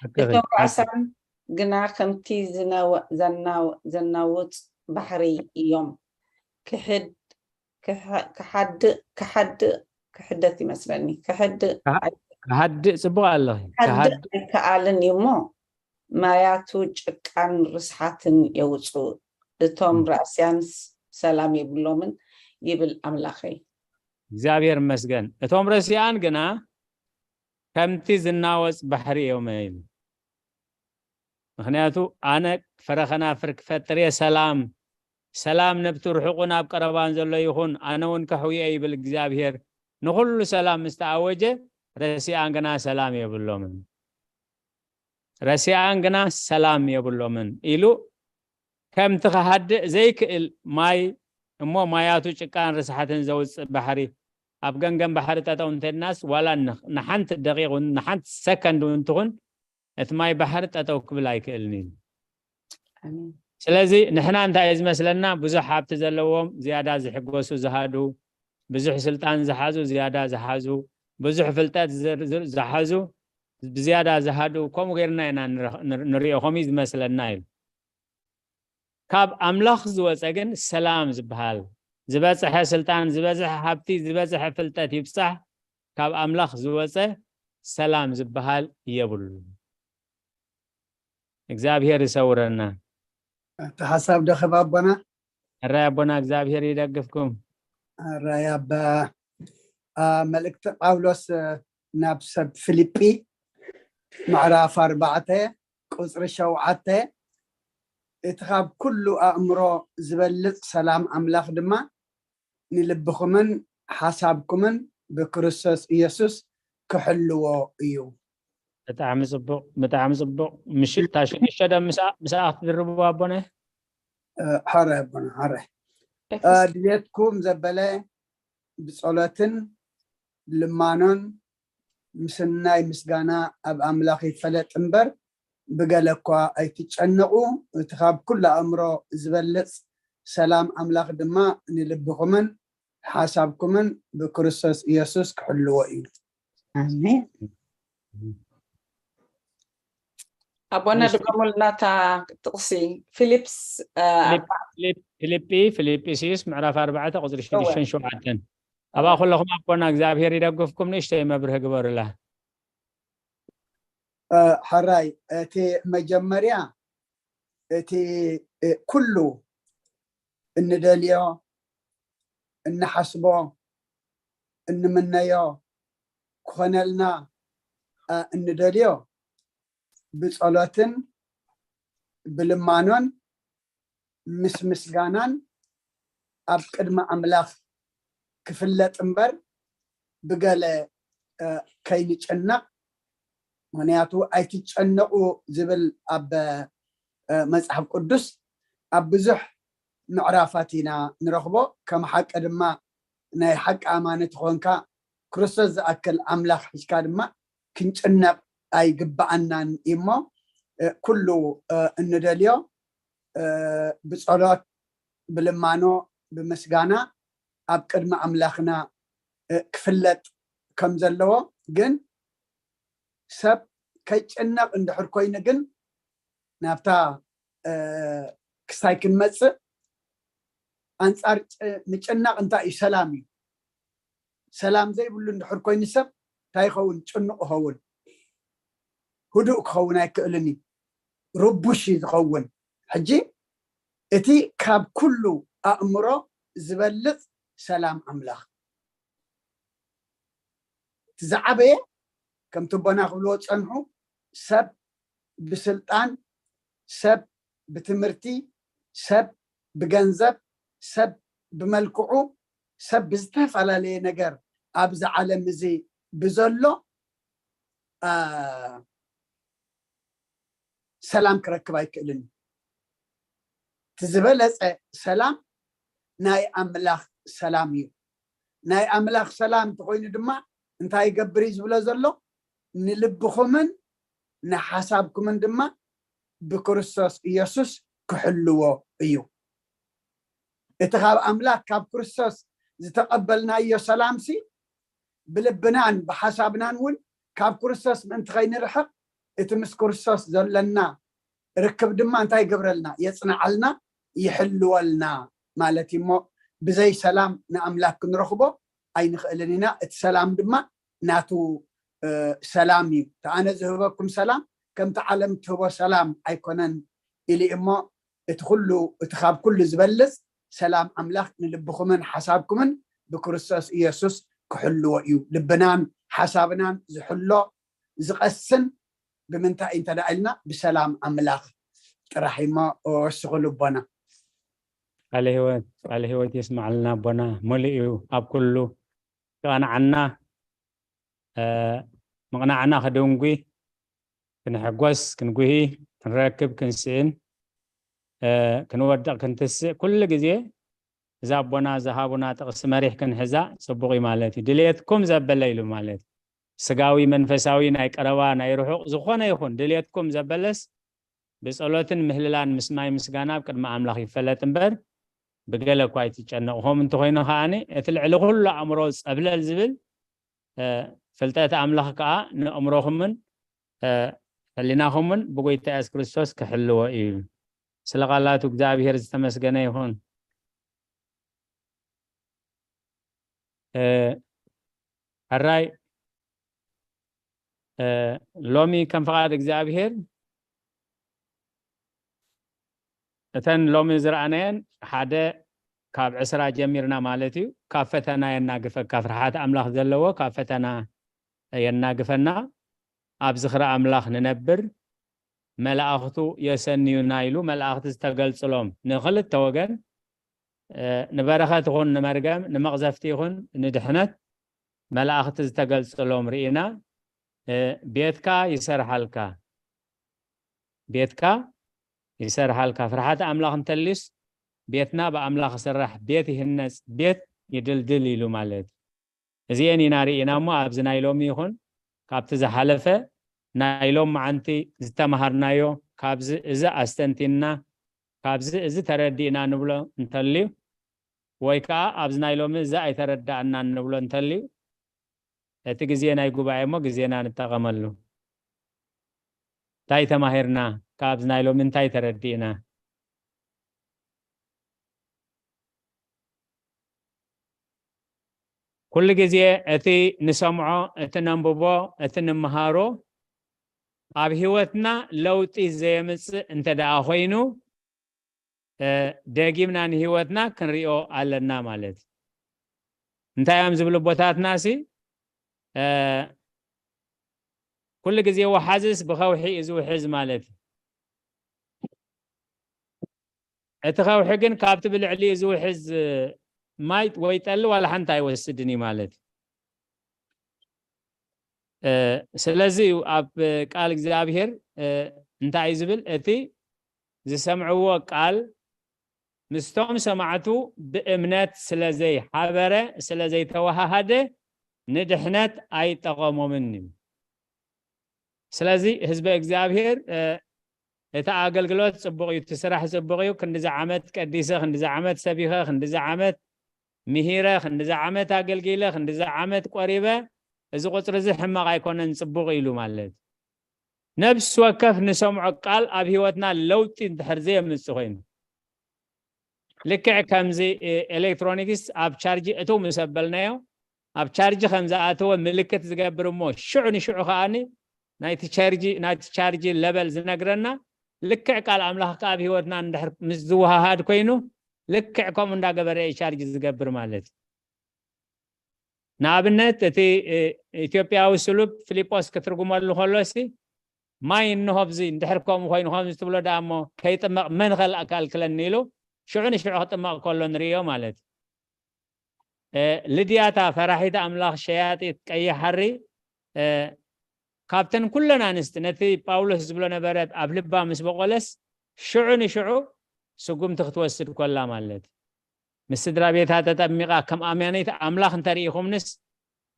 ሓቅኺ፣ እቶም ሓቅኺ። ራእሳን ግና ከምቲ ዝነወ- ዘናው- ዘናውፅ ባሕሪ እዮም። ክሕድ ክሐ- ክሓድእ ክሓድእ ክሕደት ይመስለኒ ክሕድእ ክሃ- ኣይ- ክሃድእ ፅቡቅ ኣለኺ። ክሓድእ ክሃድእ ኣይከኣልን እዩ እሞ ማያቱ ጭቃን ርስሓትን የውፅኡ። እቶም ም። ራእስያንስ ሰላም የብሎምን ይብል ኣምላኸይ። እግዚኣብሔር ይመስገን። እቶም ረሲኣን ግና ከምቲ ዝናወፅ ባሕሪ እዮም ኢሉ። ምክንያቱ ኣነ ፈረ ከናፍር ክፈጥር እየ፣ ሰላም ሰላም ነብቲ ርሑቕን ኣብ ቀረባን ዘሎ ይኹን፣ ኣነ እውን ከሕውየ ይብል እግዚኣብሔር። ንኹሉ ሰላም ምስ ተኣወጀ ረሲኣን ግና ሰላም የብሎምን። ረሲኣን ግና ሰላም የብሎምን ኢሉ ከምቲ ክሃድእ ዘይክእል ማይ እሞ ማያቱ ጭቃን ርስሓትን ዘውፅእ ባሕሪ ኣብ ገምገም ባሕሪ ጠጠው እንተድናስ ዋላ ን- ንሓንቲ ደቂቕ እውን ንሓንቲ ሰከንድ እውን ትኹን እቲ ማይ ባሕሪ ጠጠው ክብል ኣይክእልን እዩ። ኣሜን። ስለዚ ንሕና እንታይ እዩ ዝመስለና ብዙሕ ሃብቲ ዘለዎም ዝያዳ ዝሕጎሱ ዝሃዱ ብዙሕ ስልጣን ዝሓዙ ዝያዳ ዝሓዙ ብዙሕ ፍልጠት ዝር- ዝር- ዝሓዙ ብዝያዳ ዝሃዱ ከምኡ ገይርና ኢና ንረኽ- ንር- ንሪኦ ከምኡ እዩ ዝመስለና ኢሉ። ካብ ኣምላኽ ዝወፀ ግን ሰላም ዝበሃል ዝበፅሐ ስልጣን ዝበፅሐ ሃብቲ ዝበፅሐ ፍልጠት ይብፃሕ ካብ ኣምላኽ ዝወፀ ሰላም ዝበሃል የብሉ። እግዚኣብሔር ይሰውረና። እቲ ሓሳብ ደኸብ ኣቦና ሕራይ ኣቦና እግዚኣብሔር ይደግፍኩም። ሕራይ ኣባ። ኣ፣ መልእክቲ ጳውሎስ እ፣ ናብ ሰብ ፊልጲ ምዕራፍ ኣርባዕተ ቁፅሪ ሸውዓተ እቲ ካብ ኩሉ ኣእምሮ ዝበልፅ ሰላም ኣምላኽ ድማ ንልብኹምን ሓሳብኩምን ብክርስቶስ ኢየሱስ ክሕልዎ እዩ። ብጣዕሚ ፅቡቕ ብጣዕሚ ፅቡቕ። ምሽት እታ ሽዱሽተ ዶ ምስኣ ምስኣ ክትድርብዎ ኣቦነ? እ፣ ሓራይ ኣቦና ሓራይ። እ፣ ድሌትኩም ዘበለ ብጸሎትን ልማኖን ምስናይ ምስጋና ኣብ ኣምላኽ ይፈለጥ እምበር ብገለ እኳ ኣይትጨነቑ። እቲ ካብ ኩሉ ኣእምሮ ዝበልጽ ሰላም ኣምላኽ ድማ ንልብኹምን ሓሳብኩምን ብክርስቶስ ኢየሱስ ክሕልዎ እዩ። ኣሜን። ኣቦና እሺ። ድገሙልና እታ ጥቕሲ ፊሊፕስ እ፣ ፊሊፕ- ፊሊፕ- ፊልጲ ፊልጲስዩስ ምዕራፍ ኣርባዕተ ቁፅሪ ሽዱሽተን ሸውዓተን ኣብኣ ኩለኹም ኣቦና እግዚኣብሔር ይደግፍኩም። ንእሽተይ መብርህ ግበሩላ። እ፣ ሕራይ እቲ መጀመርያ እቲ እ፣ ኩሉ እንደልዮ እንሓስቦ እንምነዮ ክኾነልና እ፣ እንደልዮ ብጸሎትን ብልማኖን ምስ ምስጋናን ኣብ ቅድሚ ኣምላኽ ክፍለጥ እምበር ብገለ እ፣ ከይንጨነቕ። ምክንያቱ ኣይትጨነቑ ዝብል ኣብ እ፣ መጽሓፍ ቅዱስ ኣብ ብዙሕ ምዕራፋት ኢና ንረኽቦ። ከም ሓቂ ድማ ናይ ሓቂ ኣማኒ ትኾንካ ክርስቶስ ዝኣክል ኣምላኽ ሒዝካ ድማ ክንጭነቕ ኣይግብኣናን እሞ ኩሉ እንደልዮ ብጸሎት ብልማኖ ብምስጋና ኣብ ቅድሚ ኣምላኽና ክፍለጥ ከም ዘለዎ ግን ሰብ ከይጨነቕ እንድሕር ኮይኑ ግን ናብታ ክስታይ ክንመፅእ ኣንፃር ምጭናቕ እንታይ እዩ? ሰላም እዩ። ሰላም ዘይብሉ እንድሕር ኮይኑ ሰብ እንታይ ይኸውን? ጭኑቕ ይኸውን። ህዱእ ክኸውን ኣይክእልን እዩ። ርቡሽ እዩ ዝኸውን። ሕጂ እቲ ካብ ኩሉ ኣእምሮ ዝበልፅ ሰላም ኣምላኽ እቲ ዝዓበየ ከምቲ ኣቦና ክብልዎ ዝፀንሑ ሰብ ብስልጣን ሰብ ብትምህርቲ ሰብ ብገንዘብ ሰብ ብመልክዑ ሰብ ብዝተፈላለየ ነገር ኣብዚ ዓለም እዚ ብዘሎ ሰላም ክረክብ ኣይክእልን እዩ። እቲ ዝበለፀ ሰላም ናይ ኣምላኽ ሰላም እዩ። ናይ ኣምላኽ ሰላም እንተኮይኑ ድማ እንታይ ይገብር እዩ ዝብሎ ዘሎ? ንልብኹምን ንሓሳብኩምን ድማ ብክርስቶስ ኢየሱስ ክሕልዎ እዩ። እቲ ካብ ኣምላኽ ካብ ክርስቶስ ዝተቐበልናዮ ሰላምሲ ብልብናን ብሓሳብናን እውን ካብ ክርስቶስ ምእንቲ ከይንርሕቕ እቲ ምስ ክርስቶስ ዘለና ርክብ ድማ እንታይ ይገብረልና? የፅንዓልና፣ ይሕልወልና ማለት እዩ። እሞ ብዘይ ሰላም ንኣምላክ ክንረኽቦ ኣይንኽእልን ኢና። እቲ ሰላም ድማ ናቱ ሰላም እዩ። እቲ ኣነ ዝህበኩም ሰላም ከምቲ ዓለም ትህቦ ሰላም ኣይኮነን ኢሉ እሞ እቲ ኩሉ እቲ ካብ ኩሉ ዝበልፅ ሰላም ኣምላክ ንልብኹምን ሓሳብኩምን ብክርስቶስ ኢየሱስ ክሕልዎ እዩ። ልብናን ሓሳብናን ዝሕሎ ዝቐስን ብምንታይ እንተ ደኣ ኢልና ብሰላም ኣምላኽ ጥራሕ እሞ ወስኹ ልቦና። ቃለ ህይወት ቃለ ህይወት የስማዕልና ኣቦና። ሙሉእ እዩ ኣብ ኩሉ። ክቐንዓና ምቕናዕና ክድንጉ፣ ክንሕጎስ፣ ክንጉሂ፣ ክንረክብ፣ ክንስእን፣ ክንወድቕ፣ ክንትስእ ኩሉ ግዜ እዛ ኣቦና ዝሃቡና ጥቕሲ መሪሕ ክንሕዛ ጽቡቕ እዩ ማለት እዩ። ድልየትኩም ዘበለ ኢሉ ማለት እዩ። ስጋዊ መንፈሳዊ ናይ ቀረባ ናይ ርሑቕ ዝኾነ ይኹን ድልየትኩም ዘበለስ ብጸሎትን ምህልላን ምስማይ ምስጋና ኣብ ቅድሚ ኣምላኽ ይፈለጥ እምበር ብገለ እኳ ኣይትጨነቑ። ከምኡ እንተኾይኑ ከኣ እቲ ልዕሊ ኩሉ ኣእምሮ ጸብለል ዝብል ፍልጠት ኣምላኽ ከኣ ንእምሮኹምን ሕሊናኹምን ብጎይታ የሱስ ክርስቶስ ክሕልዎ እዩ። ስለ ቃላቱ እግዚኣብሔር ዝተመስገነ ይኹን። ሕራይ ሎሚ ከም ፍቓድ እግዚኣብሔር እተን ሎሚ ዝረኣናየን ሓደ ካብ ዕስራ ጀሚርና ማለት እዩ። ካብ ፈተና የናግፈካ፣ ፍርሓት ኣምላኽ ዘለዎ ካብ ፈተና የናግፈና። ኣብ ዝኽሪ ኣምላኽ ንነብር፣ መላእኽቱ የሰንዩና ኢሉ መላእኽቲ ዝተገልጽሎም ንኽልተ ወገን ንበረኸት ይኹን ንመርገም ንመቕዘፍቲ ይኹን ንድሕነት መላእኽቲ ዝተገልጽሎም ርኢና። ቤትካ ይሰርሓልካ፣ ቤትካ ይሰርሓልካ። ፍርሓት ኣምላኽ እንተልዩስ ቤትና ብኣምላኽ ይስራሕ፣ ቤት ይህነጽ፣ ቤት ይድልድል ኢሉ ማለት እዩ። እዚኤን ኢና ርኢና እሞ ኣብዚ ናይ ሎሚ ይኹን ካብቲ ዝሓለፈ ናይ ሎም መዓንቲ ዝተምሃርናዮ ካብዚ እዚ ኣስተንቲንና ካብዚ እዚ ተረዲእና ንብሎ እንተልዩ ወይ ከዓ ኣብዚ ናይ ሎሚ እዚ ኣይተረዳእናን ንብሎ እንተልዩ እቲ ግዜ ናይ ጉባኤ እሞ ግዜና ንጠቐመሉ። እንታይ ተማሂርና? ካብዚ ናይ ሎሚ እንታይ ተረዲእና? ኩሉ ግዜ እቲ ንሰምዖ፣ እቲ ነንብቦ፣ እቲ ንምሃሮ ኣብ ህይወትና ለውጢ ዘየምፅእ እንተ ደኣ ኮይኑ ደጊምና ንህይወትና ክንሪኦ ኣለና ማለት እዩ። እንታይ እዮም ዝብሉ ኣቦታትና ሲ ኩሉ ግዜ ወሓዝስ ብኸውሒ እዩ ዝውሕዝ ማለት እዩ። እቲ ከውሒ ግን ካብቲ ብልዕሊኡ ዝውሕዝ ማይ ወይ ጠሊ ዋላ ሓንቲ ኣይወስድን እዩ ማለት እዩ። ስለዚ እዩ ኣብ ቃል እግዚኣብሔር እንታይ እዩ ዝብል? እቲ ዝሰምዕዎ ቃል ምስቶም ሰማዕቱ ብእምነት ስለ ዘይሓበረ፣ ስለ ዘይተወሃሃደ፣ ንድሕነት ኣይጠቐሞምን እዩ። ስለዚ ህዝበ እግዚኣብሔር፣ እ፣ እቲ ኣገልግሎት ጽቡቕ እዩ፣ እቲ ስራሕ ጽቡቕ እዩ፣ ክንዲዚ ዓመት ቀዲሰ፣ ክንዲዚ ዓመት ሰቢኸ፣ ክንዲዚ ዓመት ምሂረ፣ ክንዲዚ ዓመት ኣገልጊለ፣ ክንዲዚ ዓመት ቆሪበ፣ እዚ ቁጽሪ እዚ ሕማቕ ኣይኮነን፣ ጽቡቕ ኢሉ ማለት። ነፍሲ ወከፍ ንሰምዖ ቃል ኣብ ህይወትና ለውጢ እንድሕር ዘየምጽእ ኮይኑ፣ ልክዕ ከምዚ፣ እ፣ ኤሌክትሮኒክስ ኣብ ቻርጅ እትው ምስ ኣበልናዮ፣ ኣብ ቻርጅ ከም ዝኣተወ ምልክት ዝገብር እሞ፣ ሽዑ ንሽዑ ከኣኒ ናይቲ ቻርጅ፣ ናይቲ ቻርጅ ለበል ዝነግረና፣ ልክዕ ቃል ኣምላኽ ከኣ ኣብ ህይወትና እንድሕር ምስ ዝወሃሃድ ኮይኑ፣ ልክዕ ከምኡ እንዳገበረ እዩ ቻርጅ ዝገብር ማለት እዩ። ንኣብነት፣ እቲ፣ እ፣ ኢትዮጵያዊ ስሉብ ፊልጶስ ክትርጉመሉ ከሎሲ፣ "ማይ እንሆ ኣብዚ፣ እንድሕር ከምኡ ኮይኑ ከምዚ ትብሎ ደኣ እሞ ከይጥመቕ መን ከልክለኒ?" ኢሉ ሽዑ ንሽዑ ክጥመቕ ከሎ ንርእዮ ማለት እዩ። እ፣ ልድያ እታ ፈራሒት ኣምላኽ ሸያጢት ቀይሕ ሃሪ፣ እ፣ ካብተን ኩለን ኣንስቲ ነቲ ጳውሎስ ዝብሎ ነበረ ኣብ ልባ ምስ በቆለስ ሽዑ ንሽዑ ስጉምቲ ክትወስድ ኮላ ማለት እዩ። ምስ ስድራ ቤታ ተጠሚቓ ከም ኣማኒት ኣምላኽ እንተርኢኹምንስ፣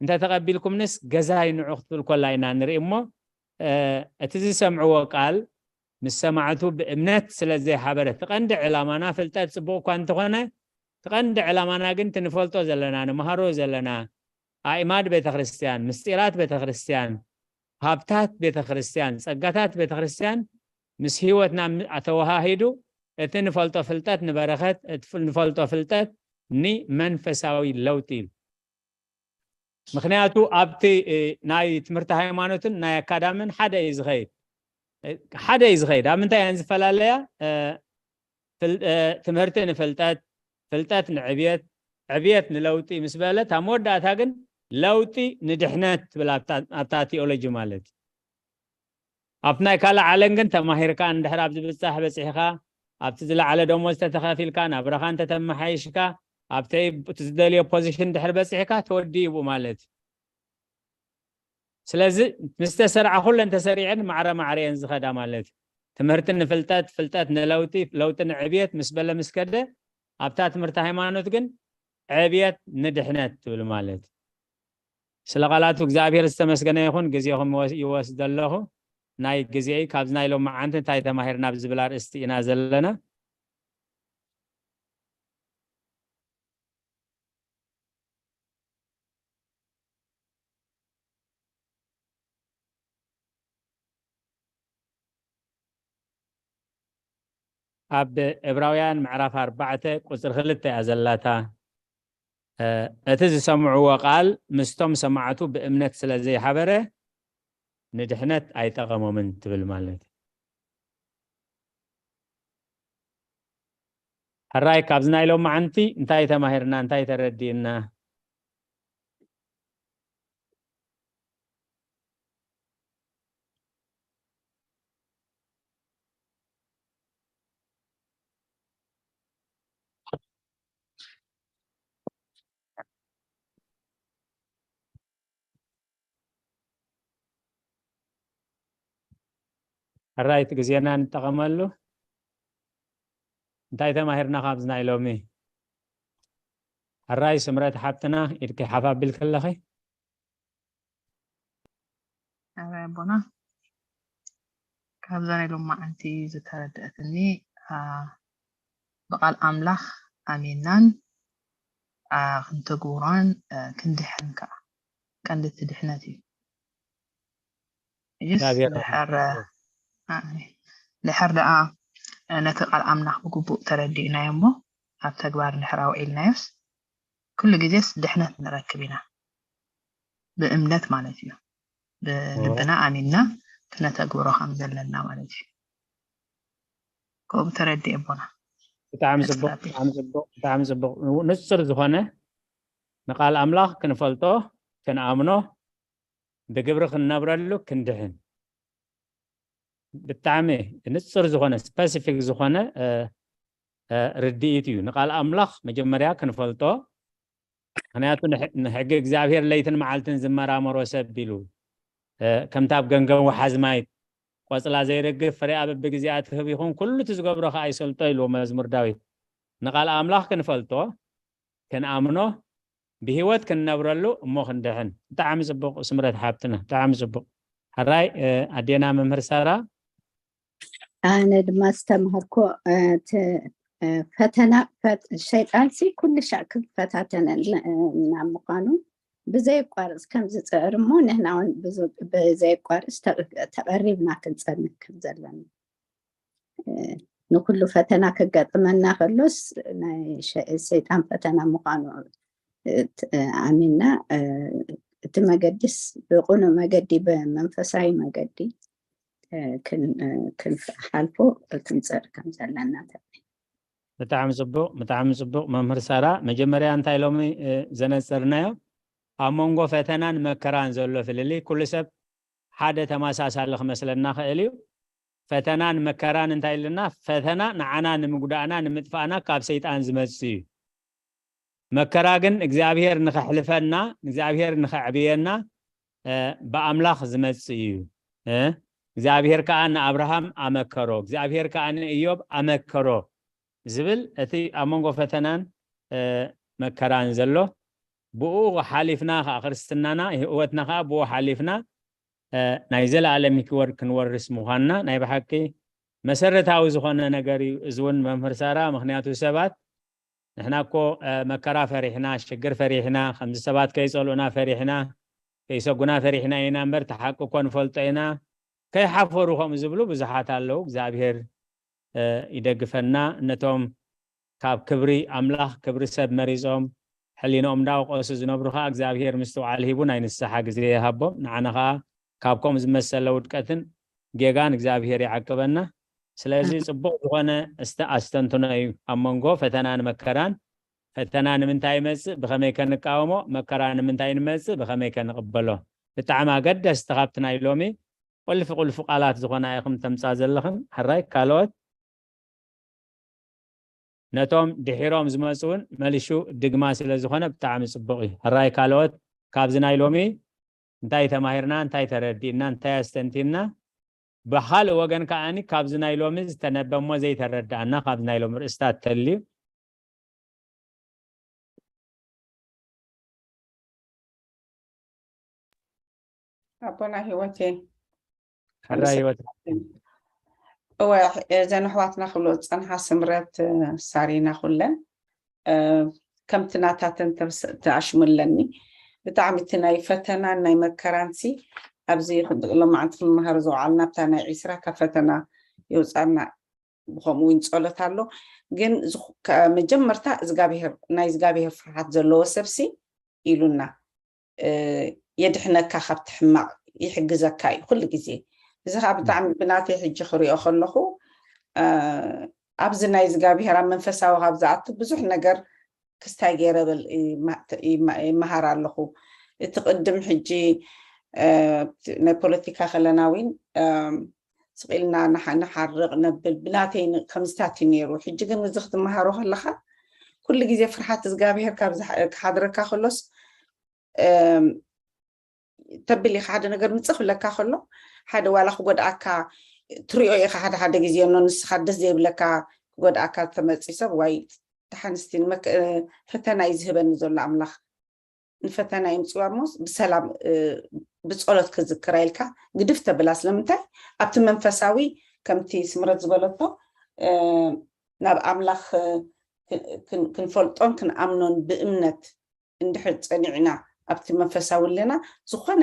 እንተተቐቢልኩምንስ ገዛይ ንዑ ክትብል ኮላ ኢና ንርኢ እሞ፣ እ፣ እቲ ዝሰምዕዎ ቃል ምስ ሰማዕቱ ብእምነት ስለ ዘይሓበረ፣ እቲ ቀንዲ ዕላማና ፍልጠት ጽቡቕ እኳ እንተኾነ፣ እቲ ቀንዲ ዕላማና ግን እቲ ንፈልጦ ዘለና፣ ንምሃሮ ዘለና ኣእማድ ቤተ ክርስቲያን፣ ምስጢራት ቤተ ክርስቲያን፣ ሃብታት ቤተ ክርስቲያን፣ ጸጋታት ቤተ ክርስቲያን ምስ ህይወትና ም-፣ ኣተወሃሂዱ እቲ ንፈልጦ ፍልጠት ንበረኸት፣ እቲ ፍል-፣ ንፈልጦ ፍልጠት ንመንፈሳዊ ለውጢ እዩ። ምኽንያቱ ኣብቲ፣ እ፣ ናይ ትምህርቲ ሃይማኖትን ናይ ኣካዳምን ሓደ እዩ ዝኸይድ። እ፣ ሓደ እዩ ዝኸይድ። ኣብ ምንታይ እየን ዝፈላለያ? እ፣ ፍል-፣ እ፣ ትምህርቲ ንፍልጠት፣ ፍልጠት ንዕብየት፣ ዕብየት ንለውጢ ምስ በለ፣ እታ መወዳእታ ግን ለውጢ ንድሕነት ትብል ኣብታ፣ ኣብታ ቲኦሎጂ ማለት እዩ። ኣብቲ ናይ ካልእ ዓለም ግን ተማሂርካ እንድሕር ኣብ ዝብጻሕ በጺሕካ፣ ኣብቲ ዝለዓለ ደሞዝ ተተኸፊልካ፣ ናብራኻ እንተተመሓይሽካ፣ ኣብቲ፣ እቲ ዝደልዮ ፖዚሽን እንድሕር በጺሕካ ተወዲኡ ብኡ ማለት እዩ። ስለዚ ምስ ተሰርዓ ኩለን ተሰሪዐን ማዕረ ማዕረ እየን ዝኸዳ ማለት እዩ። ትምህርቲ ንፍልጠት፣ ፍልጠት ንለውጢ፣ ለውጢ ንዕብየት ምስ በለ ምስ ከደ፣ ኣብታ ትምህርቲ ሃይማኖት ግን ዕብየት ንድሕነት ትብል ማለት እዩ። ስለ ቃላቱ እግዚኣብሔር ዝተመስገነ ይኹን። ግዜኹም ይወስ-፣ ይወስድ ኣለኹ። ናይ ግዜይ ካብዚ ናይ ሎማዓንቲ እንታይ ተማሂርና ኣብ ዝብል ኣርእስቲ ኢና ዘለና። ኣብ ዕብራውያን ምዕራፍ ኣርባዕተ ቁጽሪ ክልተ እያ ዘላታ። እ፣ እቲ ዝሰምዕዎ ቃል ምስቶም ሰማዕቱ ብእምነት ስለ ዘይሓበረ ንድሕነት ኣይጠቐሞምን ትብል ማለት እዩ። ሕራይ፣ ካብዚ ናይ ሎማዓንቲ እንታይ ተማሂርና፣ እንታይ ተረዲእና? ሕራይ፣ እቲ ግዜና ንጠቐመሉ። እንታይ ተማሂርና ካብዚ ናይ ሎሚ? ሕራይ ስምረት ሓብትና፣ ኢድኪ ሓፍ ኣቢልኪ ኣለኺ። ሕራይ ኣቦና፣ ካብዛ ናይ ሎማዓንቲ ዝተረድአትኒ፣ አ፣ ብቃል ኣምላኽ ኣሚናን፣ አ፣ ክንተግብሮን፣ አ፣ ክንድሕን ከኣ ቀንዲ እቲ ድሕነት እዩ። እጅስ እግዚኣብሔር ድሕር፣ ኣሜን። አ፣ ድሕር ደኣ ነቲ ቃል ኣምላኽ ብግቡእ ተረዲእናዮ እሞ ኣብ ተግባር ድሕር ኣውዒልናዮስ፣ ኩሉ ግዜስ ድሕነት ንረክብ ኢና። ብእምነት ማለት እዩ። ብልብና ኣሚንና ክነተግብሮ ከም ዘለና ማለት እዩ። ከምኡ ተረዲእ ኣቦና። ብጣዕሚ ጽቡቕ፣ ቀጽል። ብጣዕሚ ጽቡቕ፣ ብጣዕሚ ጽቡቕ። ንጹር ዝኾነ ንቃል ኣምላኽ ክንፈልጦ፣ ክንኣምኖ፣ ብግብሪ ክንነብረሉ፣ ክንድሕን። ብጣዕሚ ንጹር ዝኾነ፣ ስፐሲፊክ ዝኾነ፣ እ፣ እ፣ ርድኢት እዩ። ንቃል ኣምላኽ መጀመርያ ክንፈልጦ፣ ምኽንያቱ ንሕ-፣ ንሕጊ እግዚኣብሔር ለይትን መዓልትን ዝመራመሮ ሰብ ኢሉ፣ እ፣ ከምታ ኣብ ገንገን ወሓዚ ማይ ቆጽላ ዘይረግፍ ፍሬኣ በብግዜኣ ትህብ ይኹን፣ ኩሉ እቲ ዝገብሮ ኸኣ ይሰልጦ ኢልዎ መዝሙር ዳዊት። ንቃል ኣምላኽ ክንፈልጦ፣ ክንኣምኖ፣ ብህይወት ክንነብረሉ፣ እሞ ክንድሕን። ብጣዕሚ ጽቡቕ ስምረት ሓብትና፣ ብጣዕሚ ጽቡቕ። ሕራይ ኣዴና መምህር ሳራ። ኣነ ድማ ዝተምሃርኮ እቲ ፈተና ሸይጣንሲ ኩሉ ሻዕ ክፈታተነና ምዃኑ፣ ብዘይቋርፅ ከም ዝፅዕር እሞ ንሕና እውን ብዘይቋርፅ ተቐሪብና ክንፀንሕ ከም ዘለና፣ ንኩሉ ፈተና ክገጥመና ከሎስ ናይ ሰይጣን ፈተና ምዃኑ ኣሚንና፣ እቲ መገዲስ ብቁኑ መገዲ፣ ብመንፈሳዊ መገዲ ክንሓልፎ ክንፅዕር ከም ዘለና። ብጣዕሚ ጽቡቕ፣ ብጣዕሚ ጽቡቕ መምህር ሳራ። መጀመርያ እንታይ ሎሚ ዘነጸርናዮ፣ ኣብ መንጎ ፈተናን መከራን ዘሎ ፍልልይ። ኩሉ ሰብ ሓደ ተመሳሳሊ ክመስለና ክእል እዩ። ፈተናን መከራን እንታይ ኢልና? ፈተና ንዓና ንምጉዳእና፣ ንምጥፋእና ካብ ሰይጣን ዝመጽእ እዩ። መከራ ግን እግዚኣብሔር ንኸሕልፈና፣ እግዚኣብሔር ንኸዕብየና ብኣምላኽ ዝመጽእ እዩ። እግዚኣብሔር ከዓ ንኣብርሃም ኣመከሮ፣ እግዚኣብሔር ከዓ ንእዮብ ኣመከሮ ዝብል እቲ ኣብ መንጎ ፈተናን መከራን ዘሎ፣ ብኡ ሓሊፍና ከዓ ክርስትናና፣ ህይወትና ከዓ ብኡ ሓሊፍና ናይ ዘለኣለም ህይወት ክንወርስ ምዃንና ናይ ብሓቂ መሰረታዊ ዝኾነ ነገር እዩ። እዚ እውን መምህር ሳራ፣ ምኽንያቱ ሰባት ንሕና እኮ መከራ ፈሪሕና፣ ሽግር ፈሪሕና፣ ከምዚ ሰባት ከይጸልኡና ፈሪሕና፣ ከይሰጉና ፈሪሕና ኢና እምበር፣ እቲ ሓቂ እኮ ንፈልጦ ኢና። ከይሓፈሩ ከምኡ ዝብሉ ብዙሓት ኣለዉ። እግዚኣብሔር ይደግፈና። ነቶም ካብ ክብሪ ኣምላኽ ክብሪ ሰብ መሪጾም ሕሊንኦም እንዳወቀሱ ዝነብሩ ኸዓ እግዚኣብሔር ምስትውዓል ሂቡ ናይ ንስሓ ግዜ ይሃቦም። ንዓና ኸዓ ካብ ከምኡ ዝመሰለ ውድቀትን ጌጋን እግዚኣብሔር ይዓቅበና። ስለዚ ጽቡቕ ዝኾነ እስተ ኣስተንትኖ እዩ። ኣብ መንጎ ፈተናን መከራን፣ ፈተና ንምንታይ ይመጽእ፣ ብኸመይ ከንቃወሞ፣ መከራ ንምንታይ ንመጽእ፣ ብኸመይ ከንቕበሎ። ብጣዕሚ ኣገደስቲ ካብቲ ናይ ሎሚ ቁልፊ ቁልፊ ቃላት ዝኾና ኢኹም ተምጻ ዘለኽን። ሕራይ ካልኦት ነቶም ድሒሮም ዝመጹ እውን መሊሹ ድግማ ስለ ዝኾነ ብጣዕሚ ጽቡቕ እዩ። ሕራይ ካልኦት ካብዚ ናይ ሎሚ እንታይ ተማሂርና፣ እንታይ ተረዲእና፣ እንታይ ኣስተንቲንና፣ ብኻልእ ወገን ከዓኒ ካብዚ ናይ ሎሚ ዝተነበ እሞ ዘይተረዳእና ካብዚ ናይ ሎሚ ርእስታት ተልዩ። ኣቦና ህይወቴ ሕራ ህይወት እወ እዘን ኣሕዋትና ክብሎ ዝፀንሓ ስምረት ሳሪና ኩለን ከምቲ ናታተን ተኣሽሙ ኣለኒ። ብጣዕሚ እቲ ናይ ፈተናን ናይ መከራንሲ ኣብዚ ሎማዓንቲ ክንመሃር ዝውዓልና ኣብታ ናይ ዒስራ ካብ ፈተና የውፃና። ብከምኡ እውን ፀሎት ኣሎ። ግን መጀመርታ እግዚኣብሄር ናይ እግዚኣብሄር ፍርሓት ዘለዎ ሰብሲ ኢሉና የድሕነካ ካብቲ ሕማቕ ይሕግዘካ እዩ ኩሉ ግዜ። እዚ ከዓ ብጣዕሚ ብናተይ ሕጂ ክሪኦ ከለኹ ኣብዚ ናይ እግዚኣብሄር ኣብ መንፈሳዊ ካብ ዝኣቱ ብዙሕ ነገር ክስታይ ገይረ ብል ይመሃር ኣለኹ። እቲ ቅድም ሕጂ ናይ ፖለቲካ ከለና እውን ስቕ ኢልና ንሓርቕ ነብል ብናተይ ከምዝታት እዩ ነይሩ። ሕጂ ግን እዚ ክትመሃሮ ከለኻ ኩሉ ግዜ ፍርሓት እግዚኣብሄር ካብ ክሓድረካ ከሎስ ተብል ኢኻ ሓደ ነገር ምፅእ ክብለካ ከሎ ሓደ ዋላ ክጎድኣካ ትሪኦ ኢኻ ሓደ ሓደ ግዜ ኖ ንስኻ ደስ ዘይብለካ ክጎድኣካ ተመፂ ሰብ ዋይ ደሓንስቲ ፈተና እዩ ዝህበኒ ዘሎ ኣምላኽ ንፈተና ይምፅዋ ሞ ብሰላም ብፀሎት ክዝክራ ኢልካ ግድፍ ተብላ ስለምንታይ ኣብቲ መንፈሳዊ ከምቲ ስምረት ዝበለቶ ናብ ኣምላኽ ክንፈልጦን ክንኣምኖን ብእምነት እንድሕር ፀኒዕና ኣብቲ መንፈሳዊ ኣለና ዝኾነ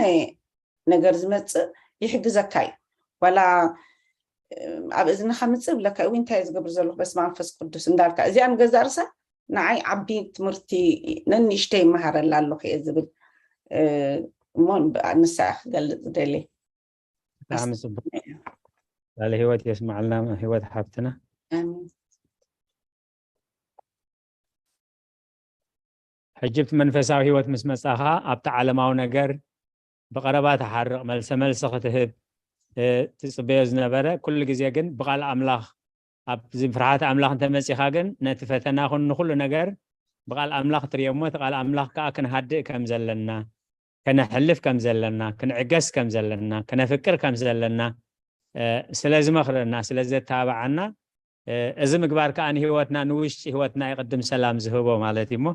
ነገር ዝመፅእ ይሕግዘካ እዩ ዋላ ኣብ እዝንኻ ምፅእ ብለካ እው እንታይ ዝገብር ዘለኹ በስመ መንፈስ ቅዱስ እንዳልካ እዚኣ ንገዛ ርሳ ንዓይ ዓቢ ትምህርቲ ነንሽተይ ይመሃረላ ኣለኹ እየ ዝብል እሞ ንሳ ክገልፅ ደልየ ብጣዕሚ ፅቡቅ ቃለ ህይወት የስማዕልና ህይወት ሓፍትና ሕጂ እቲ መንፈሳዊ ህይወት ምስ መጻኻ ኣብቲ ዓለማዊ ነገር ብቐረባ ትሓርቕ መልሰ መልሲ ክትህብ ትጽበዮ ዝነበረ ኩሉ ግዜ ግን ብቓል ኣምላኽ ኣብዚ ፍርሓት ኣምላኽ እንተመጺኻ ግን ነቲ ፈተና ኹን ንኹሉ ነገር ብቓል ኣምላኽ ትርእዮ እሞ እቲ ቃል ኣምላኽ ከዓ ክንሃድእ ከም ዘለና ከነሕልፍ ከም ዘለና ክንዕገስ ከም ዘለና ክነፍቅር ከም ዘለና ስለ ዝመኽረና ስለ ዘተባብዓና እዚ ምግባር ከዓ ንህይወትና ንውሽጢ ህይወትና ይቅድም ሰላም ዝህቦ ማለት እዩ። እሞ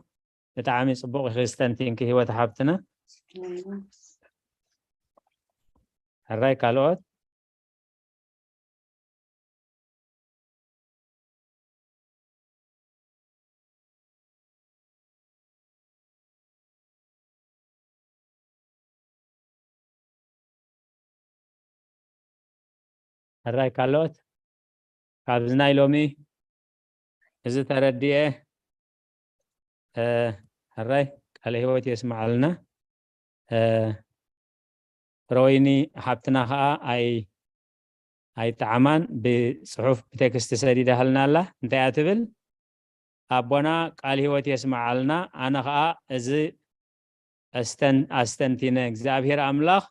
ብጣዕሚ ፅቡቅ ኢኺ ስተንቲንኪ ህይወት ሓብትና። ሕራይ ካልኦት? ሕራይ ካልኦት? ካብዚ ናይ ሎሚ እዚ ተረዲኤ። ሕራይ ቃለ ህይወት የስምዓልና። ፍረወይኒ ሓብትና ከዓ ኣይ ኣይጠዓማን ብፅሑፍ ብቴክስት ሰዲዳሃልና ኣላ። እንታይ እያ ትብል? ኣቦና ቃል ህይወት የስምዓልና። ኣነ ከዓ እዚ ኣስተንቲነ እግዚኣብሔር ኣምላኽ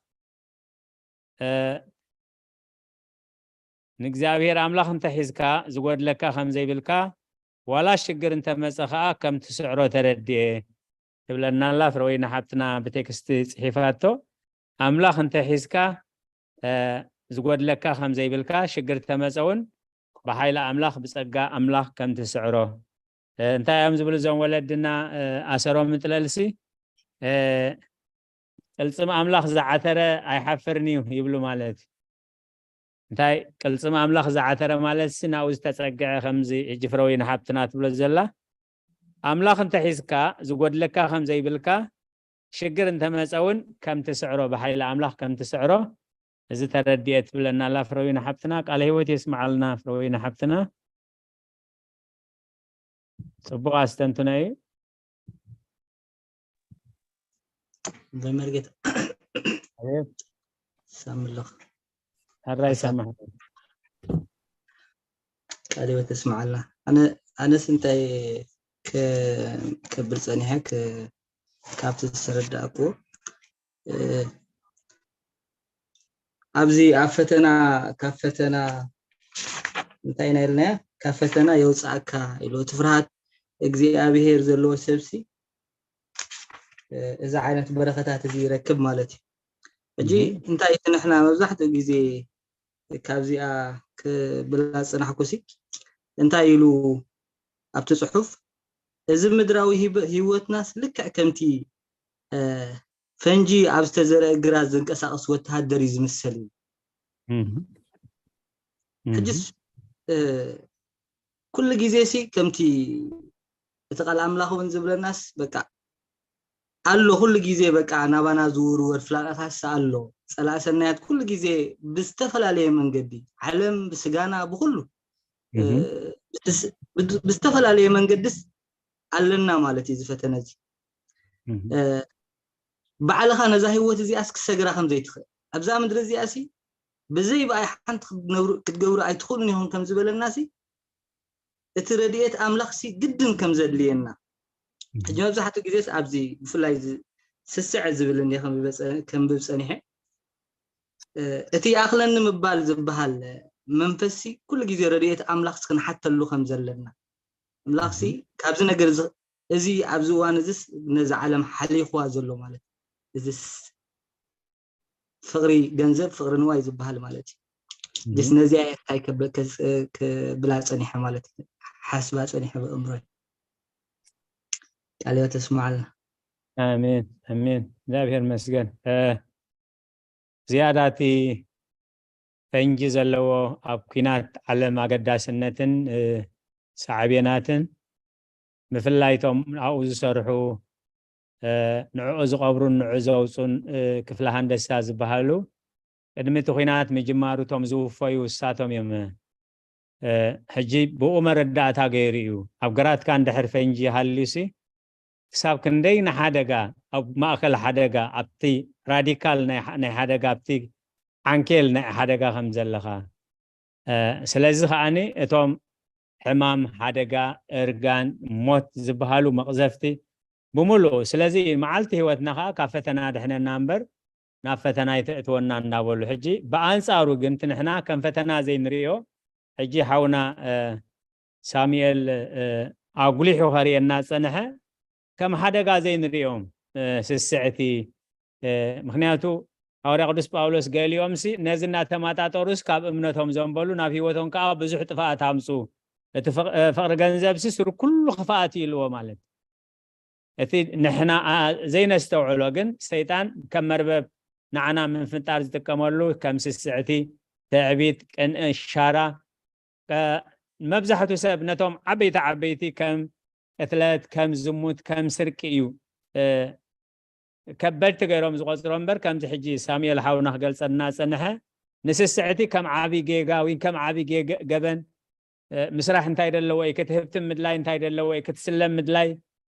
ንእግዚኣብሔር ኣምላኽ እንተሒዝካ ዝጎድለካ ከም ዘይብልካ ዋላ ሽግር እንተመፀ ከዓ ከም ትስዕሮ ተረድኤ ትብለና ኣላ። ፍረወይኒ ሓብትና ብቴክስት ፅሒፋቶ። ኣምላኽ እንተሒዝካ ዝጎድለካ ከም ዘይብልካ ሽግር ተመፀ እውን ብሓይሊ ኣምላኽ ብፀጋ ኣምላኽ ከም ትስዕሮ እንታይ እዮም ዝብሉ እዞም ወለድና? ኣሰሮም ምጥለልሲ ቅልፅም ኣምላኽ ዝዓተረ ኣይሓፍርን እዩ ይብሉ ማለት እዩ። እንታይ ቅልፅም ኣምላኽ ዝዓተረ ማለት ሲ ናብኡ ዝተፀግዐ ከምዚ ሕጂ ፍረወይኒ ሓብትና ትብሎ ዘላ ኣምላኽ እንተሒዝካ ዝጎድለካ ከም ዘይብልካ ሽግር እንተመፀ እውን ከም ትስዕሮ ብሓይሊ ኣምላኽ ከም ትስዕሮ እዚ ተረድኤ ትብለና ኣላ ፍረወይኒ ሓብትና። ቃለ ህይወት የስምዓልና ፍረወይኒ ሓብትና። ፅቡቅ ኣስተንትኖ እዩ። በመርጌታ ኣቤት ሳምለኽ ሕራይ ሰማሕ ቃለ ህይወት ተስምዓልና። ኣነ ኣነስ እንታይ ከብል ፀኒሐ ካብቲ ዝተረዳእኩ ኣብዚ ኣብ ፈተና ካብ ፈተና እንታይ ኢና ኢልናያ? ካብ ፈተና የውፅኣካ ኢሉ እቲ ፍርሃት እግዚኣብሄር ዘለዎ ሰብሲ እዚ ዓይነት በረኸታት እዚ ይረክብ ማለት እዩ። ሕጂ እንታይ እቲ ንሕና መብዛሕትኡ ግዜ ካብዚኣ ክብል ዝፀናሕኩሲ እንታይ ኢሉ ኣብቲ ፅሑፍ እዚ ምድራዊ ህይወትናስ ልክዕ ከምቲ ፈንጂ ኣብ ዝተዘርአ ግራት ዝንቀሳቐስ ወተሃደር እዩ ዝምሰል እዩ። ሕጅስ ኩሉ ግዜ ሲ ከምቲ እቲ ቃል ኣምላኽ እውን ዝብለናስ በቃ ኣሎ ኩሉ ግዜ በቃ ናባና ዝውርወር ፍላጣታት ኣሎ። ፀላእ ሰናያት ኩሉ ግዜ ብዝተፈላለየ መንገዲ ዓለም ብስጋና ብኩሉ ብዝተፈላለየ መንገድስ ኣለና ማለት እዩ። ዝፈተነ እዚ ባዕልኻ ነዛ ህይወት እዚኣስ ክሰግራ ከም ዘይትኽእል ኣብዛ ምድሪ እዚኣ ሲ ብዘይ ብኣይ ሓንቲ ክትገብሩ ኣይትኽእሉን ኢኹም ከም ዝበለና ሲ እቲ ረድኤት ኣምላኽ ሲ ግድን ከም ዘድልየና ሕጂ መብዛሕትኡ ግዜስ ኣብዚ ብፍላይ ስስዐ ዝብል እንደ ከንብብ ፀኒሐ እቲ ይኣኽለኒ ምባል ዝበሃል መንፈስ ሲ ኩሉ ግዜ ረድኤት ኣምላኽ ክንሓተሉ ከም ዘለና ኣምላኽ ሲ ካብዚ ነገር እዚ ኣብዚ እዋን እዚስ ነዚ ዓለም ሓሊኽዋ ዘሎ ማለት እዚስ ፍቕሪ ገንዘብ ፍቕሪ ንዋይ ዝበሃል ማለት እዩ። ስ ነዚኣ እንታይ ክብላ ፀኒሐ ማለት እዩ ሓስባ ፀኒሐ ብእምሮይ ቃልዮ ተስማዓልና። ኣሜን ኣሜን። እግዚኣብሔር መስገን። ዝያዳ እቲ ፈንጂ ዘለዎ ኣብ ኲናት ዓለም ኣገዳስነትን ሳዕቤናትን ብፍላይ እቶም ኣብኡ ዝሰርሑ ንዕኡ ዝቐብሩን ንዑ ዘውፁን ክፍለ ሃንደሳ ዝበሃሉ ቅድሚ እቲ ኲናት ምጅማሩ እቶም ዝውፈዩ እሳቶም እዮም። ሕጂ ብኡ መረዳእታ ገይሩ እዩ ኣብ ግራትካ እንድሕር ፈንጂ ሃልዩሲ ክሳብ ክንደይ ንሓደጋ ኣብ ማእከል ሓደጋ ኣብቲ ራዲካል ናይ ሓደጋ ኣብቲ ዓንኬል ናይ ሓደጋ ከም ዘለኻ ስለዚ ከዓኒ እቶም ሕማም ሓደጋ እርጋን ሞት ዝበሃሉ መቕዘፍቲ ብምሉኡ ስለዚ መዓልቲ ህይወትና ከዓ ካብ ፈተና ድሕነና እምበር ናብ ፈተና ኣይተእትወና እንዳበሉ ሕጂ ብኣንፃሩ ግን ንሕና ከም ፈተና ዘይንሪኦ ሕጂ ሓውና ሳሙኤል ኣጉሊሑ ከርእየና ዝፀንሐ ከም ሓደጋ ዘይንሪኦም ስስዕቲ ምክንያቱ ሃዋርያ ቅዱስ ጳውሎስ ገሊኦምሲ ነዚ እናተማጣጠሩስ ካብ እምነቶም ዘንበሉ ናብ ህይወቶም ከዓ ብዙሕ ጥፍኣት ኣምፁ እቲ ፍቕ- እ፣ ፍቕሪ ገንዘብ ሲ ስሩ ኩሉ ክፍኣት እዩ ኢልዎ ማለት። እቲ ንሕና ኣ- ዘይነስተውዕሎ ግን ሰይጣን ከም መርበብ ንዓና ምፍጣር ዝጥቀመሉ ከም ስስዕቲ፣ ትዕቢት፣ ቅንእ፣ ሻራ፣ እ፣ መብዛሕቱ ሰብ ነቶም ዓበይቲ ዓበይቲ ከም ቅትለት፣ ከም ዝሙት፣ ከም ስርቂ እዩ እ፣ ከበድቲ ገይሮም ዝቆፅሮ እምበር ከምዚ ሕጂ ሳሙኤል ሓውና ክገልፀልና ዝፀንሐ ንስስዕቲ ከም ዓቢ ጌጋ ወይ ከም ዓቢ ጌገ- ገበን ምስራሕ እንታይ ደለዎ እዩ? ክትህብትም ምድላይ እንታይ ደለዎ እዩ? ክትስለም ምድላይ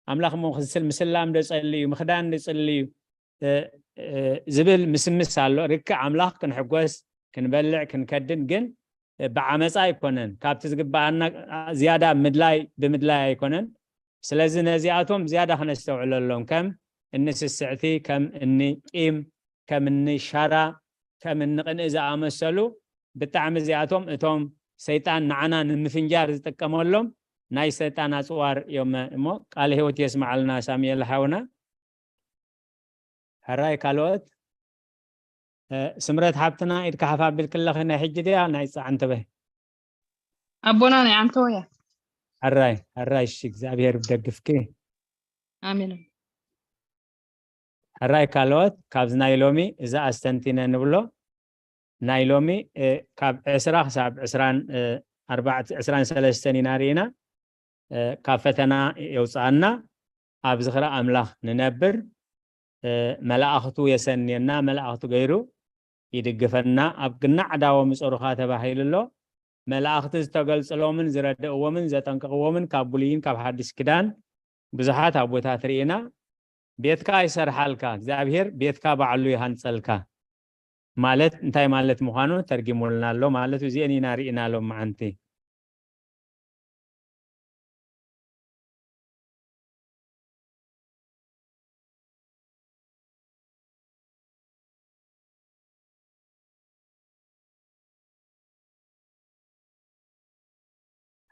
ኣምላኽ እሞ ክስል ምስላም ዶ ጸሊ እዩ? ምኽዳን ዶ ጸሊ እዩ? ዝብል ምስምስ ኣሎ። ርክዕ ኣምላኽ ክንሕጎስ ክንበልዕ ክንከድን ግን ብዓመፃ ኣይኮነን። ካብቲ ዝግበኣና ዝያዳ ምድላይ ብምድላይ ኣይኮነን። ስለዚ ነዚኣቶም ዝያዳ ክነስተውዕለሎም ከም እኒ ስስዕቲ፣ ከም እኒ ቂም፣ ከም እኒ ሻራ፣ ከም እኒ ቅንኢ ዝኣመሰሉ ብጣዕሚ እዚኣቶም እቶም ሰይጣን ንዓና ንምፍንጃር ዝጥቀመሎም ናይ ሰይጣን ኣፅዋር እዮም እሞ ቃል ህይወት የስማዓልና ሳሙኤል ሓውና። ሕራይ ካልኦት ስምረት ሓብትና ኢድካ ሓፍ ኣቢልክለኺ ናይ ሕጂ ድያ ናይ ፃዕንተበ? ኣቦና ናይ ዓንተወያ። ሕራይ ሕራይ እሺ እግዚኣብሔር ብደግፍኪ። ኣሜን። ሕራይ ካልኦት ካብዚ ናይ ሎሚ እዚ ኣስተንቲነ ንብሎ ናይ ሎሚ ካብ ዕስራ ክሳብ ዕስራን ሰለስተን ኢና ርኢና። ካብ ፈተና የውፅኣና፣ ኣብ ዝኽሪ ኣምላኽ ንነብር፣ መላእኽቱ የሰንየና፣ መላእኽቱ ገይሩ ይድግፈና። ኣብ ግናዕ ዳዎ ምፀሩኻ ተባሂሉ ኣሎ። መላእኽቲ ዝተገልፅሎምን ዝረድእዎምን ዘጠንቅቕዎምን ካብ ብሉይን ካብ ሓድሽ ኪዳን ብዙሓት ኣቦታት ርኢና። ቤትካ ይሰርሓልካ እግዚኣብሔር፣ ቤትካ ባዕሉ ይሃንፀልካ ማለት እንታይ ማለት ምዃኑ ተርጊሙልና ኣሎ ማለት እዩ። እዚአን ኢና ርኢና ሎም መዓንቲ።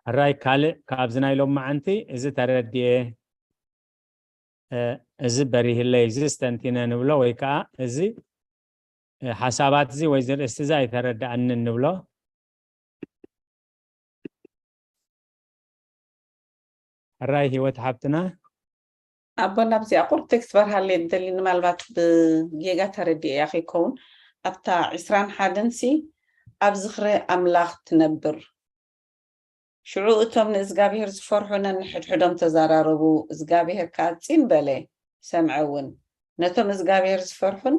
ሕራይ ካልእ ካብዚ ናይ ሎም መዓንቲ እዚ ተረድኤ እዚ በሪህለይ እዚ ስተንቲነ ንብሎ ወይ ከዓ እዚ ሓሳባት እዚ ወይ ዝርእስቲ እዚ ኣይተረድኣንን ንብሎ። ሕራይ ህይወት ሓብትና። ኣቦና ኣብዚኣ ቁር ቴክስት በርሃለይ ደሊ ንምናልባት ብጌጋ ተረዲኤ እያ ከይከውን ኣብታ ዕስራን ሓደን ሲ ኣብ ዝኽሪ ኣምላኽ ትነብር። ሽዑ እቶም ንእዝጋብሄር ዝፈርሑ ነንሕድሕዶም ተዛራረቡ፣ እዝጋብሄር ከኣ ጺን በለ፣ ሰምዐ እውን። ነቶም እዝጋብሄር ዝፈርሑን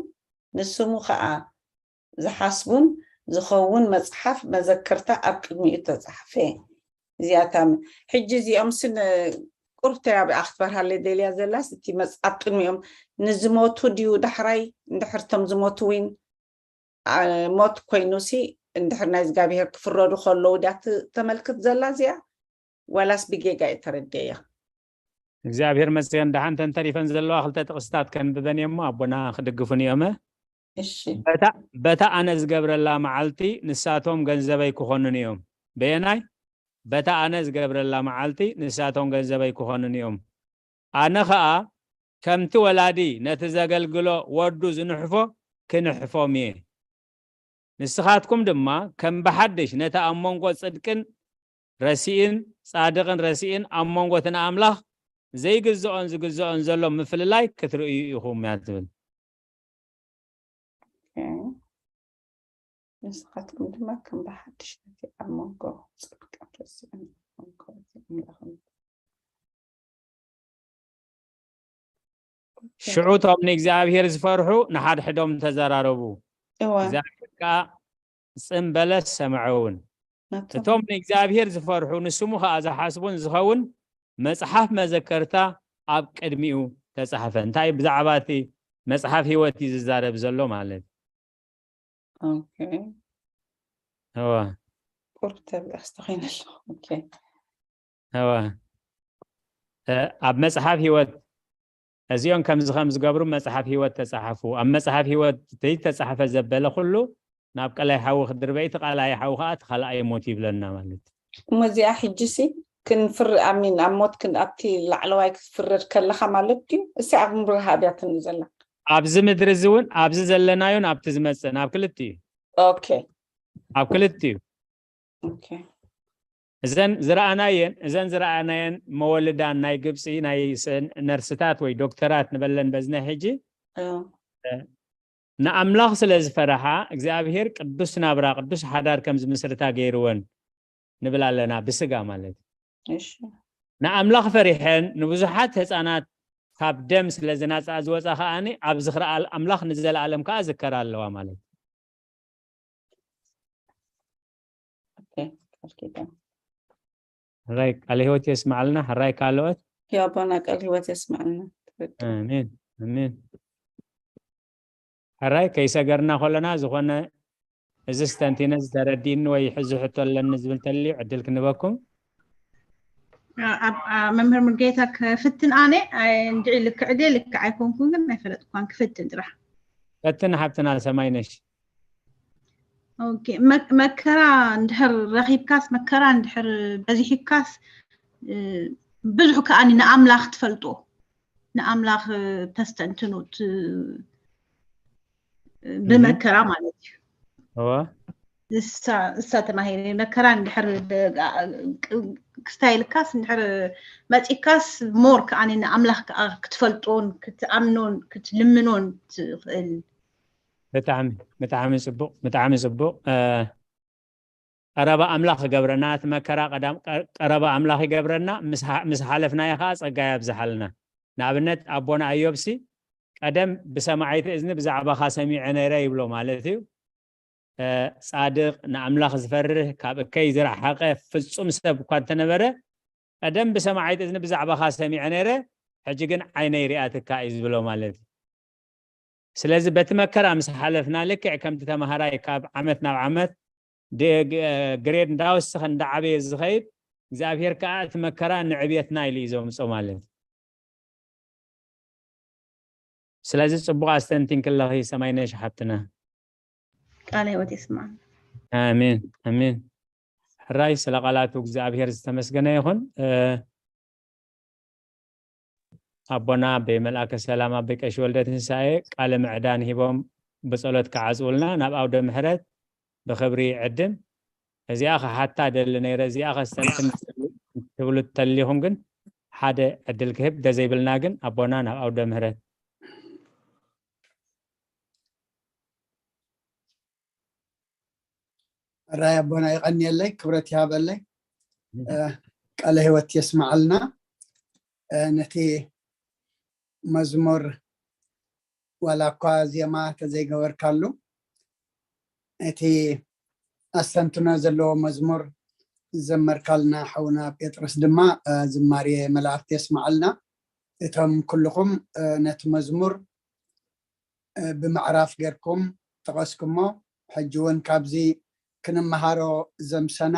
ንስሙ ኸኣ ዝሓስቡን ዝኸውን መጽሓፍ መዘክርታ ኣብ ቅድሚኡ ተጻሕፈ። እዚኣታ ሕጂ እዚኦም ስን ቁርተይ ኣብኣ ክትበርሃለይ ደልያ ዘላስ እቲ መጽ ኣብ ቅድሚኦም ንዝሞቱ ድዩ ዳሕራይ እንድሕርቶም ዝሞቱ ወይን ሞት ኮይኑሲ እንድሕር ናይ እግዚኣብሄር ክፍረዱ ከለዉ ድያ ተመልክት ዘላ እዚኣ ዋላስ ብጌጋ እየ ተረድኤያ? እግዚኣብሔር መስገን ደሓን ተንተሪፈን ዘለዋ ክልተ ጥቕስታት ከንብበን እየሞ ኣቦና ክድግፉን እዮመ። እሺ በታ ኣነ ዝገብረላ መዓልቲ ንሳቶም ገንዘበይ ክኾኑን እዮም። በየናይ? በታ ኣነ ዝገብረላ መዓልቲ ንሳቶም ገንዘበይ ክኾኑን እዮም። ኣነ ኸኣ ከምቲ ወላዲ ነቲ ዘገልግሎ ወዱ ዝንሕፎ ክንሕፎም እየ። ንስኻትኩም ድማ ከም ብሓድሽ ነቲ ኣብ መንጎ ጽድቅን ረሲእን ጻድቕን ረሲእን ኣብ መንጎ እቲ ንኣምላኽ ዘይግዝኦን ዝግዝኦን ዘሎ ምፍልላይ ክትርእዩ ኢኹም እያ ትብል። ንስኻትኩም ድማ ከም ብሓድሽ ነቲ ኣብ መንጎ ጽድቅን ረሲእን ኣብ መንጎ እቲ ኣምላኽን ሽዑ እቶም ንእግዚኣብሔር ዝፈርሑ ንሓድሕዶም ተዘራረቡ። እወ እግዚኣብሔር ከዓ ጽን በለ ሰምዐውን። ናቶም እቶም ንእግዚኣብሔር ዝፈርሑ ንስሙ ከዓ ዝሓስቡን ዝኸውን መጽሓፍ መዘከርታ ኣብ ቅድሚኡ ተጻሕፈ። እንታይ ብዛዕባ እቲ መጽሓፍ ህይወት እዩ ዝዛረብ ዘሎ ማለት ኦኬ እወ ቁርብ ተብለስ ተኸይነ ኣለኹ ኦኬ እወ እ፣ ኣብ መጽሓፍ ህይወት እዚኦም ከምዚ ከም ዝገብሩ መጽሓፍ ህይወት ተጻሓፉ። ኣብ መጽሓፍ ህይወት ዘይተጻሕፈ ዘበለ ኩሉ ናብ ቀላይ ሓዊ ክድርበ እቲ ቃላይ ሓዊ ከዓ እቲ ካልኣይ ሞት ይብለና ማለት እዩ። እሞ እዚኣ ሕጂ ሲ ክንፍር ኣሚን ኣብ ሞት ክን ኣብቲ ላዕለዋይ ክትፍረድ ከለኻ ማለት ድዩ? እሲ ኣብ ምብርሃ ኣብያትኒ ዘላ ኣብዚ ምድሪ እዚ እውን ኣብዚ ዘለናዮን ኣብቲ ዝመጽእ ናብ ክልቲኡ ኦኬ ኣብ ክልቲኡ ኦኬ እዘን ዝረኣናየን እዘን ዝረኣናየን መወልዳን ናይ ግብፂ ናይ ስ- ነርስታት ወይ ዶክተራት ንበለን በዝና ሕጂ ንኣምላኽ ስለ ዝፈረሓ እግዚኣብሔር ቅዱስ ናብራ ቅዱስ ሓዳር ከም ዝምስርታ ገይርወን ንብል ኣለና። ብስጋ ማለት እዩ። ንኣምላኽ ፈሪሐን ንብዙሓት ህፃናት ካብ ደም ስለ ዝናፃ ዝወፃ ከዓኒ ኣብ ዝኽሪ ኣል- ኣምላኽ ንዘለኣለም ከዓ ዝከራ ኣለዋ ማለት እዩ። ሕራይ ቃለ ህይወት የስማዕልና። ሕራይ ካልኦት የኣቦና ቃል ህይወት የስማዕልና። ኣሜን ኣሜን። ሕራይ ከይሰገርና ከለና ዝኾነ እዚ ስተንቲነ ዝተረዲእኒ ወይ ሕዚ ሕቶ ኣለኒ ዝብል ተልዩ ዕድል ክንበኩም። መምህር ሙልጌታ ክፍትን ኣነ እንድዒ ልክዕ ድየ ልክዕ ኣይኮንኩን ግን ኣይፈለጥኳን ክፍትን ጥራሕ። ፈትን ሓብትና ሰማይነሽ። መከራ እንድሕር ረኺብካስ መከራ እንድሕር በዚሕካስ ብዙሕ ከኣኒ ንኣምላኽ ትፈልጦ ንኣምላኽ ተስተንትኑት ብመከራ ማለት እዩ። እሳ ተማሂረ መከራ እንድሕር ክስታይ ኢልካስ እንድሕር መፂካስ ሞር ከኣ ንኣምላኽ ከኣ ክትፈልጦን ክትኣምኖን ክትልምኖን ትኽእል። ብጣዕሚ ብጣዕሚ ፅቡቕ ብጣዕሚ ፅቡቕ። ቀረባ ኣምላኽ ይገብረና። እቲ መከራ ቀረባ ኣምላኽ ይገብረና። ምስ ሓለፍናዮ ከዓ ጸጋ የብዝሓልና። ንኣብነት ኣቦና ኣዮብሲ ቀደም ብሰማዒት እዝኒ ብዛዕባኻ ሰሚዐ ነይረ ይብሎ ማለት እዩ። ጻድቕ ንኣምላኽ ዝፈርህ ካብ እከይ ዝረሓቐ ፍጹም ሰብ እኳ እንተነበረ ቀደም ብሰማዒት እዝኒ ብዛዕባኻ ሰሚዐ ነይረ፣ ሕጂ ግን ዓይነይ ሪኣትካ እዩ ዝብሎ ማለት እዩ። ስለዚ በቲ መከራ ምስ ሓለፍና ልክዕ ከምቲ ተምሃራይ ካብ ዓመት ናብ ዓመት ግሬድ እንዳወሰኸ እንዳዓበየ ዝኸይድ እግዚኣብሔር ከዓ እቲ መከራ ንዕብየትና ኢሉ እዩ ዘምፆ ማለት እዩ። ስለዚ ፅቡቅ ኣስተንቲን ክለኺ ሰማይነሽ ሓብትና። ቃለ ህይወት የስማዕ። ኣሜን ኣሜን። ሕራይ ስለ ቃላቱ እግዚኣብሔር ዝተመስገነ ይኹን። ኣቦና ኣበይ መልኣከ ሰላም ኣበይ ቀሺ ወልደ ትንሳኤ ቃለ ምዕዳን ሂቦም ብጸሎት ክዓጽውልና ናብ ኣውደ ምሕረት ብኽብሪ ይዕድም። እዚኣ ክሓታ ደሊ ነይረ፣ እዚኣ ከስተንትን ትብሉ ተሊኹም ግን ሓደ ዕድል ክህብ ደዘይብልና ግን ኣቦና ናብ ኣውደ ምሕረት። ሕራይ ኣቦና ይቐንየለይ ክብረት ይሃበለይ። ቃለ ህይወት የስማዓልና። ነቲ መዝሙር ዋላ እኳ ዜማ ተዘይገበርካሉ እቲ ኣስተንትኖ ዘለዎ መዝሙር ዘመርካልና ሓውና ጴጥሮስ ድማ ዝማሬ መላእክት የስማዓልና። እቶም ኩልኹም ነቲ መዝሙር ብምዕራፍ ጌርኩም ጠቐስኩሞ። ሕጂ እውን ካብዚ ክንመሃሮ ዘምሰና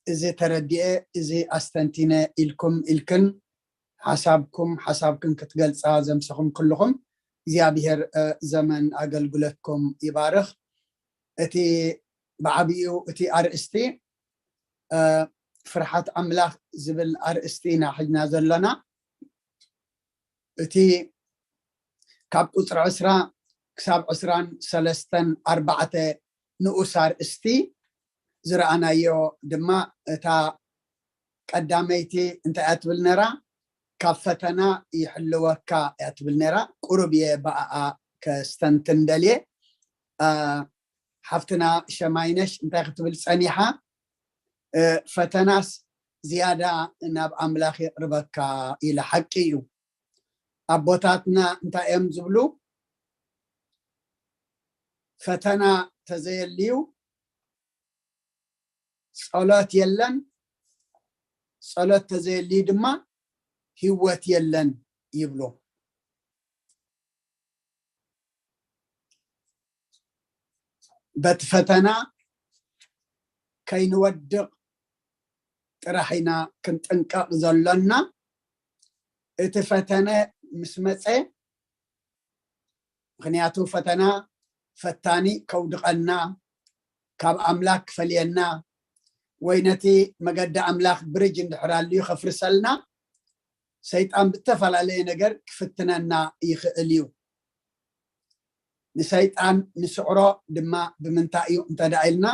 እዚ ተረዲኤ እዚ ኣስተንቲነ ኢልኩም ኢልክን ሓሳብኩም ሓሳብክን ክትገልፃ ዘምሰኹም ኩልኹም እግዚኣብሔር ዘመን ኣገልግሎትኩም ይባርኽ። እቲ ብዓብኡ እቲ ኣርእስቲ ፍርሓት ኣምላኽ ዝብል ኣርእስቲ ኢና ሒዝና ዘለና። እቲ ካብ ቁፅሪ ዕስራ ክሳብ ዕስራን ሰለስተን ኣርባዕተ ንኡስ ኣርእስቲ ዝረኣናዮ ድማ እታ ቀዳመይቲ እንታይ እያ ትብል ነራ? ካብ ፈተና ይሕልወካ እያ ትብል ነራ። ቁሩብ እየ ብኣኣ ከስተንትን ደልየ። ሓፍትና ሸማይነሽ እንታይ ክትብል ፀኒሓ? ፈተናስ ዝያዳ ናብ ኣምላኽ የቕርበካ ኢለ። ሓቂ እዩ። ኣቦታትና እንታይ እዮም ዝብሉ? ፈተና ተዘየልዩ ጸሎት የለን፣ ጸሎት ተዘየልዩ ድማ ህይወት የለን ይብሉ። በቲ ፈተና ከይንወድቕ ጥራሕ ኢና ክንጥንቀቕ ዘሎና። እቲ ፈተነ ምስ መጸ፣ ምኽንያቱ ፈተና ፈታኒ ከውድቐና፣ ካብ ኣምላክ ክፈልየና፣ ወይ ነቲ መገዲ ኣምላክ ብርጅ እንድሕር ኣልዩ ከፍርሰልና፣ ሰይጣን ብተፈላለየ ነገር ክፍትነና ይኽእል እዩ። ንሰይጣን ንስዕሮ ድማ ብምንታይ እዩ እንተደኣ ኢልና፣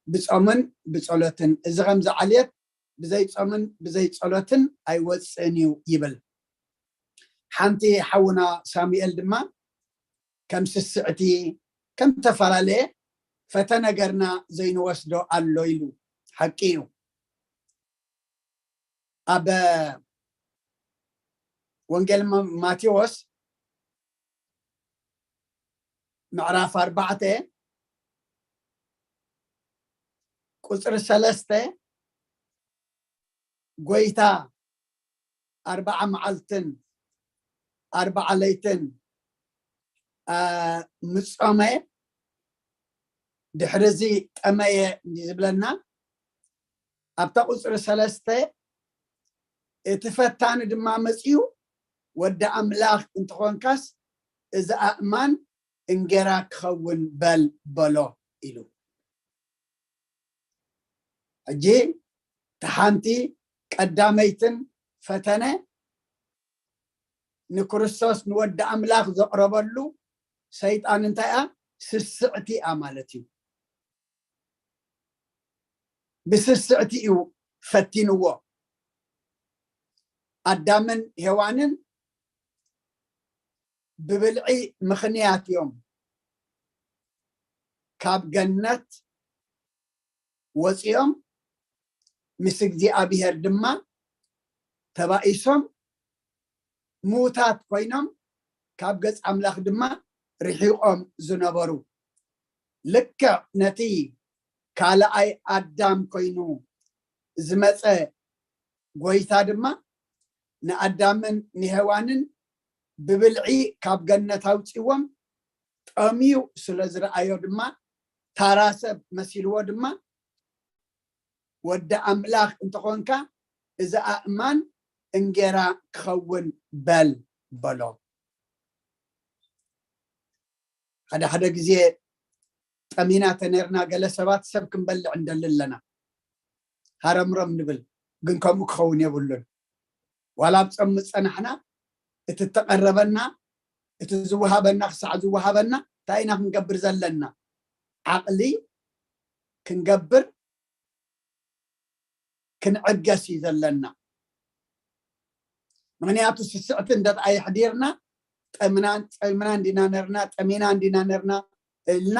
ብጾምን ብጸሎትን፣ እዚ ኸምዚ ዓልየት ብዘይ ጾምን ብዘይ ጸሎትን ኣይወጽእን እዩ ይብል። ሓንቲ ሓውና ሳሙኤል ድማ ከም ስስዕቲ፣ ከም ዝተፈላለየ ፈተነ ገርና ዘይንወስዶ ኣሎ ኢሉ። ሓቂ እዩ። ኣብ ወንጌል ማ- ማቴዎስ ምዕራፍ ኣርባዕተ ቁፅሪ ሰለስተ፣ ጎይታ ኣርባዓ መዓልትን ኣርባዓ ለይትን አ፣ ምጾመ፣ ድሕሪ እዚ ጠመየ ዝብለና። ኣብታ ቁፅሪ ሰለስተ፣ እቲ ፈታኒ ድማ መፂኡ፣ "ወዲ ኣምላኽ እንተኾንካስ፣ እዚ ኣእማን እንጌራ ክኸውን በል" በሎ ኢሉ። ሕጂ፣ እታ ሓንቲ ቀዳመይትን ፈተነ ንክርስቶስ ንወዲ ኣምላኽ ዘቕረበሉ፣ ሰይጣን እንታይ እያ? ስስዕቲ እያ ማለት እዩ። ብስስዕቲ እዩ ፈቲንዎ። ኣዳምን ሄዋንን ብብልዒ ምኽንያት እዮም ካብ ገነት ወፂኦም፣ ምስ እግዚኣብሔር ድማ ተባኢሶም፣ ምዉታት ኮይኖም፣ ካብ ገጽ ኣምላኽ ድማ ርሒቖም ዝነበሩ። ልክዕ ነቲ ካልኣይ ኣዳም ኮይኑ ዝመጸ ጎይታ ድማ ንኣዳምን ንሄዋንን ብብልዒ ካብ ገነት ኣውጺዎም፣ ጠምዩ ስለ ዝረኣዮ ድማ፣ ታራ ሰብ መሲልዎ ድማ፣ "ወዲ ኣምላኽ እንተኾንካ፣ እዚ ኣእማን እንጌራ ክኸውን በል" በሎ። ሓደ ሓደ ግዜ ጠሚና ተነርና፣ ገለ ሰባት ሰብ ክንበልዕ እንደሊ ኣለና፣ ሃረምረም ንብል። ግን ከምኡ ክኸውን የብሉን። ዋላ ኣብ ጸም ጸናሕና፣ እቲ እተቐረበና፣ እቲ ዝወሃበና፣ ክሳዕ ዝወሃበና፣ እንታይ ኢና ክንገብር ዘለና? ዓቕሊ ክንገብር፣ ክንዕገስ እዩ ዘለና። ምኽንያቱ፣ ስስዕቲ እንደ ኣየሕዲርና፣ ጠምና፣ ጸምና እንዲና ነርና፣ ጠሚና እንዲና ነርና እልና፣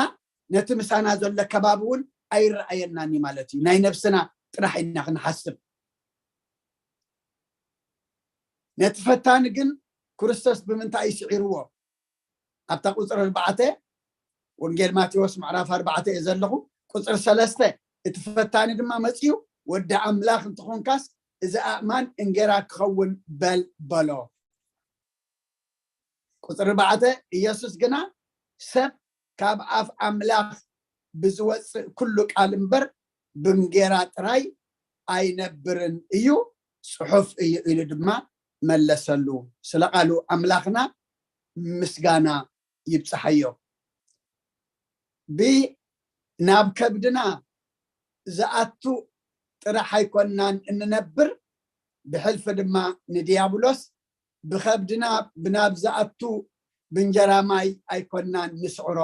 ነቲ ምሳና ዘሎ ከባቢ እውን ኣይረኣየናን እዩ ማለት እዩ። ናይ ነብስና ጥራሕ ኢና ክንሓስብ። ነቲ ፈታኒ ግን ክርስቶስ ብምንታይ እዩ ስዒርዎ? ኣብታ ቁፅሪ ኣርባዕተ፣ ወንጌል ማቴዎስ ምዕራፍ ኣርባዕተ እየ ዘለኹ፣ ቁፅሪ ሰለስተ፣ እቲ ፈታኒ ድማ መፂኡ፣ "ወዲ ኣምላኽ እንተኾንካስ፣ እዚ ኣእማን እንጌራ ክኸውን በል" በሎ። ቁፅሪ ኣርባዕተ፣ ኢየሱስ ግና፣ "ሰብ ካብ ኣፍ ኣምላኽ ብዝወፅእ ኩሉ ቃል እምበር፣ ብእንጌራ ጥራይ ኣይነብርን እዩ፣ ጽሑፍ እዩ" ኢሉ ድማ መለሰሉ። ስለ ቃሉ ኣምላኽና ምስጋና ይብጽሓዮ። ብ-፣ ናብ ከብድና ዝኣቱ ጥራሕ ኣይኮንናን እንነብር፣ ብሕልፊ ድማ ንድያብሎስ ብኸብድና ብናብ ዝኣቱ ብእንጀራ ማይ ኣይኮንናን ንስዕሮ፣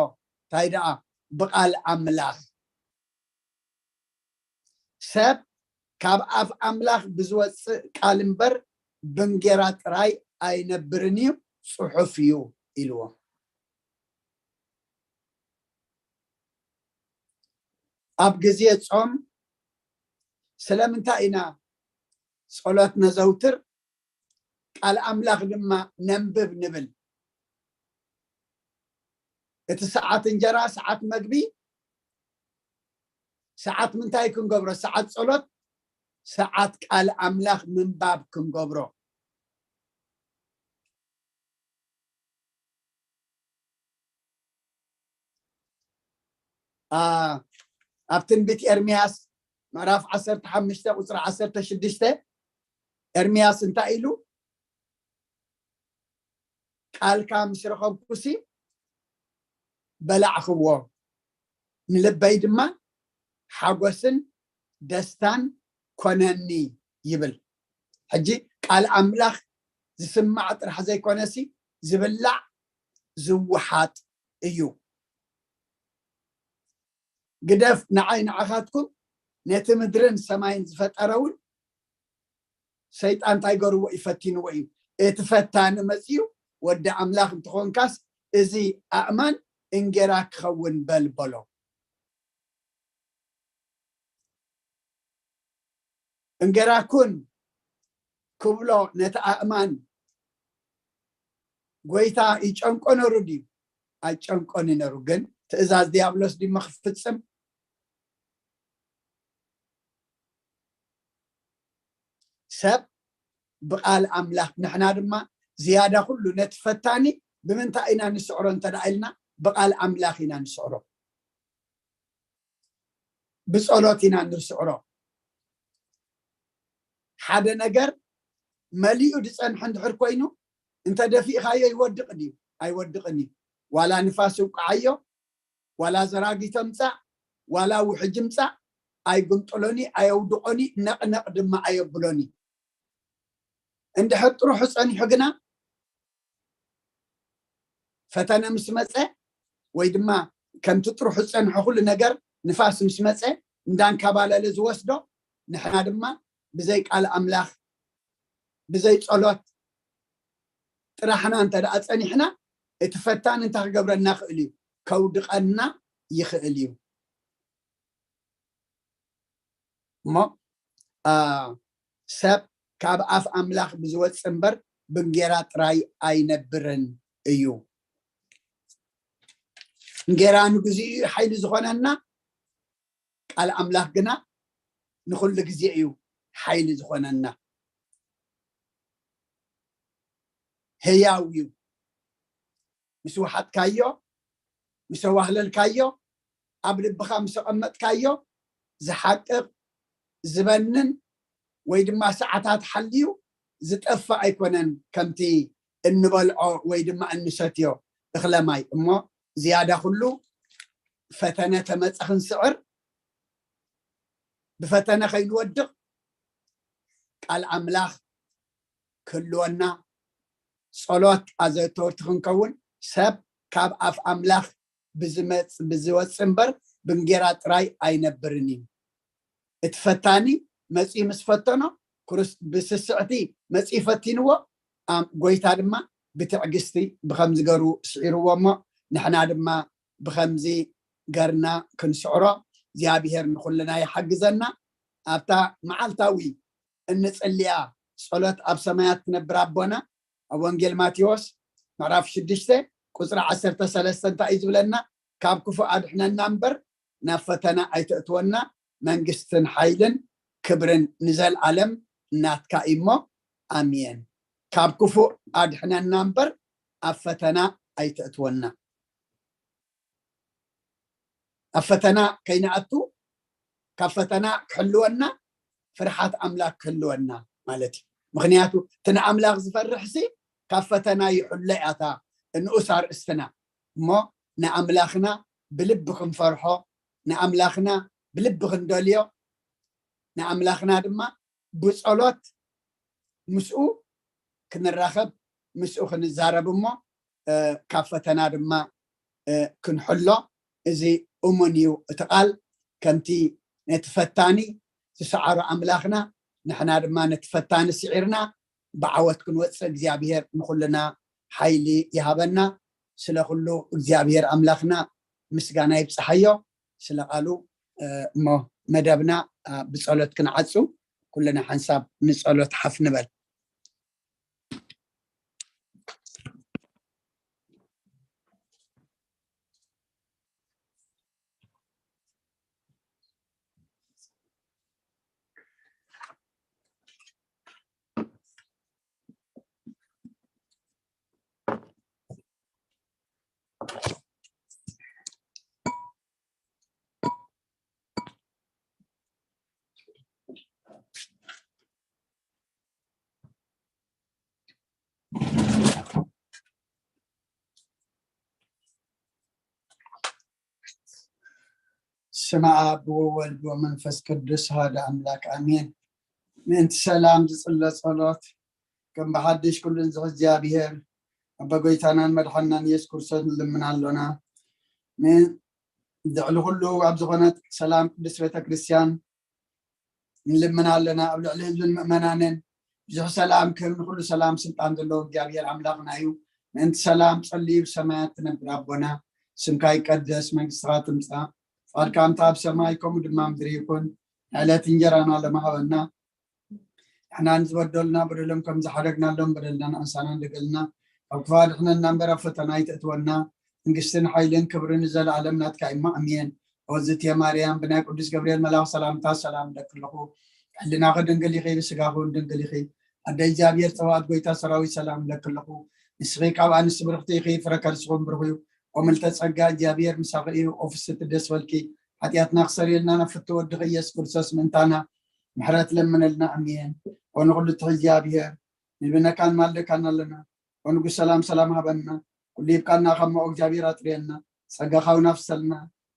እንታይ ደኣ ብቓል ኣምላኽ። ሰብ ካብ ኣፍ ኣምላኽ ብዝወጽእ ቃል እምበር ብእንጌራ ጥራይ ኣይነብርን እዩ፣ ጽሑፍ እዩ ኢልዎ። ኣብ ግዜ ጾም ስለምንታይ ኢና ጸሎት ነዘውትር? ቃል ኣምላኽ ድማ ነንብብ ንብል። እቲ ሰዓት እንጀራ፣ ሰዓት መግቢ፣ ሰዓት ምንታይ ክንገብሮ? ሰዓት ጸሎት፣ ሰዓት ቃል ኣምላኽ ምንባብ ክንገብሮ። ኣ፣ ኣብ ትንቢት ኤርምያስ ምዕራፍ ዓሰርተ ሓሙሽተ ቁጽሪ ዓሰርተ ሽዱሽተ፣ ኤርምያስ እንታይ ኢሉ? "ቃልካ ምስ ረኸብኩሲ በላዕኽዎ፣ ንልበይ ድማ ሓጎስን ደስታን ኮነኒ" ይብል። ሕጂ ቃል ኣምላኽ ዝስማዕ ጥራሕ ዘይኮነሲ፣ ዝብላዕ ዝወሓጥ እዩ። ግደፍ ንዓይ ንዓኻትኩም ነቲ ምድርን ሰማይን ዝፈጠረ እውን ሰይጣን እንታይ ገርዎ እዩ? ፈቲንዎ እዩ። እቲ ፈታኒ መፅዩ ወዲ ኣምላኽ እንተኾንካስ እዚ ኣእማን እንጌራ ክኸውን በል በሎ። እንጌራ ኩን ክብሎ ነቲ ኣእማን ጎይታ ይጨንቆ ነሩ ድዩ? ኣይጨንቆን ነሩ። ግን ትእዛዝ ዲያብሎስ ድሞ ክፍጽም ሰብ ብቃል ኣምላኽ። ንሕና ድማ ዝያዳ ኩሉ ነቲ ፈታኒ ብምንታይ ኢና ንስዕሮ እንተ ደኣ ኢልና፣ ብቃል ኣምላኽ ኢና ንስዕሮ፣ ብጸሎት ኢና ንስዕሮ። ሓደ ነገር መሊኡ ዝጸንሐ እንድሕር ኮይኑ፣ እንተ ደፊእኻዮ ይወድቕ ድዩ? ኣይወድቕን እዩ። ዋላ ንፋስ ይውቅዓዮ፣ ዋላ ዘራጊቶ ምጻእ፣ ዋላ ውሕጅ ምጻእ፣ ኣይግምጥሎኒ፣ ኣየውድቆኒ፣ ነቕነቕ ድማ ኣየብሎኒ። እንድሕር ጥሩሑ ጸኒሑ ግና፣ ፈተነ ምስ መጸ፣ ወይ ድማ ከምቲ ጥሩሑ ዝጸንሐ ኩሉ ነገር ንፋስ ምስ መጸ እንዳንካባለለ ዝወስዶ፣ ንሕና ድማ ብዘይ ቃል ኣምላኽ፣ ብዘይ ጸሎት ጥራሕና እንተ ደኣ ጸኒሕና፣ እቲ ፈታኒ እንታይ ክገብረና ይኽእል እዩ? ከውድቐና ይኽእል እዩ። እሞ፣ አ፣ ሰብ ካብ ኣፍ ኣምላኽ ብዝወጽእ እምበር ብእንጌራ ጥራይ ኣይነብርን እዩ። እንጌራ ንግዚኡ እዩ ሓይሊ ዝኾነና፣ ቃል ኣምላኽ ግና ንኹሉ ግዜ እዩ ሓይሊ ዝኾነና። ህያው እዩ። ምስ ወሓጥካዮ፣ ምስ ኣዋህለልካዮ፣ ኣብ ልብኻ ምስ ኣቐመጥካዮ፣ ዝሓቅቕ፣ ዝበንን፣ ወይ ድማ ሰዓታት ሓልዩ ዝጠፍእ ኣይኮነን፣ ከምቲ እንበልዖ ወይ ድማ እንሰትዮ እኽለ ማይ። እሞ ዝያዳ ኩሉ ፈተነ ተመጸ ክንስዕር፣ ብፈተነ ከይንወድቕ ቃል ኣምላኽ ክህልወና፣ ጸሎት ኣዘውተርቲ ክንከውን፣ ሰብ ካብ ኣፍ ኣምላኽ ብዝመጽ-፣ ብዝወጽእ እምበር ብእንጌራ ጥራይ ኣይነብርን እዩ። እቲ ፈታኒ መጺኡ ምስ ፈተኖ፣ ክርስ-፣ ብስስዕቲ መጺኡ ፈቲንዎ፣ ኣም-፣ ጎይታ ድማ ብትዕግስቲ ብኸምዚ ገሩ ስዒርዎ እሞ፣ ንሕና ድማ ብኸምዚ ገርና ክንስዕሮ እግዚኣብሔር ንኹልና ይሓግዘና። ኣብታ መዓልታዊ እንጽልያ ጸሎት ኣብ ሰማያት ትነብር ኣቦና፣ ኣብ ወንጌል ማቴዎስ ምዕራፍ ሽዱሽተ ቁጽሪ ዓሰርተ ሰለስተ እንታይ እዩ ዝብለና? ካብ ክፉእ ኣድሕነና እምበር ናብ ፈተና ኣይተእትወና፣ መንግስትን ሓይልን ክብርን ንዘልኣለም ናትካ እዩ እሞ፣ ኣሜን። ካብ ክፉእ ኣድሕነና እምበር ኣብ ፈተና ኣይተእትወና። ኣብ ፈተና ከይንኣቱ፣ ካብ ፈተና ክሕልወና ፍርሓት ኣምላኽ ክህልወና ማለት እዩ። ምኽንያቱ እቲ ንኣምላኽ ዝፈርሕሲ ካብ ፈተና ይሕሎ እያ እታ ንኡስ ኣርእስትና። እሞ ንኣምላኽና ብልቢ ክንፈርሖ፣ ንኣምላኽና ብልቢ ክንደልዮ፣ ንኣምላኽና ድማ ብጸሎት ምስኡ ክንራኸብ፣ ምስኡ ክንዛረብ እሞ፣ እ፣ ካብ ፈተና ድማ፣ እ፣ ክንሕሎ። እዚ እሙን እዩ። እቲ ቃል ከምቲ ነቲ ፈታኒ ዝሰዓሮ ኣምላኽና፣ ንሕና ድማ ነቲ ፈታኒ ስዒርና ብዓወት ክንወጽእ እግዚኣብሔር ንኹልና ሓይሊ ይሃበና። ስለ ኩሉ እግዚኣብሔር ኣምላኽና ምስጋና ይብጽሓዮ። ስለ ቃሉ፣ እ፣ እሞ መደብና፣ እ፣ ብጸሎት ክንዓጹ፣ ኩልና ሓንሳብ ንጸሎት ሓፍ ንበል። ስመ ኣብ ወወልድ ወመንፈስ ቅዱስ ሓደ ኣምላክ ኣሜን። ምእንቲ ሰላም ዝጽለ ጸሎት ከም ብሓድሽ ኩሉን ዝሕ እግዚኣብሔር ኣባ ጎይታናን መድሓናን የሱስ ክርስቶስ ንልምን ኣሎና። ምን-፣ ልዕሊ ኩሉ ኣብ ዝኾነት ሰላም ቅድስት ቤተክርስትያን ንልምን ኣለና። ኣብ ልዕሊ ህዝብን ምእመናንን ብዙሕ ሰላም ክህብ፣ ንኩሉ ሰላም ስልጣን ዘለዎ እግዚኣብሔር ኣምላኽና እዩ። ምእንቲ ሰላም ጸልዩ ብሰማያት ትነብር ኣቦና፣ ስምካ ይቀደስ፣ መንግስትኻ ትምጻእ፣ ፍቓድካ ከምቲ ኣብ ሰማይ ከምኡ ድማ ምድሪ ይኹን። ዕለት እንጀራና ለማሃበና፣ ንሕና ንዝበደሉና በደሎም ከም ዝሓደግናሎም በደልና ንኣንሳና እንደገልና፣ ካብ ክፋ ድሕነና እምበር ኣብ ፈተና ኣይተእትወና። መንግስትን ሓይልን ክብርን ንዘለኣለም ናትካ እማ ኣሜን። ኦዝት የማርያም ብናይ ቅዱስ ገብርኤል መልኣኽ ሰላምታ ሰላም እለኪ ኣለኹ። ሕልናኺ ድንግል ኢኺ፣ ብስጋኹ እውን ድንግል ኢኺ። ኣደ እግዚኣብሔር ጸባኦት ጎይታ ሰራዊት ሰላም እለኪ ኣለኹ። ንስኺ ካብ ኣንስቲ ብርኽቲ ኢኺ፣ ፍረ ከርስኹም ብሩኽ እዩ። ኦምልተ ጸጋ እግዚኣብሔር ምሳኺ እዩ። ኦፍስቲ ደስ በልኪ። ሓጢኣትና ክሰርየልና ናብ ፍትው ወድኺ ኢየሱስ ክርስቶስ ምእንታና ምሕረት ለምነልና። ኣሜን። ኦንኹሉ ትሕ እግዚኣብሔር ንብነካን ማልደካን ኣለና። ኦንጉስ ሰላም ሰላም ሃበና። ኩሉ ይብቃና ካብ መኦ እግዚኣብሔር ኣጥርየና። ጸጋኻ እውን ኣፍሰልና።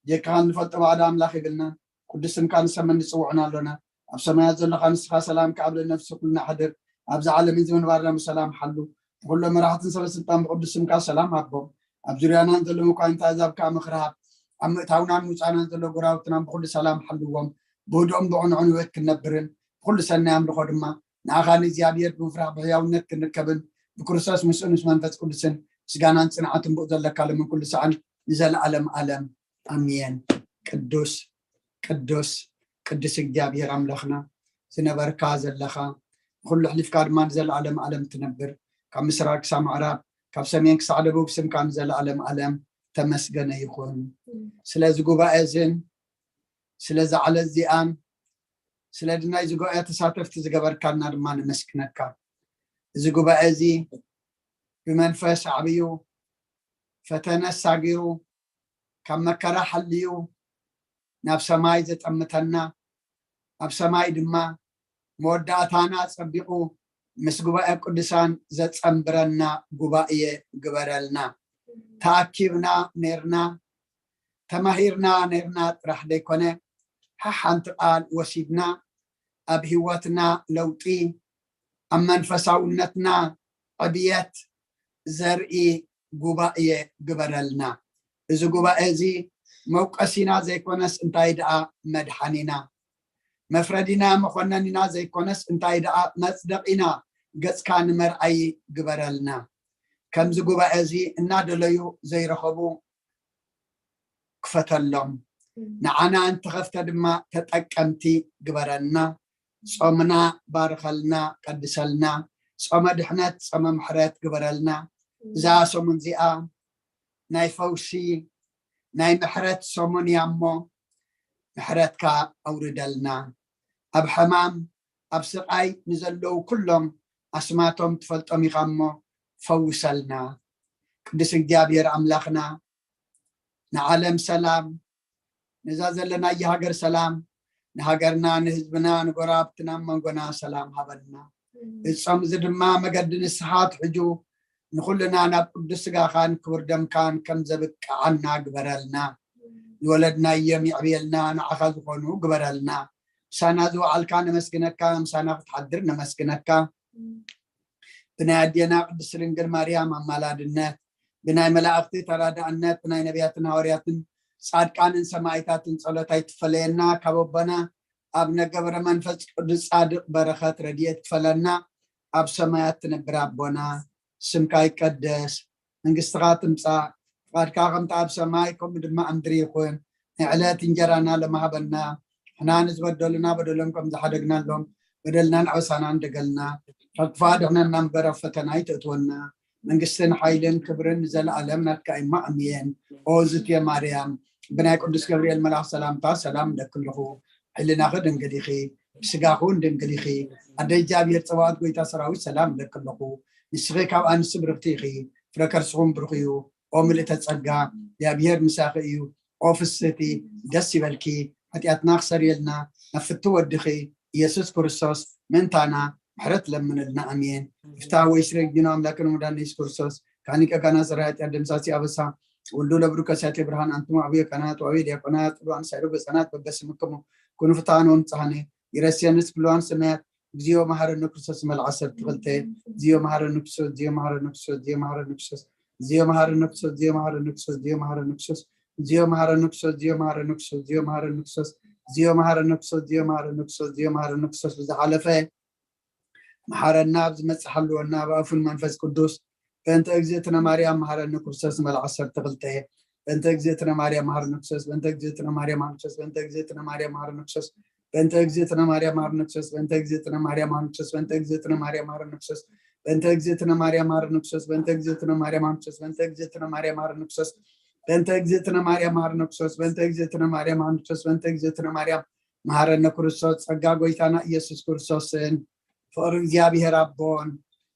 ጀካኻ ንፈልጦ ባዕዳ ኣምላኽ ይብልና። ቅዱስ ስምካ ንሰመን ንጽውዕና ኣሎና። ኣብ ሰማያት ዘለኻ ንስኻ ሰላም ከኣብለ ነፍሲ ኩልና ሕድር። ኣብዚ ዓለም እዚ ምንባርና ብሰላም ሓሉ። ንኩሎ መራሕትን ሰበ ስልጣን ብቅዱስ ስምካ ሰላም ሃቦም። ኣብ ዙርያናን ዘሎ መኳንንት ኣዛብ ከዓ ምኽሪ ሃብ። ኣብ ምእታውናን ምውፃእናን ዘሎ ጎራውትናን ብኩሉ ሰላም ሓልዎም። ብህድኦም ብቕንዑን ህይወት ክንነብርን ብኩሉ ሰናይ ኣምልኾ ድማ ንኣኻ ንእግዚኣብሔር ብምፍራሕ ብሕያውነት ክንርከብን ብክርስቶስ ምስኡ ምስ መንፈስ ቅዱስን ምስጋናን ጽንዓትን ብኡ ዘለካ ለምን ኩሉ ሰዓን ንዘለዓለም ዓለም ኣሜን። ቅዱስ ቅዱስ ቅዱስ እግዚኣብሔር ኣምላኽና ዝነበርካ ዘለኻ ንኩሉ ኣሕሊፍካ ድማ ንዘለዓለም ዓለም ትነብር ካብ ምስራቅ ክሳብ ምዕራብ ካብ ሰሜን ክሳዕ ደቡብ ስምካ ንዘለዓለም ዓለም ተመስገነ ይኹን። ስለዚ ጉባኤ እዝን ስለዚ ዓለት እዚኣን ስለ ድናይ ዝጉባኤ ተሳተፍቲ ዝገበርካና ድማ ነመስግነካ። እዚ ጉባኤ እዚ ብመንፈስ ኣዕብዩ ፈተነ ሳጊሩ ካብ መከራ ሓልዩ ናብ ሰማይ ዘጠምተና ኣብ ሰማይ ድማ መወዳእታና ጸቢቑ ምስ ጉባኤ ቅዱሳን ዘጸንብረና ጉባኤ ግበረልና። ተኣኪብና ነርና ተማሂርና ነርና ጥራሕ ዘይኮነ ሓሓንቲ ቃል ወሲድና ኣብ ህይወትና ለውጢ ኣብ መንፈሳውነትና ዕብየት ዘርኢ ጉባኤ ግበረልና። እዚ ጉባኤ እዚ መውቀሲና ዘይኮነስ እንታይ ደኣ መድሓኒና መፍረዲና መኮነኒና ዘይኮነስ እንታይ ደኣ መጽደቂና ገጽካ ንመርኣይ ግበረልና። ከምዚ ጉባኤ እዚ እናደለዩ ዘይረኸቡ ክፈተሎም ንዓና እንተኸፍተ ድማ ተጠቀምቲ ግበረና። ጾምና ባርኸልና ቀድሰልና። ጾመ ድሕነት ጾመ ምሕረት ግበረልና። እዛ ሰሙን እዚኣ ናይ ፈውሲ ናይ ምሕረት ሰሙን እያ እሞ ምሕረትካ ኣውርደልና። ኣብ ሕማም ኣብ ስቓይ ንዘለዉ ኩሎም ኣስማቶም ትፈልጦም ኢኻ እሞ ፈውሰልና። ቅዱስ እግዚኣብሔር ኣምላኽና ንዓለም ሰላም ነዛ ዘለናያ ሃገር ሰላም ንሃገርና ንህዝብና ንጎረባብትና መንጎና ሰላም ሃበልና። እጾም እዚ ድማ መገዲ ንስሓ ትሕጁ ንኹልና ናብ ቅዱስ ስጋኻን ክቡር ደምካን ከም ዘብቅዓና ግበረልና። ዝወለድናዮም ይዕብየልና ንዓኻ ዝኾኑ ግበረልና። ምሳና ዝወዓልካ ነመስግነካ ምሳና ክትሓድር ነመስግነካ። ብናይ ኣዴና ቅድስት ድንግል ማርያም ኣማላድነት ብናይ መላእኽቲ ተራዳእነት ብናይ ነቢያትን ሃዋርያትን ጻድቃንን ሰማይታትን ጸሎት ኣይትፈለየና ካብ ኣቦና ኣብ ነገብረ መንፈስ ቅዱስ ጻድቅ በረኸት ረድኤት ክፈለና። ኣብ ሰማያት ትነብር ኣቦና ስምካ ይቀደስ መንግስትኻ ትምጻእ ፍቃድካ ከምቲ ኣብ ሰማይ ከምኡ ድማ ኣብ ምድሪ ይኹን። ንዕለት እንጀራና ለማሃበና ሕና ንዝበደሉና በደሎም ከም ዝሓደግናሎም በደልናን ኣበሳናን ደገልና ካብ ክፋ ድሕነና እምበር ኣብ ፈተና ኣይትእትወና። መንግስትን ሓይልን ክብርን ንዘለኣለም ናትካ እማ ኣሜን። ኦ ዝትየ ማርያም ብናይ ቅዱስ ገብርኤል መልኣኽ ሰላምታ ሰላም እለኪ ኣለኹ። ሕልናኺ ድንግል ኢኺ፣ ብስጋኺ እውን ድንግል ኢኺ። ኣደ እግዚኣብሔር ጸባኦት ጎይታ ሰራዊት ሰላም እለኪ ኣለኹ። ንስኺ ካብ ኣንስቲ ብርኽቲ ኢኺ፣ ፍረ ከርስኹም ብሩኽ እዩ። ኦ ምልእተ ጸጋ እግዚኣብሔር ምሳኺ እዩ። ኦ ፍስህቲ ደስ ይበልኪ፣ ሓጢኣትና ክሰርየልና ናብ ፍቲ ወድኺ ኢየሱስ ክርስቶስ ምእንታና ምሕረት ለምንልና ኣሜን። ይፍታህ ወይ ስረግዲኖ ኣምላክን ሙዳን ኢየሱስ ክርስቶስ ካኒ ቀጋና ሰራያት ያደምሳሲ ኣበሳ ወልዱ ለብሩ ከሳቴ ብርሃን ኣንቱም ኣብዮ ካህናት ወአብዮ ዲያቆናት ወአንሳይሮ በጸናት በበስምክሙ ኩኑ ፍታን ወንጻሃነ ይረስየንስ ብሉዋን ሰማያት እግዚኦ መሐረነ ክርስቶስ መልዓ ሰብ ትኽልተ እግዚኦ መሐረነ ክርስቶስ እግዚኦ መሐረነ ክርስቶስ እግዚኦ መሐረነ ክርስቶስ እግዚኦ መሐረነ ክርስቶስ እግዚኦ መሐረነ ክርስቶስ እግዚኦ መሐረነ ክርስቶስ እዚዮ መሃረኒ ክሶስ እዚዮ መሃረኒ ክሶስ እዚዮ መሃረኒ ክሶስ እዚዮ መሃረኒ ክሶስ እዚዮ መሃረኒ ክሶስ እዚዮ መሃረኒ ክሶስ ብዝሓለፈ መሓረና ኣብ ዝመፅእ ሓልወና ኣብ ኣፉን መንፈስ ቅዱስ በእንተ እግዝእትነ ማርያም መሃረኒ ክርስቶስ ንበል ዓሰርተ ክልተ በእንተ እግዝእትነ ማርያም መሃረኒ ክርስቶስ በእንተ እግዝእትነ ማርያም መሃረኒ ክርስቶስ በእንተ እግዝእትነ ማርያም መሃረኒ ክርስቶስ በእንተ እግዝእትነ ማርያም መሃረኒ ክርስቶስ በእንተ እግዝእትነ ማርያም መሃረኒ ክርስቶስ በእንተ እግዝእትነ ማርያም መሃረኒ ክርስቶስ በእንተ እግዝእትነ ማርያም መሃረኒ ክርስቶስ በእንተ እግዝእትነ ማርያም መሃረኒ ክርስቶስ በእንተ እግዝእትነ ማርያም መሃረኒ ክርስቶስ በእንተ እግዝእትነ ማርያም መሃረኒ ክርስቶስ በእንተ እግዝእትነ ማርያም መሃረኒ ክርስቶስ በእንተ እግዝእትነ ማርያም መሃረኒ ክርስቶስ ጸጋ ጎይታና ኢየሱስ ክርስቶስን ፍቕሪ እግዚኣብሔር ኣቦን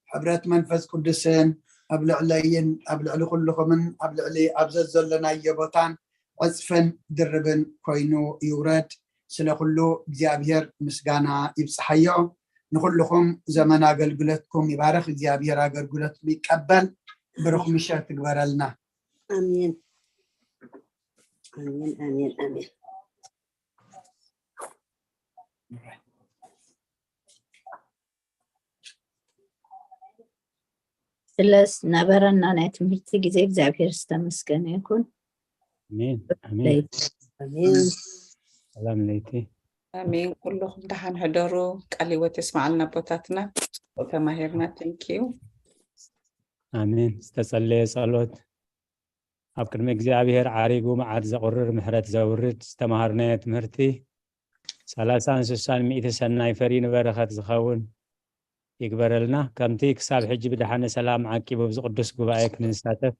ሕብረት መንፈስ ቅዱስን ኣብ ልዕለይን ኣብ ልዕሊ ኩልኹምን ኣብ ልዕሊ ኣብ ዘዘለናዮ ቦታን ዕፅፍን ድርብን ኮይኑ ይውረድ። ስለ ኩሉ እግዚኣብሔር ምስጋና ይብፅሓዮ። ንኩልኹም ዘመን ኣገልግሎትኩም ይባርኽ። እግዚኣብሔር ኣገልግሎትኩም ይቀበል። ብሩኽ ምሸት ትግበረልና። ኣሜን። ኣሜን፣ ኣሜን፣ ኣሜን። ስለስ ነበረና ናይ ትምህርቲ ግዜ እግዚኣብሔር ዝተመስገነ ይኩን። ኣሜን፣ ኣሜን። ለይቲ። ኣሜን። ሰላም ለይቲ። ኣሜን። ኩልኹም ደሓን ሕደሩ። ቃል ህይወት የስማዓልና ኣቦታትና። ተማሂርና። Thank you። ኣሜን። ዝተጸለየ ጸሎት። ኣብ ቅድሚ እግዚኣብሔር ዓሪጉ መዓት ዘቑርር ምሕረት ዘውርድ ዝተማሃርናዮ ትምህርቲ ሰላሳን ስሳን ሚእቲ ሰናይ ፈርዩ ንበረኸት ዝኸውን ይግበረልና። ከምቲ ክሳብ ሕጂ ብደሓነ ሰላም ዓቂቡ ኣብዚ ቅዱስ ጉባኤ ክንሳተፍ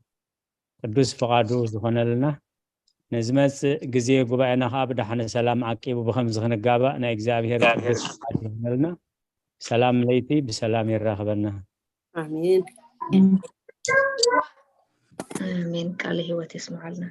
ቅዱስ ፍቓዱ ዝኾነልና ንዝመጽእ ግዜ ጉባኤና ኸዓ ብደሓነ ሰላም ዓቂቡ ብኸምዚ ክንጋባእ ናይ እግዚኣብሔር ቅዱስ ፍቓድ ይኾነልና። ሰላም ለይቲ ብሰላም የራኽበና። ኣሜን። ኣሜን። ቃለ ህይወት የስምዓልና።